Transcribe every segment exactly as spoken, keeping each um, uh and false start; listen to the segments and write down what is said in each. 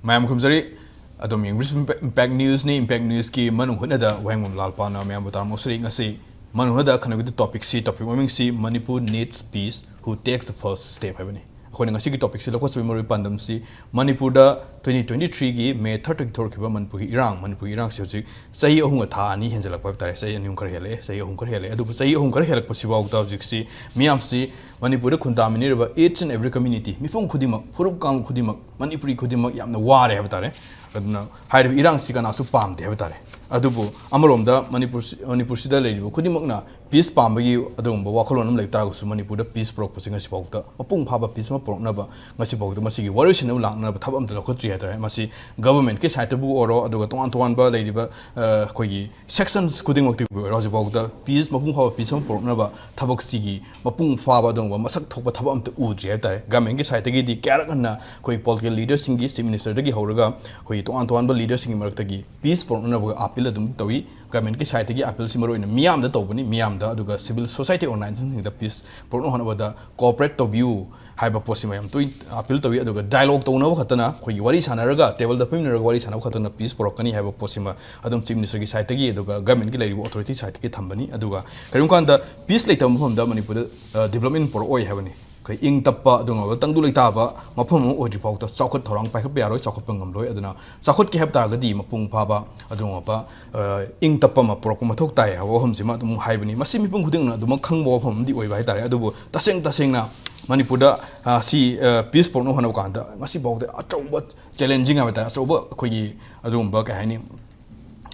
ꯃꯌꯥꯝ ꯈꯨꯔꯨꯝꯖꯔꯤ꯫ ꯑꯗꯣꯝ ꯌꯦꯡꯕꯤꯔꯤꯁꯤ Impact Newsꯅꯤ꯫ Impact Newsꯀꯤ ꯃꯅꯨꯡ ꯍꯨꯠꯅꯗ ꯋꯥꯍꯦꯡꯕꯝ ꯂꯥꯜꯄꯥꯅ ꯃꯌꯥꯝꯕꯨ ꯇꯥꯔꯝ ꯉꯁꯤ ꯃꯅꯨꯡ ꯍꯨꯠꯅꯗ ꯈꯟꯅꯕꯒꯤ topicꯁꯤ, topic ꯃꯃꯤꯡꯁꯤ Manipur needs peace, who takes the first step ꯍꯥꯏꯕꯅꯤ꯫ ꯑꯩꯈꯣꯏꯅ ꯉꯁꯤꯒꯤ topicꯁꯤ ꯂꯧꯈꯠꯆꯕꯒꯤ ꯃꯔꯨꯑꯣꯏꯕ ꯄꯥꯟꯗꯝꯁꯤ ꯃꯅꯤꯄꯨꯔꯗ twenty twenty threeꯒꯤ May thirdꯇꯒꯤ ꯊꯣꯛꯈꯤꯕ ꯃꯅꯤꯄꯨꯔꯒꯤ ꯏꯔꯥꯡ, ꯃꯅꯤꯄꯨꯔꯒꯤ ꯏꯔꯥꯡꯁꯤ ꯍꯧꯖꯤꯛ ꯆꯍꯤ ꯑꯍꯨꯝꯒ ꯊꯥ ꯑꯅꯤ ꯍꯦꯟꯖꯜꯂꯛꯄ ꯍꯥꯏꯕ ꯇꯥꯔꯦ꯫ ꯆꯍꯤ ꯑꯅꯤ ꯑꯍꯨꯝ ꯈꯔ ꯍꯦꯜꯂꯛꯑꯦ, ꯆꯍꯤ ꯑꯍꯨꯝ ꯈꯔ ꯍꯦꯜꯂꯛꯑꯦ꯫ ꯑꯗꯨꯕꯨ ꯆꯍꯤ ꯑꯍꯨꯝ ꯈꯔ ꯍꯦꯜꯂꯛꯄꯁꯤꯐꯥꯎꯗ ꯍꯧꯖꯤꯛꯁꯤ ꯃꯤꯌꯥꯝꯁꯤ ꯃꯅꯤꯄꯨꯔꯗ ꯈꯨꯟꯗꯥꯃꯤꯟꯅꯔꯤꯕ each and every community, ꯃꯤꯄꯨꯝ ꯈꯨꯗꯤꯡꯃꯛ, ꯐꯨꯔꯨꯞ ꯀꯥꯡꯂꯨꯞ ꯈꯨꯗꯤꯡꯃꯛ, ꯃꯅꯤꯄꯨꯔꯤ ꯈꯨꯗꯤꯡꯃꯛ ꯌꯥꯝꯅ ꯋꯥꯔꯦ ꯍꯥꯏꯕ ꯇꯥꯔꯦ꯫ ꯑꯗꯨꯅ ꯍꯥꯏꯔꯤꯕ ꯏꯔꯥꯡꯁꯤ ꯀꯅꯥꯁꯨ ꯄꯥꯝꯗꯦ ꯍꯥꯏꯕ ꯇꯥꯔꯦ꯫ ꯑꯗꯨꯕꯨ ꯑꯃꯔꯣꯝꯗ ꯃꯅꯤꯄꯨꯔꯁꯤ-, ꯃꯅꯤꯄꯨꯔꯁꯤꯗ ꯂꯩꯔꯤꯕ ꯈꯨꯗꯤꯡꯃꯛꯅ peace ꯄꯥꯝꯕꯒꯤ ꯑꯗꯨꯒꯨꯝꯕ ꯋꯥꯈꯜꯂꯣꯟ ꯑꯃ ꯂꯩꯕ ꯇꯥꯔꯒꯁꯨ, ꯃꯅꯤꯄꯨꯔꯗ peace ꯄꯨꯔꯛꯄꯁꯤ ꯉꯁꯤꯐꯥꯎꯗ, ꯃꯄꯨꯡ ꯐꯥꯕ peace ꯑꯃ ꯄꯨꯔꯛꯅꯕ ꯉꯁꯤꯐꯥꯎꯗ ꯃꯁꯤꯒꯤ ꯋꯥꯔꯣꯏꯁꯤꯟꯅꯕ ꯂꯥꯛꯅꯅꯕ ꯊꯕꯛ ꯑꯝꯇ ꯂꯧꯈꯠꯇ꯭ꯔꯤ ꯍꯥꯏ ꯇꯥꯔꯦ꯫ ꯃꯁꯤ governmentꯀꯤ sideꯇꯕꯨ ꯑꯣꯏꯔꯣ, ꯑꯗꯨꯒ ꯇꯣꯉꯥꯟ ꯇꯣꯉꯥꯟꯕ ꯂꯩꯔꯤꯕ, ꯑ, ꯑꯩꯈꯣꯏꯒꯤ sections ꯈꯨꯗꯤꯡꯃꯛꯇꯒꯤ ꯑꯣꯏꯔꯣ, ꯍꯧꯖꯤꯛꯐꯥꯎꯗ peace, ꯃꯄꯨꯡ ꯐꯥꯕ peace ꯑꯃ ꯄꯨꯔꯛꯅꯕ ꯊꯕꯛꯁꯤꯒꯤ ꯃꯄꯨꯡ ꯐꯥꯕ ꯑꯗꯨꯒꯨꯝꯕ ꯃꯁꯛ ꯊꯣꯛꯄ ꯊꯕꯛ ꯑꯝꯇ ꯎꯗ꯭ꯔꯤ ꯍꯥꯏ ꯇꯥꯔꯦ꯫ Governmentꯀꯤ sideꯇꯒꯤꯗꯤ ꯀꯌꯥꯔꯛ ꯍꯟꯅ ꯑꯩꯈꯣꯏ political leaderꯁꯤꯡꯒꯤ, Chief Ministerꯗꯒꯤ ꯍꯧꯔꯒ ꯑꯩꯈꯣꯏꯒꯤ ꯇꯣꯉꯥꯟ ꯇꯣꯉꯥꯟꯕ leaderꯁꯤꯡꯒꯤ ꯃꯔꯛꯇꯒꯤ peace ꯄꯨꯔꯛꯅꯅꯕ appeal ꯑꯗꯨꯝ ꯇꯧꯏ꯫ Governmentꯀꯤ sideꯇꯒꯤ appealꯁꯤ ꯃꯔꯨꯑꯣꯏꯅ ꯃꯤꯌꯥꯝꯗ ꯇꯧꯕꯅꯤ, ꯃꯤꯌꯥꯝꯗ, ꯑꯗꯨꯒ civil society organizationꯁꯤꯡꯗ peace ꯄꯨꯔꯛꯅꯕ ꯍꯣꯠꯅꯕꯗ cooperate ꯇꯧꯕꯤꯌꯨ ꯍꯥꯏꯕ ꯄꯣꯠꯁꯤꯃ ꯌꯥꯝ ꯇꯣꯏꯅ appeal ꯇꯧꯏ꯫ ꯑꯗꯨꯒ dialogue ꯇꯧꯅꯕ ꯈꯛꯇꯅ, ꯑꯩꯈꯣꯏꯒꯤ ꯋꯥꯔꯤ ꯁꯥꯟꯅꯔꯒ, tableꯗ ꯐꯝꯃꯤꯟꯅꯔꯒ ꯋꯥꯔꯤ ꯁꯥꯟꯅꯕ ꯈꯛꯇꯅ peace ꯄꯨꯔꯛꯀꯅꯤ ꯍꯥꯏꯕ ꯄꯣꯠꯁꯤꯃ ꯑꯗꯨꯝ Chief Ministerꯒꯤ sideꯇꯒꯤ, ꯑꯗꯨꯒ governmentꯀꯤ ꯂꯩꯔꯤꯕ authority sideꯇꯒꯤ ꯊꯝꯕꯅꯤ꯫ ꯑꯗꯨꯒ ꯀꯔꯤꯒꯨꯝꯕ ꯀꯥꯟꯗ peace ꯂꯩꯇꯕ ꯃꯐꯝꯗ ꯃꯅꯤꯄꯨꯔꯗ, ꯑ, development ꯄꯨꯔꯛꯑꯣꯏ ꯍꯥꯏꯕꯅꯤ꯫ ꯑꯩꯈꯣꯏ ꯏꯪ ꯇꯞꯄ, ꯑꯗꯨꯒꯨꯝꯂꯕ ꯇꯪꯗꯨ ꯂꯩꯇꯥꯕ ꯃꯐꯝ ꯑꯃ ꯑꯣꯏꯗ꯭ꯔꯤ ꯐꯥꯎꯗ ꯆꯥꯎꯈꯠ ꯊꯧꯔꯥꯡ ꯄꯥꯏꯈꯠꯄ ꯌꯥꯔꯣꯏ, ꯆꯥꯎꯈꯠꯄ ꯉꯝꯂꯣꯏ꯫ ꯑꯗꯨꯅ ꯆꯥꯎꯈꯠꯀꯦ ꯍꯥꯏꯕ ꯇꯥꯔꯒꯗꯤ ꯃꯄꯨꯡ ꯐꯥꯕ, ꯑꯗꯨꯒꯨꯝꯂꯕ, ꯑ, ꯏꯪ ꯇꯞꯄ ꯑꯃ ꯄꯨꯔꯛꯄ ꯃꯊꯧ ꯇꯥꯏ ꯍꯥꯏꯕ ꯋꯥꯐꯝꯁꯤꯃ ꯑꯗꯨꯝ ꯍꯥꯏꯕꯅꯤ꯫ ꯃꯁꯤ ꯃꯤꯄꯨꯝ ꯈꯨꯗꯤꯡꯃꯛꯅ ꯑꯗꯨꯃꯛ ꯈꯪꯕ ꯋꯥꯐꯝ ꯑꯃꯗꯤ ꯑꯣꯏꯕ ꯍꯥꯏ ꯇꯥꯔꯦ꯫ ꯑꯗꯨꯕꯨ ꯇꯁꯦꯡ ꯇꯁꯦꯡꯅ ꯃꯅꯤꯄꯨꯔꯗ, ꯑ, ꯁꯤ, ꯑ, peace ꯄꯨꯔꯛꯅꯕ ꯍꯣꯠꯅꯕ ꯀꯥꯟꯗ ꯉꯁꯤ ꯐꯥꯎꯗ ꯑꯆꯧꯕ challenging ꯍꯥꯏꯕ ꯇꯥꯔꯦ, ꯑꯆꯧꯕ ꯑꯩꯈꯣꯏꯒꯤ ꯑꯗꯨꯒꯨꯝꯕ, ꯀꯩ ꯍꯥꯏꯅꯤ,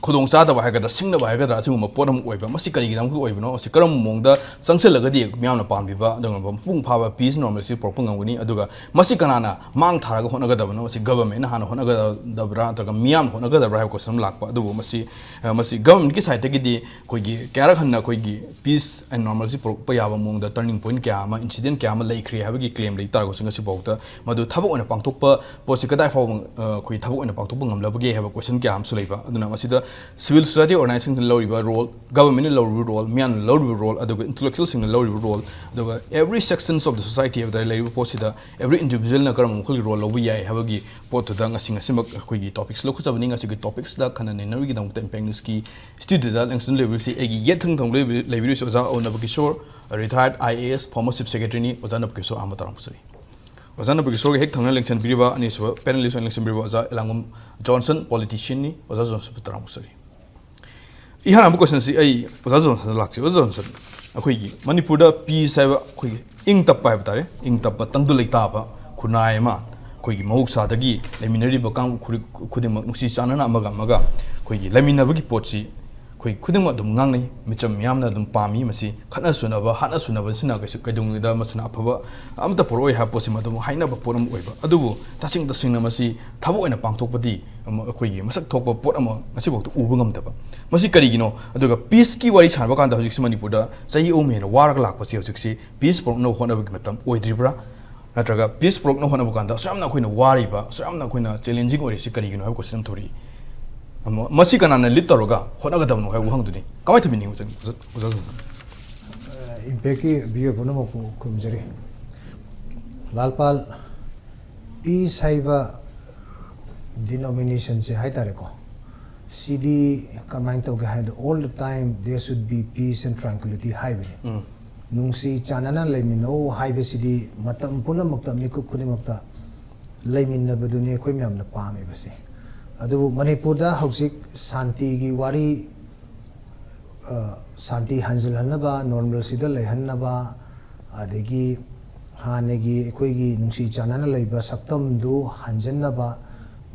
ꯈꯨꯗꯣꯡ ꯆꯥꯗꯕ ꯍꯥꯏꯒꯗ꯭ꯔꯥ, ꯁꯤꯡꯅꯕ ꯍꯥꯏꯒꯗ꯭ꯔꯥ, ꯑꯁꯤꯒꯨꯝꯕ ꯄꯣꯠ ꯑꯃ ꯑꯣꯏꯕ꯫ ꯃꯁꯤ ꯀꯔꯤꯒꯤꯗꯃꯛꯇ ꯑꯣꯏꯕꯅꯣ? ꯃꯁꯤ ꯀꯔꯝꯕ ꯃꯑꯣꯡꯗ ꯆꯪꯁꯤꯜꯂꯒꯗꯤ ꯃꯤꯌꯥꯝꯅ ꯄꯥꯝꯕꯤꯕ ꯑꯗꯨꯒꯨꯝꯕ ꯃꯄꯨꯡ ꯐꯥꯕ peace normalcy ꯄꯨꯔꯛꯄ ꯉꯝꯒꯅꯤ? ꯑꯗꯨꯒ ꯃꯁꯤ ꯀꯅꯥꯅ ꯃꯥꯡ ꯊꯥꯔꯒ ꯍꯣꯠꯅꯒꯗꯕꯅꯣ? ꯃꯁꯤ governmentꯅ ꯍꯥꯟꯅ ꯍꯣꯠꯅꯒꯗꯕ꯭ꯔꯥ ꯅꯠꯇ꯭ꯔꯒ ꯃꯤꯌꯥꯝꯅ ꯍꯣꯠꯅꯒꯗꯕ꯭ꯔꯥ ꯍꯥꯏꯕ question ꯑꯃ ꯂꯥꯛꯄ꯫ ꯑꯗꯨꯕꯨ ꯃꯁꯤ, ꯑ, ꯃꯁꯤ governmentꯀꯤ sideꯇꯒꯤꯗꯤ ꯑꯩꯈꯣꯏꯒꯤ ꯀꯌꯥꯔꯛ ꯍꯟꯅ ꯑꯩꯈꯣꯏꯒꯤ peace and normalcy ꯄꯨꯔꯛꯄ ꯌꯥꯕ ꯃꯑꯣꯡꯗ turning point ꯀꯌꯥ ꯑꯃ, incident ꯀꯌꯥ ꯑꯃ ꯂꯩꯈ꯭ꯔꯦ ꯍꯥꯏꯕꯒꯤ claim ꯂꯩ ꯇꯥꯔꯒꯁꯨ, ꯉꯁꯤꯐꯥꯎꯗ ꯃꯗꯨ ꯊꯕꯛ ꯑꯣꯏꯅ ꯄꯥꯡꯊꯣꯛꯄ ꯄꯣꯠꯁꯤ ꯀꯗꯥꯏ ꯐꯥꯎꯕ, ꯑ, ꯑꯩꯈꯣꯏ ꯊꯕꯛ ꯑꯣꯏꯅ ꯄꯥꯡꯊꯣꯛꯄ ꯉꯝꯂꯕꯒꯦ ꯍꯥꯏꯕ question ꯀꯌꯥ ꯑꯃꯁꯨ ꯂꯩꯕ꯫ ꯑꯗꯨꯅ ꯃꯁꯤꯗ Civil society organizationꯁꯤꯡꯅ ꯂꯧꯔꯤꯕ ꯔꯣꯜ, ꯒꯚꯔꯟꯃꯦꯟꯅ ꯂꯧꯔꯤꯕ ꯔꯣꯜ, ꯃꯤꯌꯥꯝꯅ ꯂꯧꯔꯤꯕ ꯔꯣꯜ, ꯑꯗꯨꯒ ꯏꯟꯇꯦꯂꯦꯛꯆꯨꯋꯦꯜꯁꯤꯡꯅ ꯂꯧꯔꯤꯕ ꯔꯣꯜ, ꯑꯗꯨꯒ every sections of the society ꯍꯥꯏꯕ ꯇꯥꯔꯦ, ꯂꯩꯔꯤꯕ ꯄꯣꯠꯁꯤꯗ every individualꯅ ꯀꯔꯝꯕ ꯃꯈꯜꯒꯤ ꯔꯣꯜ ꯂꯧꯕ ꯌꯥꯏ ꯍꯥꯏꯕꯒꯤ ꯄꯣꯠꯇꯨꯗ ꯉꯁꯤ, ꯉꯁꯤꯃꯛ ꯑꯩꯈꯣꯏꯒꯤ ꯇꯣꯄꯤꯛꯁ ꯂꯧꯈꯠꯆꯕꯅꯤ꯫ ꯉꯁꯤꯒꯤ ꯇꯣꯄꯤꯛꯁꯤꯗ ꯈꯟꯅ ꯅꯩꯅꯕꯒꯤꯗꯃꯛꯇ ꯏꯝꯄꯦꯛ ꯅ꯭ꯌꯨꯁꯀꯤ ꯁ꯭ꯇꯨꯗꯤꯑꯣꯗ ꯂꯦꯡꯁꯟ ꯂꯩꯕꯤꯔꯤꯕꯁꯤ ꯑꯩꯒꯤ ꯌꯦꯠ ꯊꯪ ꯊꯪꯕ ꯂꯩꯕꯤ-, ꯂꯩꯕꯤꯔꯤꯕꯁꯤ ꯑꯣꯖꯥ ꯑꯧꯅꯕ Kishore, retired I A S, former chief secretaryꯅꯤ꯫ ꯑꯣꯖꯥ ꯅꯕ ꯀꯤꯁꯣꯔ ꯑꯍꯥꯟꯕ ꯇꯔꯥꯃꯨꯛ ꯆꯠꯂꯤ꯫ ꯑꯣꯖꯥ ꯅꯕ ꯀꯤꯁꯣꯔꯒ ꯍꯦꯛ ꯊꯪꯅ ꯂꯦꯡꯁꯤꯟꯕꯤꯔꯤꯕ ꯑꯅꯤꯁꯨꯕ ꯄꯦꯅꯦꯂꯤꯁ ꯑꯣꯏꯅ ꯂꯦꯡꯁꯤꯟꯕꯤꯔꯤꯕ ꯑꯣꯖꯥ ꯏꯂꯥꯡꯒꯨꯝ ꯖꯣꯟꯁꯟ, ꯄꯣꯂꯤꯇꯤꯁꯤꯌꯟꯅꯤ꯫ ꯑꯣꯖꯥ ꯖꯣꯟꯁꯟꯕꯨ ꯇꯔꯥꯃꯨꯛ ꯆꯠꯂꯤ꯫ ꯏꯍꯥꯟ ꯍꯥꯟꯕ ꯀꯣꯏꯁꯟꯁꯤ ꯑꯩ ꯑꯣꯖꯥ ꯖꯣꯟꯁꯟꯗ ꯂꯥꯛꯆꯩ꯫ ꯑꯣꯖꯥ ꯖꯣꯟꯁꯟ, ꯑꯩꯈꯣꯏꯒꯤ ꯃꯅꯤꯄꯨꯔꯗ ꯄꯤꯁ ꯍꯥꯏꯕ ꯑꯩꯈꯣꯏꯒꯤ ꯏꯪ ꯇꯞꯄ ꯍꯥꯏꯕ ꯇꯥꯔꯦ, ꯏꯪ ꯇꯞꯄ ꯇꯪꯗꯨ ꯂꯩꯇꯥꯕ ꯈꯨꯟꯅꯥꯏ ꯑꯃ, ꯑꯩꯈꯣꯏꯒꯤ ꯃꯍꯧꯁꯥꯗꯒꯤ ꯂꯩꯃꯤꯟꯅꯔꯤꯕ ꯀꯥꯡꯂꯨꯞ ꯈꯨꯗꯤꯡꯃꯛ ꯅꯨꯡꯁꯤ ꯆꯥꯟꯅꯅ ꯑꯃꯒ ꯑꯃꯒ ꯑꯩꯈꯣꯏꯒꯤ ꯂꯩꯃꯤꯟꯅꯕꯒꯤ ꯄꯣꯠꯁꯤ ꯑꯩꯈꯣꯏ ꯈꯨꯗꯤꯡꯃꯛ ꯑꯗꯨꯝ ꯉꯥꯡꯅꯩ, ꯃꯤꯆꯝ ꯃꯤꯌꯥꯝꯅ ꯑꯗꯨꯝ ꯄꯥꯝꯃꯤ꯫ ꯃꯁꯤ ꯈꯠꯅ ꯁꯨꯅꯕ, ꯍꯥꯠꯅ ꯁꯨꯅꯕꯁꯤꯅ ꯀꯩꯁꯨ, ꯀꯩꯗꯧꯅꯨꯡꯗ ꯃꯁꯤꯅ ꯑꯐꯕ ꯑꯝꯇ ꯄꯨꯔꯛꯑꯣꯏ ꯍꯥꯏꯕ ꯄꯣꯠꯁꯤꯃ ꯑꯗꯨꯝ ꯍꯥꯏꯅꯕ ꯄꯣꯠ ꯑꯃ ꯑꯣꯏꯕ꯫ ꯑꯗꯨꯕꯨ ꯇꯁꯦꯡ ꯇꯁꯦꯡꯅ ꯃꯁꯤ ꯊꯕꯛ ꯑꯣꯏꯅ ꯄꯥꯡꯊꯣꯛꯄꯗꯤ ꯑꯃ ꯑꯩꯈꯣꯏꯒꯤ ꯃꯁꯛ ꯊꯣꯛꯄ ꯄꯣꯠ ꯑꯃ ꯉꯁꯤꯐꯥꯎꯗ ꯎꯕ ꯉꯝꯗꯕ꯫ ꯃꯁꯤ ꯀꯔꯤꯒꯤꯅꯣ? ꯑꯗꯨꯒ ꯄꯤꯁꯀꯤ ꯋꯥꯔꯤ ꯁꯥꯟꯅꯕ ꯀꯥꯟꯗ ꯍꯧꯖꯤꯛꯁꯤ ꯃꯅꯤꯄꯨꯔꯗ ꯆꯍꯤ ꯑꯍꯨꯝ ꯍꯦꯟꯅ ꯋꯥꯔꯒ ꯂꯥꯛꯄꯁꯤ ꯍꯧꯖꯤꯛꯁꯤ ꯄꯤꯁ ꯄꯨꯔꯛꯅꯕ ꯍꯣꯠꯅꯕꯒꯤ ꯃꯇꯝ ꯑꯣꯏꯗ꯭ꯔꯤꯕ꯭ꯔꯥ? ꯅꯠꯇ꯭ꯔꯒ ꯄꯤꯁ ꯄꯨꯔꯛꯅꯕ ꯍꯣꯠꯅꯕ ꯀꯥꯟꯗ ꯑꯁꯨꯛ ꯌꯥꯝꯅ ꯑꯩꯈꯣꯏꯅ ꯋꯥꯔꯤꯕ, ꯑꯁꯨꯛ ꯌꯥꯝꯅ ꯑꯩꯈꯣꯏꯅ ꯆꯦꯂꯦꯟꯖꯤꯡ ꯑꯣꯏꯔꯤꯁꯤ ꯀꯔꯤꯒꯤꯅꯣ ꯍꯥꯏꯕ ꯀꯣꯏꯁꯟ ꯑꯃ ꯊꯣꯔꯛꯏ꯫ ꯑꯃ, ꯃꯁꯤ ꯀꯅꯥꯅ ꯂꯤꯗ ꯇꯧꯔꯒ ꯍꯣꯠꯅꯒꯗꯕꯅꯣ ꯍꯥꯏꯕ ꯋꯥꯍꯪꯗꯨꯅꯤ꯫ ꯀꯃꯥꯏꯅ ꯊꯝꯕꯤꯅꯤꯡꯕ, ꯑꯣꯖꯥ, ꯑꯣꯖꯥ, ꯑꯣꯖꯥ? ꯏꯝꯄꯦꯛꯀꯤ ꯚꯤꯌꯨ ꯄꯨꯝꯅꯃꯛꯄꯨ ꯈꯨꯔꯨꯝꯖꯔꯤ꯫ ꯂꯥꯜꯄꯥꯜ, ꯄꯤꯁ ꯍꯥꯏꯕ ꯗꯤꯅꯣꯃꯤꯅꯦꯁꯟꯁꯦ ꯍꯥꯏ ꯇꯥꯔꯦꯀꯣ, ꯁꯤꯗꯤ ꯀꯃꯥꯏꯅ ꯇꯧꯒꯦ ꯍꯥꯏꯕꯗ, all the time there should be peace and tranquility ꯍꯥꯏꯕꯅꯤ꯫ ꯅꯨꯡꯁꯤ ꯆꯥꯟꯅꯅ ꯂꯩꯃꯤꯟꯅꯧ ꯍꯥꯏꯕꯁꯤꯗꯤ ꯃꯇꯝ ꯄꯨꯝꯅꯃꯛꯇ, ꯃꯤꯀꯨꯞ ꯈꯨꯗꯤꯡꯃꯛꯇ ꯂꯩꯃꯤꯟꯅꯕꯗꯨꯅꯤ ꯑꯩꯈꯣꯏ ꯃꯌꯥꯝꯅ ꯄꯥꯝꯃꯤꯕꯁꯦ꯫ ꯑꯗꯨꯕꯨ ꯃꯅꯤꯄꯨꯔꯗ ꯍꯧꯖꯤꯛ ꯁꯥꯟꯇꯤꯒꯤ ꯋꯥꯔꯤ, ꯑ, ꯁꯥꯟꯇꯤ ꯍꯟꯖꯤꯜꯍꯟꯅꯕ, ꯅꯣꯔꯃꯦꯜꯁꯤꯗ ꯂꯩꯍꯟꯅꯕ, ꯑꯗꯒꯤ ꯍꯥꯟꯅꯒꯤ ꯑꯩꯈꯣꯏꯒꯤ ꯅꯨꯡꯁꯤ ꯆꯥꯟꯅꯅ ꯂꯩꯕ ꯁꯛꯇꯝꯗꯨ ꯍꯟꯖꯤꯟꯅꯕ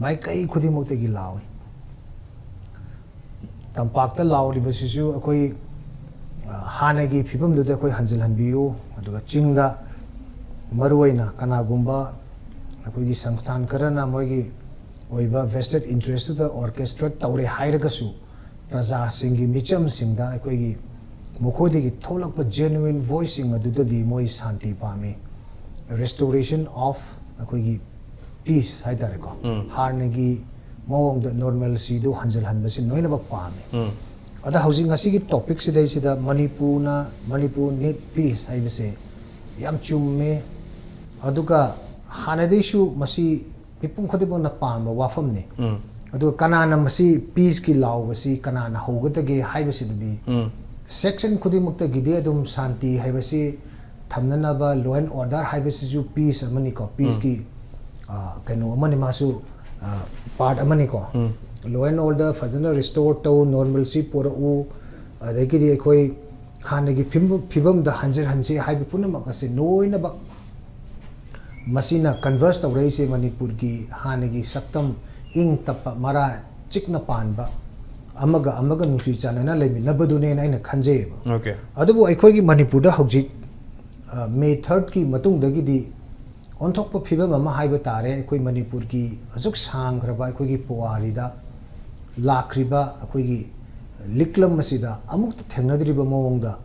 ꯃꯥꯏꯀꯩ ꯈꯨꯗꯤꯡꯃꯛꯇꯒꯤ ꯂꯥꯎꯏ꯫ ꯇꯝꯄꯥꯛꯇ ꯂꯥꯎꯔꯤꯕꯁꯤꯁꯨ ꯑꯩꯈꯣꯏ, ꯑ, ꯍꯥꯟꯅꯒꯤ ꯐꯤꯕꯝꯗꯨꯗ ꯑꯩꯈꯣꯏ ꯍꯟꯖꯤꯜꯍꯟꯕꯤꯌꯨ, ꯑꯗꯨꯒ ꯆꯤꯡꯗ ꯃꯔꯨꯑꯣꯏꯅ ꯀꯅꯥꯒꯨꯝꯕ ꯑꯩꯈꯣꯏꯒꯤ ꯁꯪꯁꯊꯥꯟ ꯈꯔꯅ ꯃꯣꯏꯒꯤ ꯑꯣꯏꯕ vested interest ꯇꯨꯗ orchestrate ꯇꯧꯔꯦ ꯍꯥꯏꯔꯒꯁꯨ, ꯄ꯭ꯔꯖꯥꯁꯤꯡꯒꯤ ꯃꯤꯆꯝꯁꯤꯡꯗ ꯑꯩꯈꯣꯏꯒꯤ ꯃꯈꯣꯏꯗꯒꯤ ꯊꯣꯛꯂꯛꯄ genuine voice ꯁꯤꯡ ꯑꯗꯨꯗꯗꯤ ꯃꯣꯏ ꯁꯥꯟꯇꯤ ꯄꯥꯝꯃꯤ꯫ Restoration of ꯑꯩꯈꯣꯏꯒꯤ peace ꯍꯥꯏ ꯇꯥꯔꯦꯀꯣ, ꯍꯥꯟꯅꯒꯤ ꯃꯑꯣꯡꯗ normalcyꯗꯨ ꯍꯟꯖꯤꯜꯍꯟꯕꯁꯤ ꯂꯣꯏꯅꯃꯛ ꯄꯥꯝꯃꯤ꯫ ꯑꯗ ꯍꯧꯖꯤꯛ ꯉꯁꯤꯒꯤ topic ꯁꯤꯗꯩꯁꯤꯗ ꯃꯅꯤꯄꯨꯔꯅ, Manipur need peace ꯍꯥꯏꯕꯁꯦ ꯌꯥꯝ ꯆꯨꯝꯃꯦ꯫ ꯑꯗꯨꯒ ꯍꯥꯟꯅꯗꯩꯁꯨ ꯃꯁꯤ ꯃꯤꯄꯨꯝ ꯈꯨꯗꯤꯡꯃꯛꯅ ꯄꯥꯝꯕ ꯋꯥꯐꯝꯅꯤ꯫ ꯑꯗꯨꯒ ꯀꯅꯥꯅ ꯃꯁꯤ peaceꯀꯤ ꯂꯥꯎꯕꯁꯤ ꯀꯅꯥꯅ ꯍꯧꯒꯗꯒꯦ ꯍꯥꯏꯕꯁꯤꯗꯗꯤ section ꯈꯨꯗꯤꯡꯃꯛꯇꯒꯤꯗꯤ ꯑꯗꯨꯝ ꯁꯥꯟꯇꯤ ꯍꯥꯏꯕꯁꯤ ꯊꯝꯅꯅꯕ, law and order ꯍꯥꯏꯕꯁꯤꯁꯨ peace ꯑꯃꯅꯤꯀꯣ, peaceꯀꯤ, ꯑ, ꯀꯩꯅꯣ ꯑꯃꯅꯤ, ꯃꯥꯁꯨ, ꯑ, part ꯑꯃꯅꯤꯀꯣ꯫ Law and order ꯐꯖꯅ restore ꯇꯧ, normalcy ꯄꯨꯔꯛꯎ, ꯑꯗꯒꯤꯗꯤ ꯑꯩꯈꯣꯏ ꯍꯥꯟꯅꯒꯤ ꯐꯤꯕꯝ-, ꯐꯤꯕꯝꯗ ꯍꯟꯖꯤꯜꯍꯟꯁꯤ ꯍꯥꯏꯕ ꯄꯨꯝꯅꯃꯛ ꯑꯁꯤ ꯂꯣꯏꯅꯃꯛ ꯃꯁꯤꯅ converse ꯇꯧꯔꯛꯏꯁꯦ ꯃꯅꯤꯄꯨꯔꯒꯤ ꯍꯥꯟꯅꯒꯤ ꯁꯛꯇꯝ, ꯏꯪ ꯇꯞꯄ, ꯃꯔꯥ ꯆꯤꯛꯅ ꯄꯥꯟꯕ, ꯑꯃꯒ ꯑꯃꯒ ꯅꯨꯡꯁꯤ ꯆꯥꯟꯅꯅ ꯂꯩꯃꯤꯟꯅꯕꯗꯨꯅꯦꯅ ꯑꯩꯅ ꯈꯟꯖꯩꯌꯦꯕ꯫ Okay. ꯑꯗꯨꯕꯨ ꯑꯩꯈꯣꯏꯒꯤ ꯃꯅꯤꯄꯨꯔꯗ ꯍꯧꯖꯤꯛ, ꯑ, May thirdꯀꯤ ꯃꯇꯨꯡꯗꯒꯤꯗꯤ ꯑꯣꯟꯊꯣꯛꯄ ꯐꯤꯕꯝ ꯑꯃ ꯍꯥꯏꯕ ꯇꯥꯔꯦ꯫ ꯑꯩꯈꯣꯏ ꯃꯅꯤꯄꯨꯔꯒꯤ ꯑꯁꯨꯛ ꯁꯥꯡꯈ꯭ꯔꯕ ꯑꯩꯈꯣꯏꯒꯤ ꯄꯨꯋꯥꯔꯤꯗ ꯂꯥꯛꯈ꯭ꯔꯤꯕ ꯑꯩꯈꯣꯏꯒꯤ ꯂꯤꯛꯂꯝ ꯑꯁꯤꯗ ꯑꯃꯨꯛꯇ ꯊꯦꯡꯅꯗ꯭ꯔꯤꯕ ꯃꯑꯣꯡꯗ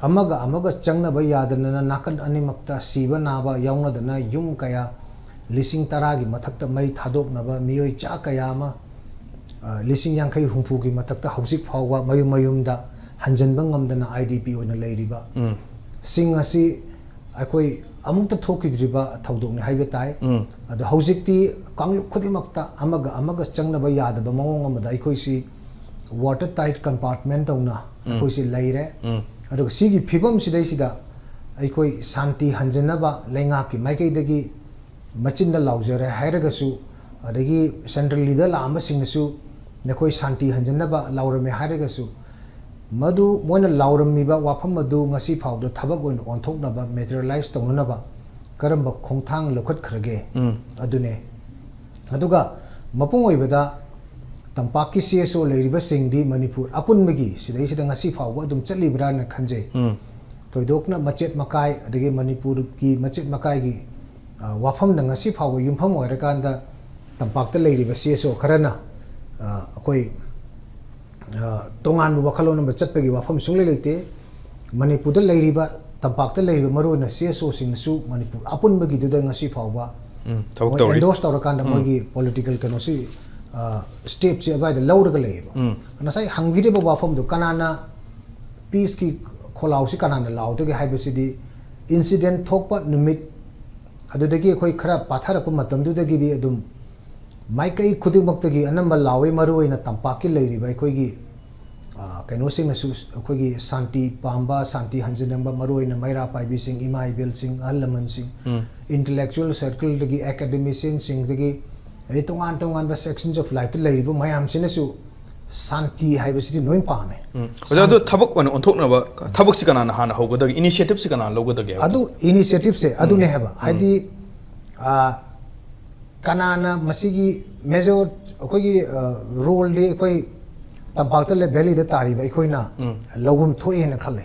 ꯑꯃꯒ ꯑꯃꯒ ꯆꯪꯅꯕ ꯌꯥꯗꯅ ꯅꯥꯀꯟ ꯑꯅꯤꯃꯛꯇ ꯁꯤꯕ ꯅꯥꯕ ꯌꯥꯎꯅꯗꯅ ꯌꯨꯝ ꯀꯌꯥ ꯂꯤꯁꯤꯡ ꯇꯔꯥꯒꯤ ꯃꯊꯛꯇ ꯃꯩ ꯊꯥꯗꯣꯛꯅꯕ, ꯃꯤꯑꯣꯏ ꯆꯥ ꯀꯌꯥ ꯑꯃ, ꯑ, ꯂꯤꯁꯤꯡ ꯌꯥꯡꯈꯩ ꯍꯨꯝꯐꯨꯒꯤ ꯃꯊꯛꯇ ꯍꯧꯖꯤꯛ ꯐꯥꯎꯕ ꯃꯌꯨꯝ ꯃꯌꯨꯝꯗ ꯍꯟꯖꯤꯟꯕ ꯉꯝꯗꯅ IDP ꯑꯣꯏꯅ ꯂꯩꯔꯤꯕ ꯁꯤꯡ ꯑꯁꯤ ꯑꯩꯈꯣꯏ ꯑꯃꯨꯛꯇ ꯊꯣꯛꯈꯤꯗ꯭ꯔꯤꯕ ꯊꯧꯗꯣꯛꯅꯤ ꯍꯥꯏꯕ ꯇꯥꯏ꯫ ꯑꯗꯣ ꯍꯧꯖꯤꯛꯇꯤ ꯀꯥꯡꯂꯨꯞ ꯈꯨꯗꯤꯡꯃꯛꯇ ꯑꯃꯒ ꯑꯃꯒ ꯆꯪꯅꯕ ꯌꯥꯗꯕ ꯃꯑꯣꯡ ꯑꯃꯗ ꯑꯩꯈꯣꯏꯁꯤ water tight compartment ꯇꯧꯅ ꯑꯩꯈꯣꯏꯁꯤ ꯂꯩꯔꯦ꯫ ꯑꯗꯨꯒ ꯁꯤꯒꯤ ꯐꯤꯕꯝꯁꯤꯗꯩꯁꯤꯗ ꯑꯩꯈꯣꯏ ꯁꯥꯟꯇꯤ ꯍꯟꯖꯅꯕ ꯂꯩꯉꯥꯛꯀꯤ ꯃꯥꯏꯀꯩꯗꯒꯤ ꯃꯆꯤꯟꯗ ꯂꯥꯎꯖꯔꯦ ꯍꯥꯏꯔꯒꯁꯨ, ꯑꯗꯒꯤ centrallyꯗ ꯂꯥꯛꯑꯝꯕꯁꯤꯡꯅꯁꯨ ꯅꯈꯣꯏ ꯁꯥꯟꯇꯤ ꯍꯟꯖꯅꯕ ꯂꯥꯎꯔꯝꯃꯦ ꯍꯥꯏꯔꯒꯁꯨ, ꯃꯗꯨ ꯃꯣꯏꯅ ꯂꯥꯎꯔꯝꯃꯤꯕ ꯋꯥꯐꯝ ꯑꯗꯨ ꯉꯁꯤ ꯐꯥꯎꯗ ꯊꯕꯛ ꯑꯣꯏꯅ ꯑꯣꯟꯊꯣꯛꯅꯕ, materialize ꯇꯧꯅꯅꯕ ꯀꯔꯝꯕ ꯈꯣꯡꯊꯥꯡ ꯂꯧꯈꯠꯈ꯭ꯔꯒꯦ? ꯑꯗꯨꯅꯦ꯫ ꯑꯗꯨꯒ ꯃꯄꯨꯡ ꯑꯣꯏꯕꯗ ꯇꯝꯄꯥꯛꯀꯤ CSO ꯂꯩꯔꯤꯕꯁꯤꯡꯗꯤ ꯃꯅꯤꯄꯨꯔ ꯑꯄꯨꯟꯕꯒꯤ ꯁꯤꯗꯩꯁꯤꯗ ꯉꯁꯤ ꯐꯥꯎꯕ ꯑꯗꯨꯝ ꯆꯠꯂꯤꯕ꯭ꯔꯥꯅ ꯈꯟꯖꯩ꯫ ꯊꯣꯏꯗꯣꯛꯅ ꯃꯆꯦꯠ ꯃꯀꯥꯏ, ꯑꯗꯒꯤ ꯃꯅꯤꯄꯨꯔꯒꯤ ꯃꯆꯦꯠ ꯃꯀꯥꯏꯒꯤ, ꯑ, ꯋꯥꯐꯝꯗ ꯉꯁꯤ ꯐꯥꯎꯕ ꯌꯨꯝꯐꯝ ꯑꯣꯏꯔꯀꯥꯟꯗ ꯇꯝꯄꯥꯛꯇ ꯂꯩꯔꯤꯕ CSO ꯈꯔꯅ, ꯑ, ꯑꯩꯈꯣꯏ, ꯑ, ꯇꯣꯉꯥꯟꯕ ꯋꯥꯈꯜꯂꯣꯟ ꯑꯃ ꯆꯠꯄꯒꯤ ꯋꯥꯐꯝ ꯁꯨꯡꯂꯩ ꯂꯩꯇꯦ꯫ ꯃꯅꯤꯄꯨꯔꯗ ꯂꯩꯔꯤꯕ, ꯇꯝꯄꯥꯛꯇ ꯂꯩꯔꯤꯕ ꯃꯔꯨꯑꯣꯏꯅ CSOꯁꯤꯡꯅꯁꯨ ꯃꯅꯤꯄꯨꯔ ꯑꯄꯨꯟꯕꯒꯤꯗꯨꯗ ꯉꯁꯤ ꯐꯥꯎꯕ ꯊꯕꯛ ꯃꯣꯏ ꯇꯧꯔꯤ꯫ Endorse ꯇꯧꯔꯀꯥꯟꯗ ꯃꯣꯏꯒꯤ political ꯀꯩꯅꯣꯁꯤ, ꯁ꯭ꯇꯦꯞꯁꯦ ꯑꯗꯨꯋꯥꯏꯗ ꯂꯧꯔꯒ ꯂꯩꯌꯦꯕ꯫ ꯉꯁꯥꯏ ꯍꯪꯕꯤꯔꯤꯕ ꯋꯥꯐꯝꯗꯣ, ꯀꯅꯥꯅ ꯄꯤꯁꯀꯤ ꯈꯣꯜꯂꯥꯎꯁꯤ ꯀꯅꯥꯅ ꯂꯥꯎꯗꯒꯦ ꯍꯥꯏꯕꯁꯤꯗꯤ, ꯏꯟꯁꯤꯗꯦꯟ ꯊꯣꯛꯄ ꯅꯨꯃꯤꯠ ꯑꯗꯨꯗꯒꯤ ꯑꯩꯈꯣꯏ ꯈꯔ ꯄꯥꯊꯔꯛꯄ ꯃꯇꯝꯗꯨꯗꯒꯤꯗꯤ ꯑꯗꯨꯝ ꯃꯥꯏꯀꯩ ꯈꯨꯗꯤꯡꯃꯛꯇꯒꯤ ꯑꯅꯝꯕ ꯂꯥꯎꯏ꯫ ꯃꯔꯨꯑꯣꯏꯅ ꯇꯝꯄꯥꯛꯀꯤ ꯂꯩꯔꯤꯕ ꯑꯩꯈꯣꯏꯒꯤ, ꯑ, ꯀꯩꯅꯣꯁꯤꯡꯅꯁꯨ, ꯑꯩꯈꯣꯏꯒꯤ ꯁꯥꯟꯇꯤ ꯄꯥꯝꯕ, ꯁꯥꯟꯇꯤ ꯍꯟꯖꯤꯟꯅꯤꯡꯕ, ꯃꯔꯨꯑꯣꯏꯅ ꯃꯩꯔꯥ ꯄꯥꯏꯕꯤꯁꯤꯡ, ꯏꯃꯥ ꯏꯕꯦꯜꯁꯤꯡ, ꯑꯍꯜ ꯂꯃꯟꯁꯤꯡ, intellectual circleꯗꯒꯤ, academicianꯁꯤꯡꯗꯒꯤ, ꯑꯗꯩ ꯇꯣꯉꯥꯟ ꯇꯣꯉꯥꯟꯕ sections of lifeꯇ ꯂꯩꯔꯤꯕ ꯃꯌꯥꯝꯁꯤꯅꯁꯨ ꯁꯥꯟꯇꯤ ꯍꯥꯏꯕꯁꯤꯗꯤ ꯂꯣꯏ ꯄꯥꯝꯃꯦ꯫ ꯑꯣꯖꯥ, ꯑꯗꯣ ꯊꯕꯛ ꯑꯣꯏꯅ ꯑꯣꯟꯊꯣꯛꯅꯕ ꯊꯕꯛꯁꯤ ꯀꯅꯥꯅ ꯍꯥꯟꯅ ꯍꯧꯒꯗꯒꯦ? Initiativeꯁꯤ ꯀꯅꯥꯅ ꯂꯧꯒꯗꯒꯦ? ꯑꯗꯨ initiativeꯁꯦ ꯑꯗꯨꯅꯦ ꯍꯥꯏꯕ, ꯍꯥꯏꯗꯤ, ꯑ, ꯀꯅꯥꯅ ꯃꯁꯤꯒꯤ major, ꯑꯩꯈꯣꯏꯒꯤ, ꯑ, roleꯗꯤ ꯑꯩꯈꯣꯏ ꯇꯝꯄꯥꯛꯇ ꯂꯩ, valleyꯗ ꯇꯥꯔꯤꯕ ꯑꯩꯈꯣꯏꯅ ꯂꯧꯐꯝ ꯊꯣꯛꯑꯦꯅ ꯈꯜꯂꯦ꯫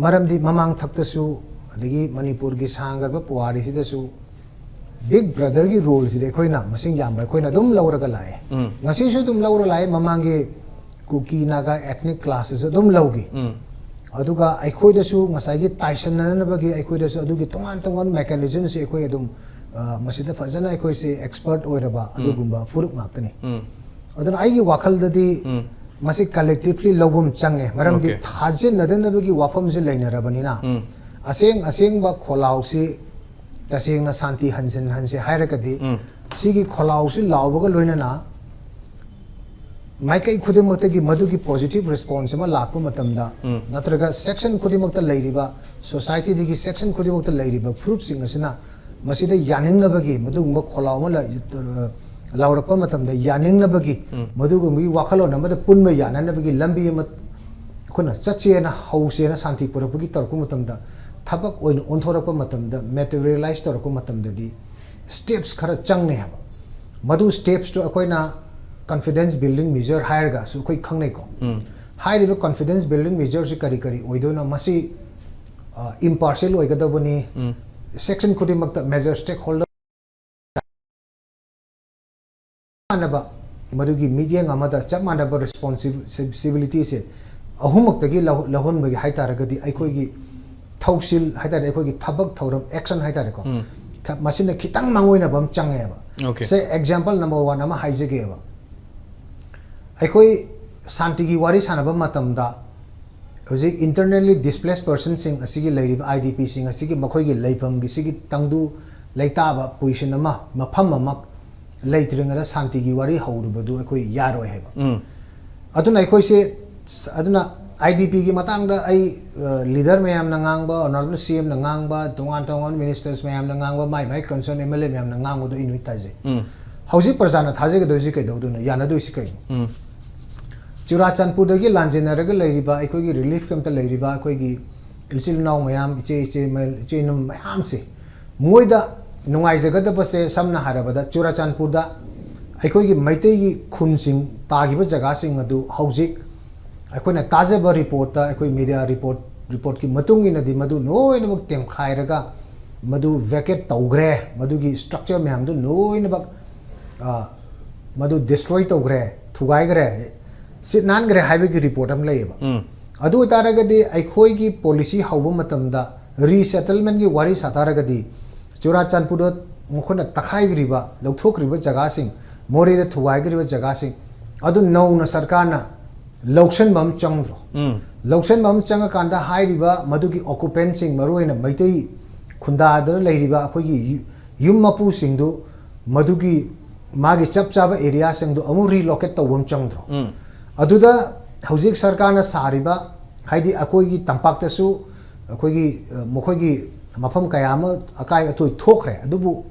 ꯃꯔꯝꯗꯤ ꯃꯃꯥꯡ ꯊꯛꯇꯁꯨ, ꯑꯗꯒꯤ ꯃꯅꯤꯄꯨꯔꯒꯤ ꯁꯥꯡꯈ꯭ꯔꯕ ꯄꯨꯋꯥꯔꯤꯁꯤꯗꯁꯨ big brotherꯒꯤ roleꯁꯤꯗꯤ ꯑꯩꯈꯣꯏꯅ, ꯃꯁꯤꯡ ꯌꯥꯝꯕ ꯑꯩꯈꯣꯏꯅ ꯑꯗꯨꯝ ꯂꯧꯔꯒ ꯂꯥꯛꯑꯦ꯫ ꯉꯁꯤꯁꯨ ꯑꯗꯨꯝ ꯂꯧꯔ ꯂꯥꯛꯑꯦ꯫ ꯃꯃꯥꯡꯒꯤ ꯀꯨꯀꯤ ꯅꯥꯒꯥ ethnic classꯇꯁꯨ ꯑꯗꯨꯝ ꯂꯧꯈꯤ꯫ ꯑꯗꯨꯒ ꯑꯩꯈꯣꯏꯗꯁꯨ ꯉꯁꯥꯏꯒꯤ ꯇꯥꯏꯁꯟꯅꯅꯕꯒꯤ ꯑꯩꯈꯣꯏꯗꯁꯨ ꯑꯗꯨꯒꯤ ꯇꯣꯉꯥꯟ ꯇꯣꯉꯥꯟꯕ mechanismꯁꯤ ꯑꯩꯈꯣꯏ ꯑꯗꯨꯝ, ꯑ, ꯃꯁꯤꯗ ꯐꯖꯅ ꯑꯩꯈꯣꯏꯁꯦ expert ꯑꯣꯏꯔꯕ ꯑꯗꯨꯒꯨꯝꯕ ꯐꯨꯔꯨꯞ ꯉꯥꯛꯇꯅꯤ꯫ ꯑꯗꯨꯅ ꯑꯩꯒꯤ ꯋꯥꯈꯜꯗꯗꯤ ꯃꯁꯤ collectively ꯂꯧꯐꯝ ꯆꯪꯉꯦ꯫ ꯃꯔꯝꯗꯤ Okay. ꯊꯥꯖꯤꯟꯅꯗꯅꯕꯒꯤ ꯋꯥꯐꯝꯁꯤ ꯂꯩꯅꯔꯕꯅꯤꯅ, ꯑꯁꯦꯡ ꯑꯁꯦꯡꯕ ꯈꯣꯜꯂꯥꯎꯁꯤ ꯇꯁꯦꯡꯅ ꯁꯥꯟꯇꯤ ꯍꯟꯖꯤꯟꯍꯟꯁꯦ ꯍꯥꯏꯔꯒꯗꯤ, ꯁꯤꯒꯤ ꯈꯣꯜꯂꯥꯎꯁꯤ ꯂꯥꯎꯕꯒ ꯂꯣꯏꯅꯅ ꯃꯥꯏꯀꯩ ꯈꯨꯗꯤꯡꯃꯛꯇꯒꯤ ꯃꯗꯨꯒꯤ positive response ꯑꯃ ꯂꯥꯛꯄ ꯃꯇꯝꯗ, ꯅꯠꯇ꯭ꯔꯒ section ꯈꯨꯗꯤꯡꯃꯛꯇ ꯂꯩꯔꯤꯕ, societyꯗꯒꯤ section ꯈꯨꯗꯤꯡꯃꯛꯇ ꯂꯩꯔꯤꯕ ꯐꯨꯔꯨꯞꯁꯤꯡ ꯑꯁꯤꯅ ꯃꯁꯤꯗ ꯌꯥꯅꯤꯡꯅꯕꯒꯤ, ꯃꯗꯨꯒꯨꯝꯕ ꯈꯣꯜꯂꯥꯎ ꯑꯃ ꯂ-, ꯂꯥꯎꯔꯛꯄ ꯃꯇꯝꯗ ꯌꯥꯅꯤꯡꯅꯕꯒꯤ, ꯃꯗꯨꯒꯨꯝꯕꯒꯤ ꯋꯥꯈꯜꯂꯣꯟ ꯑꯃꯗ ꯄꯨꯟꯕ ꯌꯥꯅꯅꯕꯒꯤ ꯂꯝꯕꯤ ꯑꯃ ꯑꯩꯈꯣꯏꯅ ꯆꯠꯁꯦꯅ, ꯍꯧꯁꯦꯅ ꯁꯥꯟꯇꯤ ꯄꯨꯔꯛꯄꯒꯤ ꯇꯧꯔꯛꯄ ꯃꯇꯝꯗ, ꯊꯕꯛ ꯑꯣꯏꯅ ꯑꯣꯟꯊꯣꯔꯛꯄ ꯃꯇꯝꯗ, materialize ꯇꯧꯔꯛꯄ ꯃꯇꯝꯗꯗꯤ steps ꯈꯔ ꯆꯪꯅꯦ ꯍꯥꯏꯕ꯫ ꯃꯗꯨ stepsꯇꯨ ꯑꯩꯈꯣꯏꯅ confidence building measure ꯍꯥꯏꯔꯒꯁꯨ ꯑꯩꯈꯣꯏ ꯈꯪꯅꯩꯀꯣ꯫ ꯍꯥꯏꯔꯤꯕ confidence building measureꯁꯤ ꯀꯔꯤ ꯀꯔꯤ ꯑꯣꯏꯗꯣꯏꯅꯣ? ꯃꯁꯤ, ꯑ, impartial ꯑꯣꯏꯒꯗꯕꯅꯤ, section ꯈꯨꯗꯤꯡꯃꯛꯇ major stakeholder ꯃꯥꯟꯅꯕ, ꯃꯗꯨꯒꯤ ꯃꯤꯠꯌꯦꯡ ꯑꯃꯗ ꯆꯞ ꯃꯥꯟꯅꯕ responsibilityꯁꯦ ꯑꯍꯨꯝꯃꯛꯇꯒꯤ ꯂꯧ-, ꯂꯧꯍꯟꯕꯒꯤ ꯍꯥꯏ ꯇꯥꯔꯒꯗꯤ, ꯑꯩꯈꯣꯏꯒꯤ ꯊꯧꯁꯤꯜ ꯍꯥꯏ ꯇꯥꯔꯦ, ꯑꯩꯈꯣꯏꯒꯤ ꯊꯕꯛ ꯊꯧꯔꯝ, action ꯍꯥꯏ ꯇꯥꯔꯦꯀꯣ, ꯊ-, ꯃꯁꯤꯅ ꯈꯤꯇꯪ ꯃꯥꯡꯑꯣꯏꯅꯕ ꯑꯃ ꯆꯪꯉꯦꯕ꯫ Okay. ꯁꯦ, ꯑꯦꯛꯖꯥꯝꯄꯜ ꯅꯝꯕꯔ ꯋꯥꯟ ꯑꯃ ꯍꯥꯏꯖꯒꯦꯕ꯫ ꯑꯩꯈꯣꯏ ꯁꯥꯟꯇꯤꯒꯤ ꯋꯥꯔꯤ ꯁꯥꯟꯅꯕ ꯃꯇꯝꯗ ꯍꯧꯖꯤꯛ internally displaced personꯁꯤꯡ ꯑꯁꯤꯒꯤ ꯂꯩꯔꯤꯕ IDPꯁꯤꯡ ꯑꯁꯤꯒꯤ ꯃꯈꯣꯏꯒꯤ ꯂꯩꯐꯝꯒꯤ ꯁꯤꯒꯤ ꯇꯪꯗꯨ ꯂꯩꯇꯥꯕ ꯄꯣꯖꯤꯁꯟ ꯑꯃ, ꯃꯐꯝ ꯑꯃ ꯂꯩꯇ꯭ꯔꯤꯉꯩꯗ ꯁꯥꯟꯇꯤꯒꯤ ꯋꯥꯔꯤ ꯍꯧꯔꯨꯕꯗꯨ ꯑꯩꯈꯣꯏ ꯌꯥꯔꯣꯏ ꯍꯥꯏꯕ꯫ ꯎꯝ. ꯑꯗꯨꯅ ꯑꯩꯈꯣꯏꯁꯦ, ꯑꯗꯨꯅ IDPꯒꯤ ꯃꯇꯥꯡꯗ ꯑꯩ, ꯑ, ꯂꯤꯗꯔ ꯃꯌꯥꯝꯅ ꯉꯥꯡꯕ, ꯑꯣꯅꯔꯦꯕꯜ CMꯅ ꯉꯥꯡꯕ, ꯇꯣꯉꯥꯟ ꯇꯣꯉꯥꯟꯕ ꯃꯤꯅꯤꯁꯇꯔꯁ ꯃꯌꯥꯝꯅ ꯉꯥꯡꯕ, ꯃꯥꯏ ꯃꯥꯏ ꯀꯟꯁꯔꯟ MLA ꯃꯌꯥꯝꯅ ꯉꯥꯡꯕꯗꯣ ꯑꯩ ꯅꯣꯏ ꯇꯥꯖꯩ꯫ ꯎꯝ. ꯍꯧꯖꯤꯛ ꯄ꯭ꯔꯖꯥꯅ ꯊꯥꯖꯒꯗꯣꯏꯁꯤ ꯀꯩꯗꯧꯗꯣꯏꯅꯣ, ꯌꯥꯅꯗꯣꯏꯁꯤ ꯀꯩꯅꯣ? ꯎꯝ. ꯆꯨꯔꯥꯆꯥꯟꯄꯨꯔꯗꯒꯤ ꯂꯥꯟꯖꯦꯟꯅꯔꯒ ꯂꯩꯔꯤꯕ ꯑꯩꯈꯣꯏꯒꯤ ꯔꯤꯂꯤꯐ ꯀꯦꯝꯞꯇ ꯂꯩꯔꯤꯕ ꯑꯩꯈꯣꯏꯒꯤ ꯏꯆꯤꯜ ꯏꯅꯥꯎ ꯃꯌꯥꯝ, ꯏꯆꯦ ꯏꯆꯦ ꯃ-, ꯏꯆꯦ ꯏꯅꯝ ꯃꯌꯥꯝꯁꯦ, ꯃꯣꯏꯗ ꯅꯨꯡꯉꯥꯏꯖꯒꯗꯕꯁꯦ, ꯁꯝꯅ ꯍꯥꯏꯔꯕꯗ ꯆꯨꯔꯥꯆꯥꯟꯄꯨꯔꯗ ꯑꯩꯈꯣꯏꯒꯤ ꯃꯩꯇꯩꯒꯤ ꯈꯨꯟꯁꯤꯡ ꯇꯥꯈꯤꯕ ꯖꯒꯥꯁꯤꯡ ꯑꯗꯨ ꯍꯧꯖꯤꯛ ꯑꯩꯈꯣꯏꯅ ꯇꯥꯖꯕ ꯔꯤꯄꯣꯔꯠꯇ, ꯑꯩꯈꯣꯏ ꯃꯤꯗꯤꯌꯥ ꯔꯤꯄꯣꯔꯠ, ꯔꯤꯄꯣꯔꯠꯀꯤ ꯃꯇꯨꯡ ꯏꯟꯅꯗꯤ ꯃꯗꯨ ꯂꯣꯏꯅꯃꯛ ꯇꯦꯝꯈꯥꯏꯔꯒ ꯃꯗꯨ ꯚꯦꯀꯦꯠ ꯇꯧꯈ꯭ꯔꯦ, ꯃꯗꯨꯒꯤ ꯁ꯭ꯇ꯭ꯔꯛꯆꯔ ꯃꯌꯥꯝꯗꯨ ꯂꯣꯏꯅꯃꯛ, ꯑ, ꯃꯗꯨ ꯗꯤꯁꯇ꯭ꯔꯣꯏ ꯇꯧꯈ꯭ꯔꯦ, ꯊꯨꯒꯥꯏꯈ꯭ꯔꯦ, ꯁꯤꯠ ꯅꯥꯟꯈ꯭ꯔꯦ ꯍꯥꯏꯕꯒꯤ ꯔꯤꯄꯣꯔꯠ ꯑꯃ ꯂꯩꯌꯦꯕ꯫ ꯎꯝ. ꯑꯗꯨ ꯑꯣꯏꯇꯥꯔꯒꯗꯤ ꯑꯩꯈꯣꯏꯒꯤ ꯄꯣꯂꯤꯁꯤ ꯍꯧꯕ ꯃꯇꯝꯗ ꯔꯤꯁꯦꯇꯜꯃꯦꯟꯒꯤ ꯋꯥꯔꯤ ꯁꯥ ꯇꯥꯔꯒꯗꯤ ꯆꯨꯔꯥꯆꯥꯟꯄꯨꯔꯗ ꯃꯈꯣꯏꯅ ꯇꯛꯈꯥꯏꯈ꯭ꯔꯤꯕ, ꯂꯧꯊꯣꯛꯈ꯭ꯔꯤꯕ ꯖꯒꯥꯁꯤꯡ, ꯃꯣꯔꯦꯗ ꯊꯨꯒꯥꯏꯈ꯭ꯔꯤꯕ ꯖꯒꯥꯁꯤꯡ ꯑꯗꯨ ꯅꯧꯅ ꯁꯔꯀꯥꯔꯅ ꯂꯧꯁꯤꯟꯕ ꯑꯃ ꯆꯪꯗ꯭ꯔꯣ? ꯎꯝ. ꯂꯧꯁꯤꯟꯕ ꯑꯃ ꯆꯪꯉꯀꯥꯟꯗ ꯍꯥꯏꯔꯤꯕ ꯃꯗꯨꯒꯤ ꯑꯣꯀꯨꯄꯦꯟꯁꯤꯡ, ꯃꯔꯨꯑꯣꯏꯅ ꯃꯩꯇꯩ ꯈꯨꯟꯗꯥꯗꯅ ꯂꯩꯔꯤꯕ ꯑꯩꯈꯣꯏꯒꯤ ꯌꯨ-, ꯌꯨꯝ ꯃꯄꯨꯁꯤꯡꯗꯨ ꯃꯗꯨꯒꯤ ꯃꯥꯒꯤ ꯆꯞ ꯆꯥꯕ ꯑꯦꯔꯤꯌꯥꯁꯤꯡꯗꯨ ꯑꯃꯨꯛ ꯔꯤꯂꯣꯀꯦꯠ ꯇꯧꯕ ꯑꯃ ꯆꯪꯗ꯭ꯔꯣ? ꯎꯝ. ꯑꯗꯨꯗ ꯍꯧꯖꯤꯛ ꯁꯔꯀꯥꯔꯅ ꯁꯥꯔꯤꯕ, ꯍꯥꯏꯗꯤ ꯑꯩꯈꯣꯏꯒꯤ ꯇꯝꯄꯥꯛꯇꯁꯨ ꯑꯩꯈꯣꯏꯒꯤ, ꯑ, ꯃꯈꯣꯏꯒꯤ ꯃꯐꯝ ꯀꯌꯥ ꯑꯃ ꯑꯀꯥꯏ ꯑꯇꯣꯏ ꯊꯣꯛꯈ꯭ꯔꯦ, ꯑꯗꯨꯕꯨ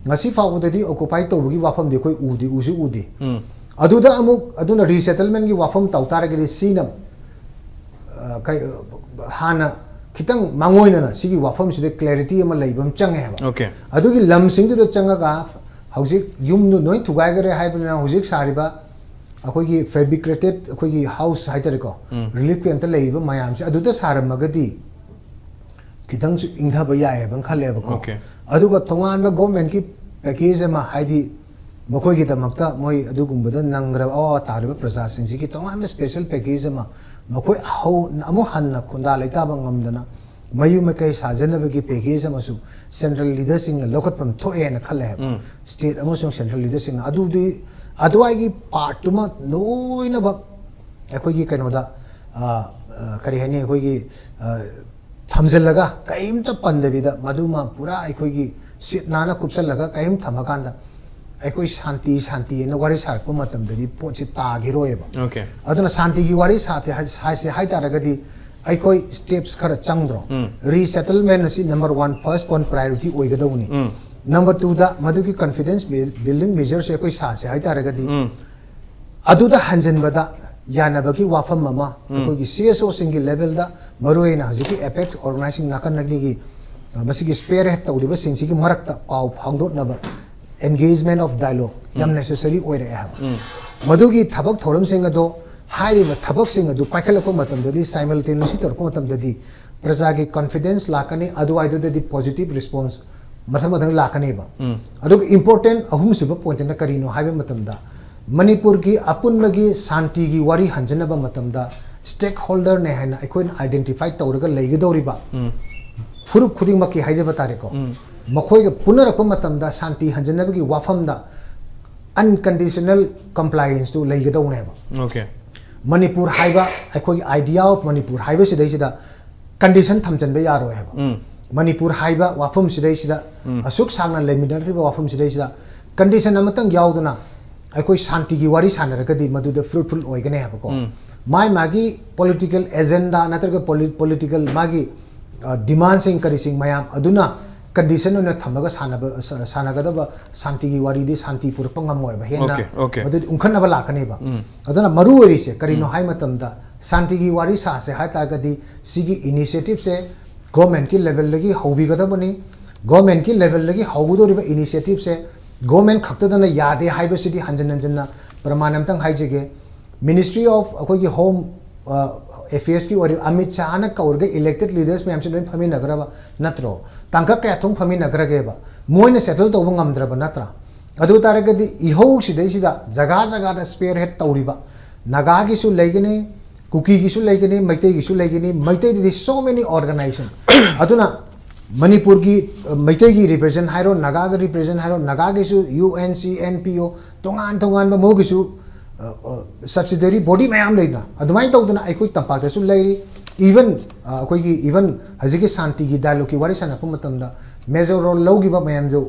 ꯉꯁꯤ ꯐꯥꯎꯕꯗꯗꯤ ꯑꯣꯀꯨꯄꯥꯏ ꯇꯧꯕꯒꯤ ꯋꯥꯐꯝꯗꯤ ꯑꯩꯈꯣꯏ ꯎꯗꯤ, ꯎꯁꯨ ꯎꯗꯦ꯫ ꯎꯝ. ꯑꯗꯨꯗ ꯑꯃꯨꯛ, ꯑꯗꯨꯅ ꯔꯤꯁꯦꯇꯜꯃꯦꯟꯒꯤ ꯋꯥꯐꯝ ꯇꯧ ꯇꯥꯔꯒꯗꯤ ꯁꯤꯅ, ꯑ, ꯀꯩ-, ꯍꯥꯟꯅ ꯈꯤꯇꯪ ꯃꯥꯡꯑꯣꯏꯅꯅ ꯁꯤꯒꯤ ꯋꯥꯐꯝꯁꯤꯗ ꯀ꯭ꯂꯦꯔꯤꯇꯤ ꯑꯃ ꯂꯩꯕ ꯑꯃ ꯆꯪꯉꯦ ꯍꯥꯏꯕ꯫ Okay. ꯑꯗꯨꯒꯤ ꯂꯝꯁꯤꯡꯗꯨꯗ ꯆꯪꯉꯒ ꯍꯧꯖꯤꯛ ꯌꯨꯝꯗꯨ ꯂꯣꯏ ꯊꯨꯒꯥꯏꯈ꯭ꯔꯦ ꯍꯥꯏꯕꯅꯤꯅ ꯍꯧꯖꯤꯛ ꯁꯥꯔꯤꯕ ꯑꯩꯈꯣꯏꯒꯤ ꯐꯦꯕ꯭ꯔꯤꯀꯦꯇꯦꯠ ꯑꯩꯈꯣꯏꯒꯤ ꯍꯥꯎꯁ ꯍꯥꯏꯇꯥꯔꯦꯀꯣ, ꯎꯝ. ꯔꯤꯂꯤꯐ ꯀꯦꯝꯞꯇ ꯂꯩꯔꯤꯕ ꯃꯌꯥꯝꯁꯦ ꯑꯗꯨꯗ ꯁꯥꯔꯝꯃꯒꯗꯤ ꯈꯤꯇꯪꯁꯨ ꯏꯪꯊꯕ ꯌꯥꯏ ꯍꯥꯏꯕ ꯑꯃ ꯈꯜꯂꯦꯕꯀꯣ꯫ Okay. ꯑꯗꯨꯒ ꯇꯣꯉꯥꯟꯕ ꯒꯣꯔꯃꯦꯟꯠꯀꯤ ꯄꯦꯀꯦꯖ ꯑꯃ, ꯍꯥꯏꯗꯤ ꯃꯈꯣꯏꯒꯤꯗꯃꯛꯇ ꯃꯣꯏ ꯑꯗꯨꯒꯨꯝꯕꯗ ꯅꯪꯈ꯭ꯔꯕ ꯑꯋꯥꯕ ꯇꯥꯔꯤꯕ ꯄ꯭ꯔꯖꯥꯁꯤꯡꯁꯤꯒꯤ ꯇꯣꯉꯥꯟꯕ ꯁ꯭ꯄꯦꯁꯦꯜ ꯄꯦꯀꯦꯖ ꯑꯃ, ꯃꯈꯣꯏ ꯍꯧ-, ꯑꯃꯨꯛ ꯍꯟꯅ ꯈꯨꯟꯗꯥ ꯂꯩꯇꯥꯕ ꯉꯝꯗꯅ ꯃꯌꯨꯝ ꯃꯀꯩ ꯁꯥꯖꯅꯕꯒꯤ ꯄꯦꯀꯦꯖ ꯑꯃꯁꯨ ꯁꯦꯟꯇ꯭ꯔꯦꯜ ꯂꯤꯗꯔꯁꯤꯡꯅ ꯂꯧꯈꯠꯐꯝ ꯊꯣꯛꯑꯦꯅ ꯈꯜꯂꯦ ꯍꯥꯏꯕ꯫ ꯎꯝ꯫ ꯁ꯭ꯇꯦꯠ ꯑꯃꯁꯨꯡ ꯁꯦꯟꯇ꯭ꯔꯦꯜ ꯂꯤꯗꯔꯁꯤꯡꯅ ꯑꯗꯨꯗꯤ ꯑꯗꯨꯋꯥꯏꯒꯤ ꯄꯥꯔꯠꯇꯨꯃ ꯂꯣꯏꯅꯃꯛ ꯑꯩꯈꯣꯏꯒꯤ ꯀꯩꯅꯣꯗ, ꯑ, ꯑ, ꯀꯔꯤ ꯍꯥꯏꯅꯤ, ꯑꯩꯈꯣꯏꯒꯤ, ꯑ, ꯊꯝꯖꯤꯜꯂꯒ ꯀꯔꯤꯝꯇ ꯄꯟꯗꯕꯤꯗ ꯃꯗꯨꯃ ꯄꯨꯔꯥ ꯑꯩꯈꯣꯏꯒꯤ ꯁꯤꯠ ꯅꯥꯟꯅ ꯀꯨꯞꯁꯜꯂꯒ ꯀꯔꯤꯝ ꯊꯝꯃꯀꯥꯟꯗ ꯑꯩꯈꯣꯏ ꯁꯥꯟꯇꯤ, ꯁꯥꯟꯇꯤ ꯑꯅ ꯋꯥꯔꯤ ꯁꯥꯔꯛꯄ ꯃꯇꯝꯗꯗꯤ ꯄꯣꯠꯁꯤ ꯇꯥꯈꯤꯔꯣꯏꯕ꯫ Okay꯫ ꯑꯗꯨꯅ ꯁꯥꯟꯇꯤꯒꯤ ꯋꯥꯔꯤ ꯁꯥꯁꯦ ꯍꯥꯏ-, ꯍꯥꯏꯁꯦ ꯍꯥꯏꯇꯥꯔꯒꯗꯤ ꯑꯩꯈꯣꯏ ꯁ꯭ꯇꯦꯞꯁ ꯈꯔ ꯆꯪꯗ꯭ꯔꯣ? ꯎꯝ꯫ ꯔꯤꯁꯦꯇꯜꯃꯦꯟ ꯑꯁꯤ number one, first point priority ꯑꯣꯏꯒꯗꯧꯕꯅꯤ꯫ ꯎꯝ꯫ ꯅꯝꯕꯔ ꯇꯨꯗ ꯃꯗꯨꯒꯤ ꯀꯟꯐꯤꯗꯦꯟꯁ ꯕꯤꯜ-, ꯕꯤꯜꯗꯤꯡ ꯃꯦꯖꯔꯁꯦ ꯑꯩꯈꯣꯏ ꯁꯥꯁꯦ ꯍꯥꯏꯇꯥꯔꯒꯗꯤ, ꯎꯝ꯫ ꯑꯗꯨꯗ ꯍꯟꯖꯤꯟꯕꯗ ꯌꯥꯅꯕꯒꯤ ꯋꯥꯐꯝ ꯑꯃ ꯎꯝ꯫ ꯑꯩꯈꯣꯏꯒꯤ ꯁꯤ ꯑꯦꯁ ꯑꯣꯁꯤꯡꯒꯤ ꯂꯦꯚꯦꯜꯗ, ꯃꯔꯨꯑꯣꯏꯅ ꯍꯧꯖꯤꯛꯀꯤ ꯑꯦꯄꯦꯛꯁ ꯑꯣꯔꯒꯅꯥꯏꯖꯤꯡ ꯅꯥꯀꯟ ꯑꯅꯤꯒꯤ, ꯑ, ꯃꯁꯤꯒꯤ ꯁ꯭ꯄꯤꯌꯔ ꯍꯦꯗ ꯇꯧꯔꯤꯕꯁꯤꯡꯁꯤꯒꯤ ꯃꯔꯛꯇ ꯄꯥꯎ ꯐꯥꯎꯗꯣꯛꯅꯕ engagement of dialogue ꯌꯥꯝ ꯎꯝ꯫ ꯅꯦꯁꯦꯁꯔꯤ ꯑꯣꯏꯔꯛꯑꯦ ꯍꯥꯏꯕ꯫ ꯎꯝ꯫ ꯃꯗꯨꯒꯤ ꯊꯕꯛ ꯊꯧꯔꯝꯁꯤꯡ ꯑꯗꯣ, ꯍꯥꯏꯔꯤꯕ ꯊꯕꯛꯁꯤꯡ ꯑꯗꯨ ꯄꯥꯏꯈꯠꯂꯛꯄ ꯃꯇꯝꯗꯗꯤ, simultaneously ꯇꯧꯔꯛꯄ ꯃꯇꯝꯗꯗꯤ, ꯄ꯭ꯔꯖꯥꯒꯤ ꯀꯟꯐꯤꯗꯦꯟꯁ ꯂꯥꯛꯀꯅꯤ, ꯑꯗꯨꯋꯥꯏꯗꯨꯗꯗꯤ ꯄꯣꯖꯤꯇꯤꯚ ꯔꯤꯁꯄꯣꯟꯁ ꯃꯊꯪ ꯃꯊꯪ ꯂꯥꯛꯀꯅꯦꯕ꯫ ꯎꯝ꯫ ꯑꯗꯨꯒ ꯏꯝꯄꯣꯔꯇꯦꯟ ꯑꯍꯨꯝꯁꯨꯕ ꯄꯣꯏꯟꯠꯅ ꯀꯔꯤꯅꯣ ꯍꯥꯏꯕ ꯃꯇꯝꯗ, ꯃꯅꯤꯄꯨꯔꯒꯤ ꯑꯄꯨꯟꯕꯒꯤ ꯁꯥꯟꯇꯤꯒꯤ ꯋꯥꯔꯤ ꯍꯟꯖꯅꯕ ꯃꯇꯝꯗ, ꯁ꯭ꯇꯦꯛ ꯍꯣꯜꯗꯔꯅꯦ ꯍꯥꯏꯅ ꯑꯩꯈꯣꯏꯅ ꯑꯥꯏꯗꯦꯟꯇꯤꯐꯥꯏ ꯇꯧꯔꯒ ꯂꯩꯒꯗꯧꯔꯤꯕ ꯎꯝ꯫ ꯐꯨꯔꯨꯞ ꯈꯨꯗꯤꯡꯃꯛꯀꯤ ꯍꯥꯏꯖꯕ ꯇꯥꯔꯦꯀꯣ, ꯎꯝ꯫ ꯃꯈꯣꯏꯒ ꯄꯨꯟꯅꯔꯛꯄ ꯃꯇꯝꯗ ꯁꯥꯟꯇꯤ ꯍꯟꯖꯅꯕꯒꯤ ꯋꯥꯐꯝꯗ ꯑꯟꯀꯟꯗꯤꯁꯅꯦꯜ ꯀꯝꯄ꯭ꯂꯥꯏꯌꯦꯟꯁꯇꯨ ꯂꯩꯒꯗꯧꯅꯦꯕ꯫ Okay꯫ ꯃꯅꯤꯄꯨꯔ ꯍꯥꯏꯕ, ꯑꯩꯈꯣꯏꯒꯤ idea of ꯃꯅꯤꯄꯨꯔ ꯍꯥꯏꯕꯁꯤꯗꯩꯁꯤꯗ ꯀꯟꯗꯤꯁꯟ ꯊꯝꯖꯤꯟꯕ ꯌꯥꯔꯣꯏ ꯍꯥꯏꯕ꯫ ꯎꯝ꯫ ꯃꯅꯤꯄꯨꯔ ꯍꯥꯏꯕ ꯋꯥꯐꯝꯁꯤꯗꯩꯁꯤꯗ, ꯎꯝ꯫ ꯑꯁꯨꯛ ꯁꯥꯡꯅ ꯂꯩꯃꯤꯟꯅꯔꯛꯂꯤꯕ ꯋꯥꯐꯝꯁꯤꯗꯩꯁꯤꯗ ꯀꯟꯗꯤꯁꯟ ꯑꯃꯇꯪ ꯌꯥꯎꯗꯅ ꯑꯩꯈꯣꯏ ꯁꯥꯟꯇꯤꯒꯤ ꯋꯥꯔꯤ ꯁꯥꯟꯅꯔꯒꯗꯤ ꯃꯗꯨꯗ ꯐ꯭ꯔꯨꯠꯐꯨꯜ ꯑꯣꯏꯒꯅꯤ ꯍꯥꯏꯕꯀꯣ꯫ ꯎꯝ꯫ ꯃꯥꯏ ꯃꯥꯒꯤ ꯄꯣꯂꯤꯇꯤꯀꯦꯜ ꯑꯦꯖꯦꯟꯗꯥ ꯅꯠꯇ꯭ꯔꯒ ꯄꯣꯂꯤ-, ꯄꯣꯂꯤꯇꯤꯀꯦꯜ ꯃꯥꯒꯤ, ꯑ, ꯗꯤꯃꯥꯟꯁꯤꯡ ꯀꯔꯤꯁꯤꯡ ꯃꯌꯥꯝ ꯑꯗꯨꯅ ꯀꯟꯗꯤꯁꯟ ꯑꯣꯏꯅ ꯊꯝꯃꯒ ꯁꯥꯟꯅꯕ, ꯁ-, ꯁꯥꯟꯅꯒꯗꯕ ꯁꯥꯟꯇꯤꯒꯤ ꯋꯥꯔꯤꯗꯤ ꯁꯥꯟꯇꯤ ꯄꯨꯔꯛꯄ ꯉꯝꯃꯣꯏꯕ꯫ ꯍꯦꯟꯅ Okay, okay꯫ ꯃꯗꯨꯗꯤ ꯎꯪꯈꯠꯅꯕ ꯂꯥꯛꯀꯅꯦꯕ꯫ ꯎꯝ꯫ ꯑꯗꯨꯅ ꯃꯔꯨ ꯑꯣꯏꯔꯤꯁꯦ ꯀꯔꯤꯅꯣ ꯎꯝ꯫ ꯍꯥꯏ ꯃꯇꯝꯗ, ꯁꯥꯟꯇꯤꯒꯤ ꯋꯥꯔꯤ ꯁꯥꯁꯦ ꯍꯥꯏ ꯇꯥꯔꯒꯗꯤ ꯁꯤꯒꯤ ꯏꯅꯤꯁꯤꯌꯦꯇꯤꯚꯁꯦ ꯒꯣꯔꯃꯦꯟꯠꯀꯤ ꯂꯦꯚꯦꯜꯗꯒꯤ ꯍꯧꯕꯤꯒꯗꯕꯅꯤ꯫ ꯒꯣꯔꯃꯦꯟꯠꯀꯤ ꯂꯦꯚꯦꯜꯗꯒꯤ ꯍꯧꯒꯗꯧꯔꯤꯕ ꯏꯅꯤꯁꯤꯌꯦꯇꯤꯚꯁꯦ ꯒꯣꯔꯃꯦꯟꯠ ꯈꯛꯇꯗꯅ ꯌꯥꯗꯦ ꯍꯥꯏꯕꯁꯤꯗꯤ ꯍꯟꯖꯤꯟ ꯍꯟꯖꯤꯟꯅ ꯄ꯭ꯔꯃꯥꯟ ꯑꯝꯇꯪ ꯍꯥꯏꯖꯒꯦ꯫ Ministry of ꯑꯩꯈꯣꯏꯒꯤ ꯍꯣꯝ, ꯑ, ꯑꯦꯐꯤꯌꯔꯁꯀꯤ ꯑꯣꯏꯔꯤꯕ ꯑꯃꯤꯠ ꯁꯥꯍꯅ ꯀꯧꯔꯒ ꯏꯂꯦꯛꯇꯦꯗ ꯂꯤꯗꯔꯁ ꯃꯌꯥꯝꯁꯤ ꯂꯣꯏ ꯐꯝꯃꯤꯟꯅꯈ꯭ꯔꯕ ꯅꯠꯇ꯭ꯔꯣ? ꯇꯥꯡꯀꯛ ꯀꯌꯥ ꯊꯣꯛ ꯐꯝꯃꯤꯟꯅꯈ꯭ꯔꯒꯦꯕ? ꯃꯣꯏꯅ ꯁꯦꯇꯜ ꯇꯧꯕ ꯉꯝꯗ꯭ꯔꯕ ꯅꯠꯇ꯭ꯔꯥ? ꯑꯗꯨ ꯇꯥꯔꯒꯗꯤ ꯏꯍꯧꯁꯤꯗꯩꯁꯤꯗ ꯖꯒꯥ ꯖꯒꯥꯗ ꯁ꯭ꯄꯤꯌꯔ ꯍꯦꯗ ꯇꯧꯔꯤꯕ ꯅꯥꯒꯥꯒꯤꯁꯨ ꯂꯩꯒꯅꯤ, ꯀꯨꯀꯤꯒꯤꯁꯨ ꯂꯩꯒꯅꯤ, ꯃꯩꯇꯩꯒꯤꯁꯨ ꯂꯩꯒꯅꯤ, ꯃꯩꯇꯩꯗꯗꯤ so many organization. ꯑꯗꯨꯅ ꯃꯅꯤꯄꯨꯔꯒꯤ, ꯑ, ꯃꯩꯇꯩꯒꯤ represent ꯍꯥꯏꯔꯣ, ꯅꯥꯒꯥꯒꯤ represent ꯍꯥꯏꯔꯣ, ꯅꯥꯒꯥꯒꯤꯁꯨ U N C, N P O, ꯇꯣꯉꯥꯟ ꯇꯣꯉꯥꯟꯕ ꯃꯣꯏꯒꯤꯁꯨ, ꯑ, ꯑ, subsidiary body ꯃꯌꯥꯝ ꯂꯩꯗꯅ, ꯑꯗꯨꯃꯥꯏꯅ ꯇꯧꯗꯅ ꯑꯩꯈꯣꯏ ꯇꯝꯄꯥꯛꯇꯁꯨ ꯂꯩꯔꯤ. Even, ꯑ, ꯑꯩꯈꯣꯏꯒꯤ even ꯍꯧꯖꯤꯛꯀꯤ ꯁꯥꯟꯇꯤꯒꯤ dialogue ꯀꯤ ꯋꯥꯔꯤ ꯁꯥꯟꯅꯔꯛꯄ ꯃꯇꯝꯗ major role ꯂꯧꯈꯤꯕ ꯃꯌꯥꯝꯗꯣ,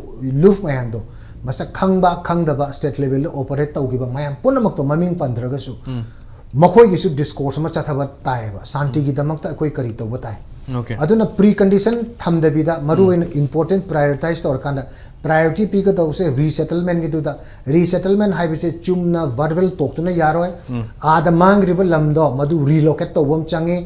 ꯂꯨꯐ ꯃꯌꯥꯝꯗꯣ, ꯃꯁꯛ ꯈꯪꯕ ꯈꯪꯗꯕ, state level ꯗ operate ꯇꯧꯈꯤꯕ ꯃꯌꯥꯝ ꯄꯨꯝꯅꯃꯛꯇꯣ ꯃꯃꯤꯡ ꯄꯟꯗ꯭ꯔꯒꯁꯨ, ꯃꯈꯣꯏꯒꯤꯁꯨ discourse ꯑꯃ ꯆꯠꯊꯕ ꯇꯥꯏꯌꯦꯕ, ꯁꯥꯟꯇꯤꯒꯤꯗꯃꯛꯇ ꯑꯩꯈꯣꯏ ꯀꯔꯤ ꯇꯧꯕ ꯇꯥꯏ. Okay. ꯑꯗꯨꯅ precondition ꯊꯝꯗꯕꯤꯗ, ꯃꯔꯨ ꯑꯣꯏꯅ important prioritize ꯇꯧꯔꯀꯥꯟꯗ, priority ꯄꯤꯒꯗꯧꯕꯁꯦ resettlement ꯒꯤꯗꯨꯗ. Resettlement ꯍꯥꯏꯕꯁꯦ ꯆꯨꯝꯅ verbal talk ꯇꯨꯅ ꯌꯥꯔꯣꯏ. ꯑꯥꯗ ꯃꯥꯡꯈ꯭ꯔꯤꯕ ꯂꯝꯗꯣ ꯃꯗꯨ relocate ꯇꯧꯕ ꯑꯃ ꯆꯪꯉꯤ,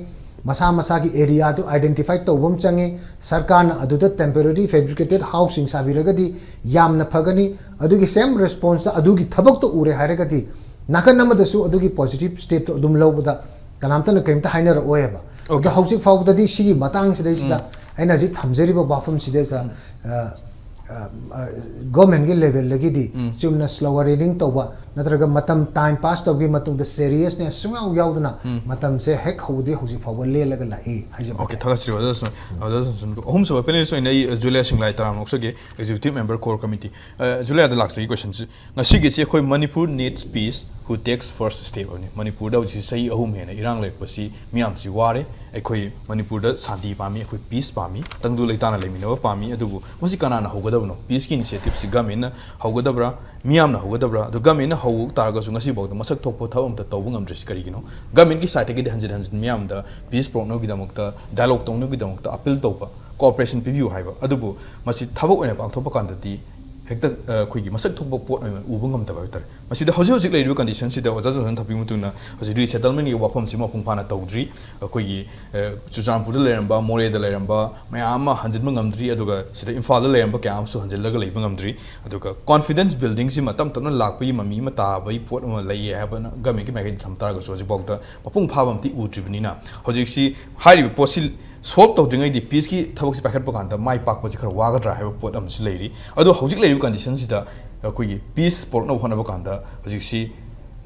ꯃꯁꯥ ꯃꯁꯥꯒꯤ area ꯗꯨ identify ꯇꯧꯕ ꯑꯃ ꯆꯪꯉꯤ, ꯁꯔꯀꯥꯔꯅ ꯑꯗꯨꯗ temporary fabricated housing ꯁꯥꯕꯤꯔꯒꯗꯤ ꯌꯥꯝꯅ ꯐꯒꯅꯤ. ꯑꯗꯨꯒꯤ same response ꯇ ꯑꯗꯨꯒꯤ ꯊꯕꯛꯇꯣ ꯎꯔꯦ ꯍꯥꯏꯔꯒꯗꯤ, ꯅꯥꯀꯟ ꯑꯃꯗꯁꯨ ꯑꯗꯨꯒꯤ positive step ꯇꯣ ꯑꯗꯨꯝ ꯂꯧꯕꯗ ꯀꯅꯥꯝꯇꯅ ꯀꯔꯤꯝꯇ ꯍꯥꯏꯅꯔꯛꯑꯣꯏꯕ. ꯑꯗꯣ Okay. ꯍꯧꯖꯤꯛ ꯐꯥꯎꯕꯗꯗꯤ ꯁꯤꯒꯤ ꯃꯇꯥꯡꯁꯤꯗꯩꯁꯤꯗ ꯑꯩꯅ ꯍꯧꯖꯤꯛ ꯊꯝꯖꯔꯤꯕ ꯋꯥꯐꯝꯁꯤꯗꯩꯁꯤꯗ, ꯑ, ꯑ, ꯑ, government ꯀꯤ level ꯗꯒꯤꯗꯤ ꯆꯨꯝꯅ slogan reading ꯇꯧꯕ ꯅꯠꯇ꯭ꯔꯒ ꯃꯇꯝ time pass ꯇꯧꯕꯒꯤ ꯃꯇꯨꯡꯗ seriousness ꯁꯨꯡꯌꯥꯎ ꯌꯥꯎꯗꯅ ꯃꯇꯝꯁꯦ ꯍꯦꯛ ꯍꯧꯕꯗꯒꯤ ꯍꯧꯖꯤꯛ ꯐꯥꯎꯕ ꯂꯦꯜꯂꯒ ꯂꯥꯛꯏ ꯍꯥꯏꯖꯕ Okay, ꯇꯥꯏ. ꯊꯥꯒꯠꯆꯔꯤ ꯑꯣꯖꯥ ꯁꯨꯟ-, ꯑꯣꯖꯥ ꯁꯨꯟꯁꯨꯟ꯫ ꯑꯍꯨꯝꯁꯨꯕ panelist ꯑꯣꯏꯅ ꯑꯩ ꯖꯨꯂꯤꯌꯥ ꯁꯤꯡꯂꯥꯏ ꯇꯔꯥꯝꯅ ꯑꯣꯛꯆꯒꯦ, executive member core committee꯫ ꯑ, ꯖꯨꯂꯤꯌꯥꯗ ꯂꯥꯛꯆꯒꯦ question ꯁꯤ꯫ ꯉꯁꯤꯒꯤꯁꯤ ꯑꯩꯈꯣꯏ "Manipur needs peace, who takes first step" ꯍꯥꯏꯕꯅꯤ꯫ ꯃꯅꯤꯄꯨꯔꯗ ꯍꯧꯖꯤꯛ ꯆꯍꯤ ꯑꯍꯨꯝ ꯍꯦꯟꯅ ꯏꯔꯥꯡ ꯂꯩꯔꯛꯄꯁꯤ ꯃꯤꯌꯥꯝꯁꯤ ꯋꯥꯔꯦ꯫ ꯑꯩꯈꯣꯏ ꯃꯅꯤꯄꯨꯔꯗ ꯁꯥꯟꯇꯤ ꯄꯥꯝꯃꯤ, ꯑꯩꯈꯣꯏ peace ꯄꯥꯝꯃꯤ, ꯇꯪꯗꯨ ꯂꯩꯇꯥꯅ ꯂꯩꯃꯤꯟꯅꯕ ꯄꯥꯝꯃꯤ꯫ ꯑꯗꯨꯕꯨ ꯃꯁꯤ ꯀꯅꯥꯅ ꯍꯧꯒꯗꯕꯅꯣ? Peace ꯀꯤ initiative ꯁꯤ government ꯅ ꯍꯧꯒꯗꯕ꯭ꯔꯥ, ꯃꯤꯌꯥꯝꯅ ꯍꯧꯒꯗꯕ꯭ꯔꯥ? ꯑꯗꯨ government ꯅ ꯍꯧ ꯇꯥꯔꯒꯁꯨ ꯉꯁꯤꯐꯥꯎꯗ ꯃꯁꯛ ꯊꯣꯛꯄ ꯊꯕꯛ ꯑꯝꯇ ꯇꯧꯕ ꯉꯝꯗ꯭ꯔꯤꯁꯤ ꯀꯔꯤꯒꯤꯅꯣ? Government ꯀꯤ side ꯇꯒꯤꯗꯤ ꯍꯟꯖꯤꯟ ꯍꯟꯖꯤꯟ ꯃꯤꯌꯥꯝꯗ peace ꯄꯨꯔꯛꯅꯕꯒꯤꯗꯃꯛꯇ, dialogue ꯇꯧꯅꯕꯒꯤꯗꯃꯛꯇ appeal ꯇꯧꯕ, cooperation ꯄꯤꯕꯤꯌꯨ ꯍꯥꯏꯕ, ꯑꯗꯨꯕꯨ ꯃꯁꯤ ꯊꯕꯛ ꯑꯣꯏꯅ ꯄꯥꯡꯊꯣꯛꯄ ꯀꯥꯟꯗꯗꯤ ꯍꯦꯛꯇ, ꯑ, ꯑꯩꯈꯣꯏꯒꯤ ꯃꯁꯛ ꯊꯣꯛꯄ ꯄꯣꯠ ꯑꯣꯏꯅ ꯎꯕ ꯉꯝꯗꯕ ꯍꯥꯏꯕ ꯇꯥꯔꯦ꯫ ꯃꯁꯤꯗ ꯍꯧꯖꯤꯛ ꯍꯧꯖꯤꯛ ꯂꯩꯔꯤꯕ condition ꯁꯤꯗ ꯑꯣꯖꯥ ꯖꯣꯟꯁꯟ ꯊꯝꯕꯤꯕ ꯃꯇꯨꯡ ꯏꯟꯅ ꯍꯧꯖꯤꯛ resettlement ꯀꯤ ꯋꯥꯐꯝꯁꯤ ꯃꯄꯨꯡ ꯐꯥꯅ ꯇꯧꯗ꯭ꯔꯤ꯫ ꯑꯩꯈꯣꯏꯒꯤ, ꯑ, ꯆꯨꯔꯆꯥꯟꯄꯨꯔꯗ ꯂꯩꯔꯝꯕ, ꯃꯣꯔꯦꯗ ꯂꯩꯔꯝꯕ ꯃꯌꯥꯝ ꯑꯃ ꯍꯟꯖꯤꯟꯕ ꯉꯝꯗ꯭ꯔꯤ, ꯑꯗꯨꯒ ꯁꯤꯗ ꯏꯝꯐꯥꯜꯗ ꯂꯩꯔꯝꯕ ꯀꯌꯥ ꯑꯃꯁꯨ ꯍꯟꯖꯤꯜꯂꯒ ꯂꯩꯕ ꯉꯝꯗ꯭ꯔꯤ꯫ ꯑꯗꯨꯒ confidence building ꯁꯤ ꯃꯇꯝ ꯇꯞꯅ ꯂꯥꯛꯄꯒꯤ ꯃꯃꯤ ꯑꯃ ꯇꯥꯕꯒꯤ ꯄꯣꯠ ꯑꯃ ꯂꯩꯌꯦ ꯍꯥꯏꯕꯅ government ꯀꯤ ꯃꯥꯏꯀꯩꯗ ꯊꯝ ꯇꯥꯔꯒꯁꯨ ꯍꯧꯖꯤꯛꯐꯥꯎꯗ ꯃꯄꯨꯡ ꯐꯥꯕ ꯑꯃꯗꯤ ꯎꯗ꯭ꯔꯤꯕꯅꯤꯅ, ꯍꯧꯖꯤꯛꯁꯤ ꯍꯥꯏꯔꯤꯕ ꯄꯣꯠꯁꯤ solve ꯇꯧꯗ꯭ꯔꯤꯉꯩꯗꯤ peace ꯀꯤ ꯊꯕꯛꯁꯤ ꯄꯥꯏꯈꯠꯄ ꯀꯥꯟꯗ ꯃꯥꯏ ꯄꯥꯛꯄꯁꯤ ꯈꯔ ꯋꯥꯒꯗ꯭ꯔꯥ ꯍꯥꯏꯕ ꯄꯣꯠ ꯑꯃꯁꯨ ꯂꯩꯔꯤ꯫ ꯑꯗꯣ ꯍꯧꯖꯤꯛ ꯂꯩꯔꯤꯕ condition ꯁꯤꯗ ꯑꯩꯈꯣꯏꯒꯤ peace ꯄꯨꯔꯛꯅꯕ ꯍꯣꯠꯅꯕ ꯀꯥꯟꯗ ꯍꯧꯖꯤꯛꯁꯤ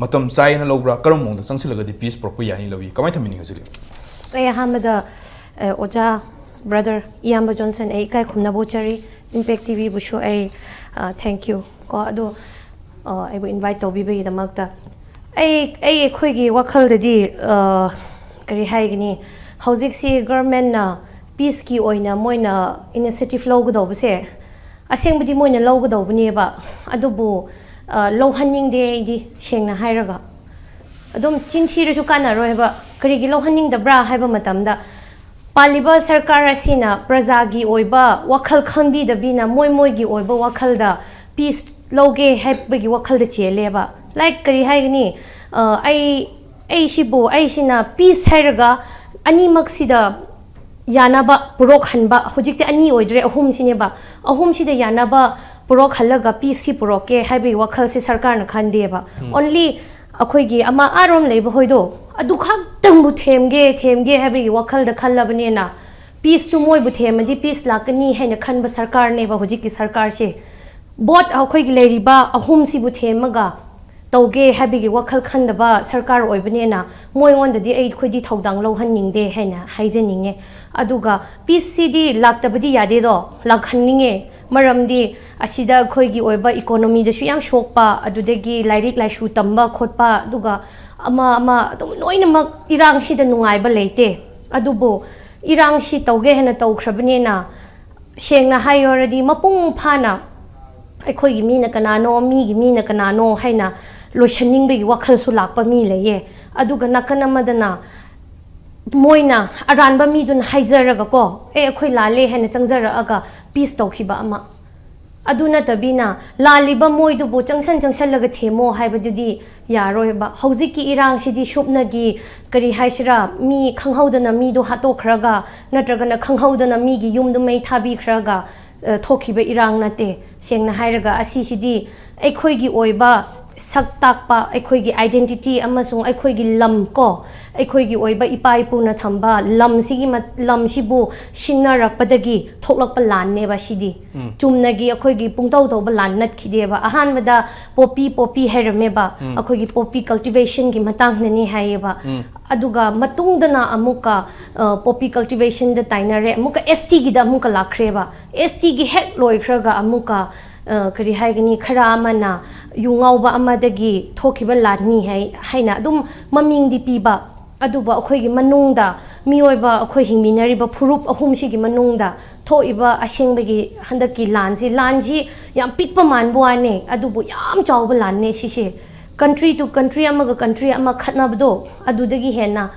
ꯃꯇꯝ ꯆꯥꯏꯅ ꯂꯧꯕ꯭ꯔꯥ? ꯀꯔꯝꯕ ꯃꯑꯣꯡꯗ ꯆꯪꯁꯤꯜꯂꯒꯗꯤ peace ꯄꯨꯔꯛꯄ ꯌꯥꯏꯅ ꯂꯧꯏ? ꯀꯃꯥꯏꯅ ꯊꯝꯕꯤꯅꯤꯡꯉꯤ ꯍꯧꯖꯤꯛ? ꯑꯩ ꯑꯍꯥꯟꯕꯗ ꯑꯣꯖꯥ, brother, ꯏꯌꯥꯝꯕ ꯖꯣꯟꯁꯟ, ꯑꯩ ꯏꯀꯥꯏ ꯈꯨꯝꯅꯕ ꯎꯠꯆꯔꯤ꯫ Impact TVꯕꯨꯁꯨ ꯑꯩ thank you ꯀꯣ, ꯑꯗꯣ ꯑꯩꯕꯨ invite ꯇꯧꯕꯤꯕꯒꯤꯗꯃꯛꯇ꯫ ꯑꯩ ꯑꯩ ꯑꯩꯈꯣꯏꯒꯤ ꯋꯥꯈꯜꯗꯗꯤ ꯀꯔꯤ ꯍꯥꯏꯒꯅꯤ, ꯍꯧꯖꯤꯛꯁꯤ governmentꯅ peaceꯀꯤ ꯑꯣꯏꯅ ꯃꯣꯏꯅ initiative ꯂꯧꯒꯗꯧꯕꯁꯦ, ꯑꯁꯦꯡꯕꯗꯤ ꯃꯣꯏꯅ ꯂꯧꯒꯗꯧꯕꯅꯦꯕ, ꯑꯗꯨꯕꯨ ꯂꯧꯍꯟꯅꯤꯡꯗꯦ ꯑꯩꯗꯤ, ꯁꯦꯡꯅ ꯍꯥꯏꯔꯒ꯫ ꯑꯗꯨꯝ ꯆꯤꯟ ꯊꯤꯔꯁꯨ ꯀꯥꯟꯅꯔꯣꯏ ꯍꯥꯏꯕ꯫ ꯀꯔꯤꯒꯤ ꯂꯧꯍꯟꯅꯤꯡꯗꯕ꯭ꯔꯥ ꯍꯥꯏꯕ ꯃꯇꯝꯗ, ꯄꯥꯜꯂꯤꯕ ꯁꯔꯀꯥꯔ ꯑꯁꯤꯅ ꯄ꯭ꯔꯖꯥꯒꯤ ꯑꯣꯏꯕ ꯋꯥꯈꯜ ꯈꯪꯕꯤꯗꯕꯤꯅ ꯃꯣꯏ ꯃꯣꯏꯒꯤ ꯑꯣꯏꯕ ꯋꯥꯈꯜꯗ peace ꯂꯧꯒꯦ ꯍꯥꯏꯕꯒꯤ ꯋꯥꯈꯜꯗ ꯆꯦꯜꯂꯦꯕ꯫ Like, ꯀꯔꯤ ꯍꯥꯏꯒꯅꯤ, ꯑꯩ ꯑꯩꯁꯤꯕꯨ ꯑꯩꯁꯤꯅ peace ꯍꯥꯏꯔꯒ ꯑꯅꯤꯃꯛꯁꯤꯗ ꯌꯥꯅꯕ ꯄꯨꯔꯛꯍꯟꯕ, ꯍꯧꯖꯤꯛꯇꯤ ꯑꯅꯤ ꯑꯣꯏꯗ꯭ꯔꯦ, ꯑꯍꯨꯝꯁꯤꯅꯦꯕ꯫ ꯑꯍꯨꯝꯁꯤꯗ ꯌꯥꯅꯕ ꯄꯨꯔꯛꯍꯜꯂꯒ peaceꯁꯤ ꯄꯨꯔꯛꯀꯦ ꯍꯥꯏꯕꯒꯤ ꯋꯥꯈꯜꯁꯤ ꯁꯔꯀꯥꯔꯅ ꯈꯟꯗꯦꯕ꯫ Only ꯑꯩꯈꯣꯏꯒꯤ ꯑꯃ ꯑꯥꯔꯣꯝ ꯂꯩꯕ ꯍꯣꯏꯗꯣ, ꯑꯗꯨ ꯈꯛꯇꯪꯕꯨ ꯊꯦꯝꯒꯦ ꯊꯦꯝꯒꯦ ꯍꯥꯏꯕꯒꯤ ꯋꯥꯈꯜꯗ ꯈꯜꯂꯕꯅꯤꯅ, peaceꯇꯨ ꯃꯣꯏꯕꯨ ꯊꯦꯝꯃꯗꯤ peace ꯂꯥꯛꯀꯅꯤ ꯍꯥꯏꯅ ꯈꯟꯕ ꯁꯔꯀꯥꯔꯅꯦꯕ ꯍꯧꯖꯤꯛꯀꯤ ꯁꯔꯀꯥꯔꯁꯦ꯫ Both ꯑꯩꯈꯣꯏꯒꯤ ꯂꯩꯔꯤꯕ ꯑꯍꯨꯝꯁꯤꯕꯨ ꯊꯦꯝꯃꯒ ꯇꯧꯒꯦ ꯍꯥꯏꯕꯒꯤ ꯋꯥꯈꯜ ꯈꯟꯗꯕ ꯁꯔꯀꯥꯔ ꯑꯣꯏꯕꯅꯤꯅ, ꯃꯣꯏꯉꯣꯟꯗꯗꯤ ꯑꯩꯈꯣꯏꯗꯤ ꯊꯧꯗꯥꯡ ꯂꯧꯍꯟꯅꯤꯡꯗꯦ ꯍꯥꯏꯅ ꯍꯥꯏꯖꯅꯤꯡꯉꯦ꯫ ꯑꯗꯨꯒ peaceꯁꯤꯗꯤ ꯂꯥꯛꯇꯕꯗꯤ ꯌꯥꯗꯦꯗꯣ, ꯂꯥꯛꯍꯟꯅꯤꯡꯉꯦ꯫ ꯃꯔꯝꯗꯤ ꯑꯁꯤꯗ ꯑꯩꯈꯣꯏꯒꯤ ꯑꯣꯏꯕ economyꯗꯁꯨ ꯌꯥꯝ ꯁꯣꯛꯄ, ꯑꯗꯨꯗꯒꯤ ꯂꯥꯏꯔꯤꯛ ꯂꯥꯏꯁꯨ ꯇꯝꯕ ꯈꯣꯠꯄ, ꯑꯗꯨꯒ ꯑꯃ ꯑꯃ ꯑꯗꯨꯝ ꯂꯣꯏꯅꯃꯛ ꯏꯔꯥꯡꯁꯤꯗ ꯅꯨꯡꯉꯥꯏꯕ ꯂꯩꯇꯦ꯫ ꯑꯗꯨꯕꯨ ꯏꯔꯥꯡꯁꯤ ꯇꯧꯒꯦ ꯍꯥꯏꯅ ꯇꯧꯈ꯭ꯔꯕꯅꯤꯅ, ꯁꯦꯡꯅ ꯍꯥꯏꯌꯣꯔꯗꯤ ꯃꯄꯨꯡ ꯐꯥꯅ ꯑꯩꯈꯣꯏꯒꯤ ꯃꯤꯅ ꯀꯅꯥꯅꯣ, ꯃꯤꯒꯤ ꯃꯤꯅ ꯀꯅꯥꯅꯣ ꯍꯥꯏꯅ ꯂꯣꯏꯁꯟꯅꯤꯡꯕꯒꯤ ꯋꯥꯈꯜꯁꯨ ꯂꯥꯛꯄ ꯃꯤ ꯂꯩꯌꯦ꯫ ꯑꯗꯨꯒ ꯅꯥꯀꯟ ꯑꯃꯗꯅ ꯃꯣꯏꯅ ꯑꯔꯥꯟꯕ ꯃꯤꯗꯨꯅ ꯍꯥꯏꯖꯔꯒꯀꯣ, "ꯑꯦ, ꯑꯩꯈꯣꯏ ꯂꯥꯜꯂꯦ" ꯍꯥꯏꯅ ꯆꯪꯖꯔꯛꯑꯒ peace ꯇꯧꯈꯤꯕ ꯑꯃ꯫ ꯑꯗꯨ ꯅꯠꯇꯕꯤꯅ ꯂꯥꯜꯂꯤꯕ ꯃꯣꯏꯗꯨꯕꯨ ꯆꯪꯁꯟ ꯆꯪꯁꯜꯂꯒ ꯊꯦꯝꯃꯣ ꯍꯥꯏꯕꯗꯨꯗꯤ ꯌꯥꯔꯣꯏꯕ꯫ ꯍꯧꯖꯤꯛꯀꯤ ꯏꯔꯥꯡꯁꯤꯗꯤ ꯁꯨꯞꯅꯒꯤ, ꯀꯔꯤ ꯍꯥꯏꯁꯤꯔꯥ, ꯃꯤ ꯈꯪꯍꯧꯗꯅ ꯃꯤꯗꯣ ꯍꯥꯠꯇꯣꯛꯈ꯭ꯔꯒ, ꯅꯠꯇ꯭ꯔꯒꯅ ꯈꯪꯍꯧꯗꯅ ꯃꯤꯒꯤ ꯌꯨꯝꯗꯨ ꯃꯩ ꯊꯥꯕꯤꯈ꯭ꯔꯒ, ꯑ, ꯊꯣꯛꯈꯤꯕ ꯏꯔꯥꯡ ꯅꯠꯇꯦ꯫ ꯁꯦꯡꯅ ꯍꯥꯏꯔꯒ, ꯑꯁꯤꯁꯤꯗꯤ ꯑꯩꯈꯣꯏꯒꯤ ꯑꯣꯏꯕ ꯁꯛ ꯇꯥꯛꯄ, ꯑꯩꯈꯣꯏꯒꯤ identity ꯑꯃꯁꯨꯡ ꯑꯩꯈꯣꯏꯒꯤ ꯂꯝ ꯀꯣ, ꯑꯩꯈꯣꯏꯒꯤ ꯑꯣꯏꯕ ꯏꯄꯥ ꯏꯄꯨꯅ ꯊꯝꯕ ꯂꯝꯁꯤꯒꯤ ꯃ-, ꯂꯝꯁꯤꯕꯨ ꯁꯤꯟꯅꯔꯛꯄꯗꯒꯤ ꯊꯣꯛꯂꯛꯄ ꯂꯥꯟꯅꯦꯕ ꯁꯤꯗꯤ꯫ ꯆꯨꯝꯅꯒꯤ ꯑꯩꯈꯣꯏꯒꯤ ꯄꯨꯡꯇꯧ ꯇꯧꯕ ꯂꯥꯟ ꯅꯠꯈꯤꯗꯦꯕ꯫ ꯑꯍꯥꯟꯕꯗ poppy, poppy ꯍꯥꯏꯔꯝꯃꯦꯕ, ꯑꯩꯈꯣꯏꯒꯤ poppy cultivation ꯒꯤ ꯃꯇꯥꯡꯗꯅꯤ ꯍꯥꯏꯌꯦꯕ꯫ ꯑꯗꯨꯒ ꯃꯇꯨꯡꯗꯅ ꯑꯃꯨꯛꯀ, ꯑ, poppy cultivation ꯗ ꯇꯥꯏꯅꯔꯦ, ꯑꯃꯨꯛꯀ S T ꯒꯤꯗ ꯑꯃꯨꯛꯀ ꯂꯥꯛꯈ꯭ꯔꯦꯕ꯫ S T ꯒꯤ ꯍꯦꯛ ꯂꯣꯏꯈ꯭ꯔꯒ ꯑꯃꯨꯛꯀ, ꯑ, ꯀꯔꯤ ꯍꯥꯏꯒꯅꯤ, ꯈꯔ ꯑꯃꯅ ꯌꯨ ꯉꯥꯎꯕ ꯑꯃꯗꯒꯤ ꯊꯣꯛꯈꯤꯕ ꯂꯥꯟꯅꯤ ꯍꯥꯏ, ꯍꯥꯏꯅ ꯑꯗꯨꯝ ꯃꯃꯤꯡꯗꯤ ꯄꯤꯕ꯫ ꯑꯗꯨꯕꯨ ꯑꯩꯈꯣꯏꯒꯤ ꯃꯅꯨꯡꯗ ꯃꯤꯑꯣꯏꯕ ꯑꯩꯈꯣꯏ ꯍꯤꯡꯃꯤꯟꯅꯔꯤꯕ ꯐꯨꯔꯨꯞ ꯑꯍꯨꯝꯁꯤꯒꯤ ꯃꯅꯨꯡꯗ ꯊꯣꯛꯏꯕ ꯑꯁꯦꯡꯕꯒꯤ ꯍꯟꯗꯛꯀꯤ ꯂꯥꯟꯁꯤ, ꯂꯥꯟꯁꯤ ꯌꯥꯝ ꯄꯤꯛꯄ ꯃꯥꯟꯕ ꯋꯥꯅꯦ, ꯑꯗꯨꯕꯨ ꯌꯥꯝ ꯆꯥꯎꯕ ꯂꯥꯟꯅꯦ ꯁꯤꯁꯦ꯫ Country to country ꯑꯃꯒ country ꯑꯃ ꯈꯠꯅꯕꯗꯣ, ꯑꯗꯨꯗꯒꯤ ꯍꯦꯟꯅ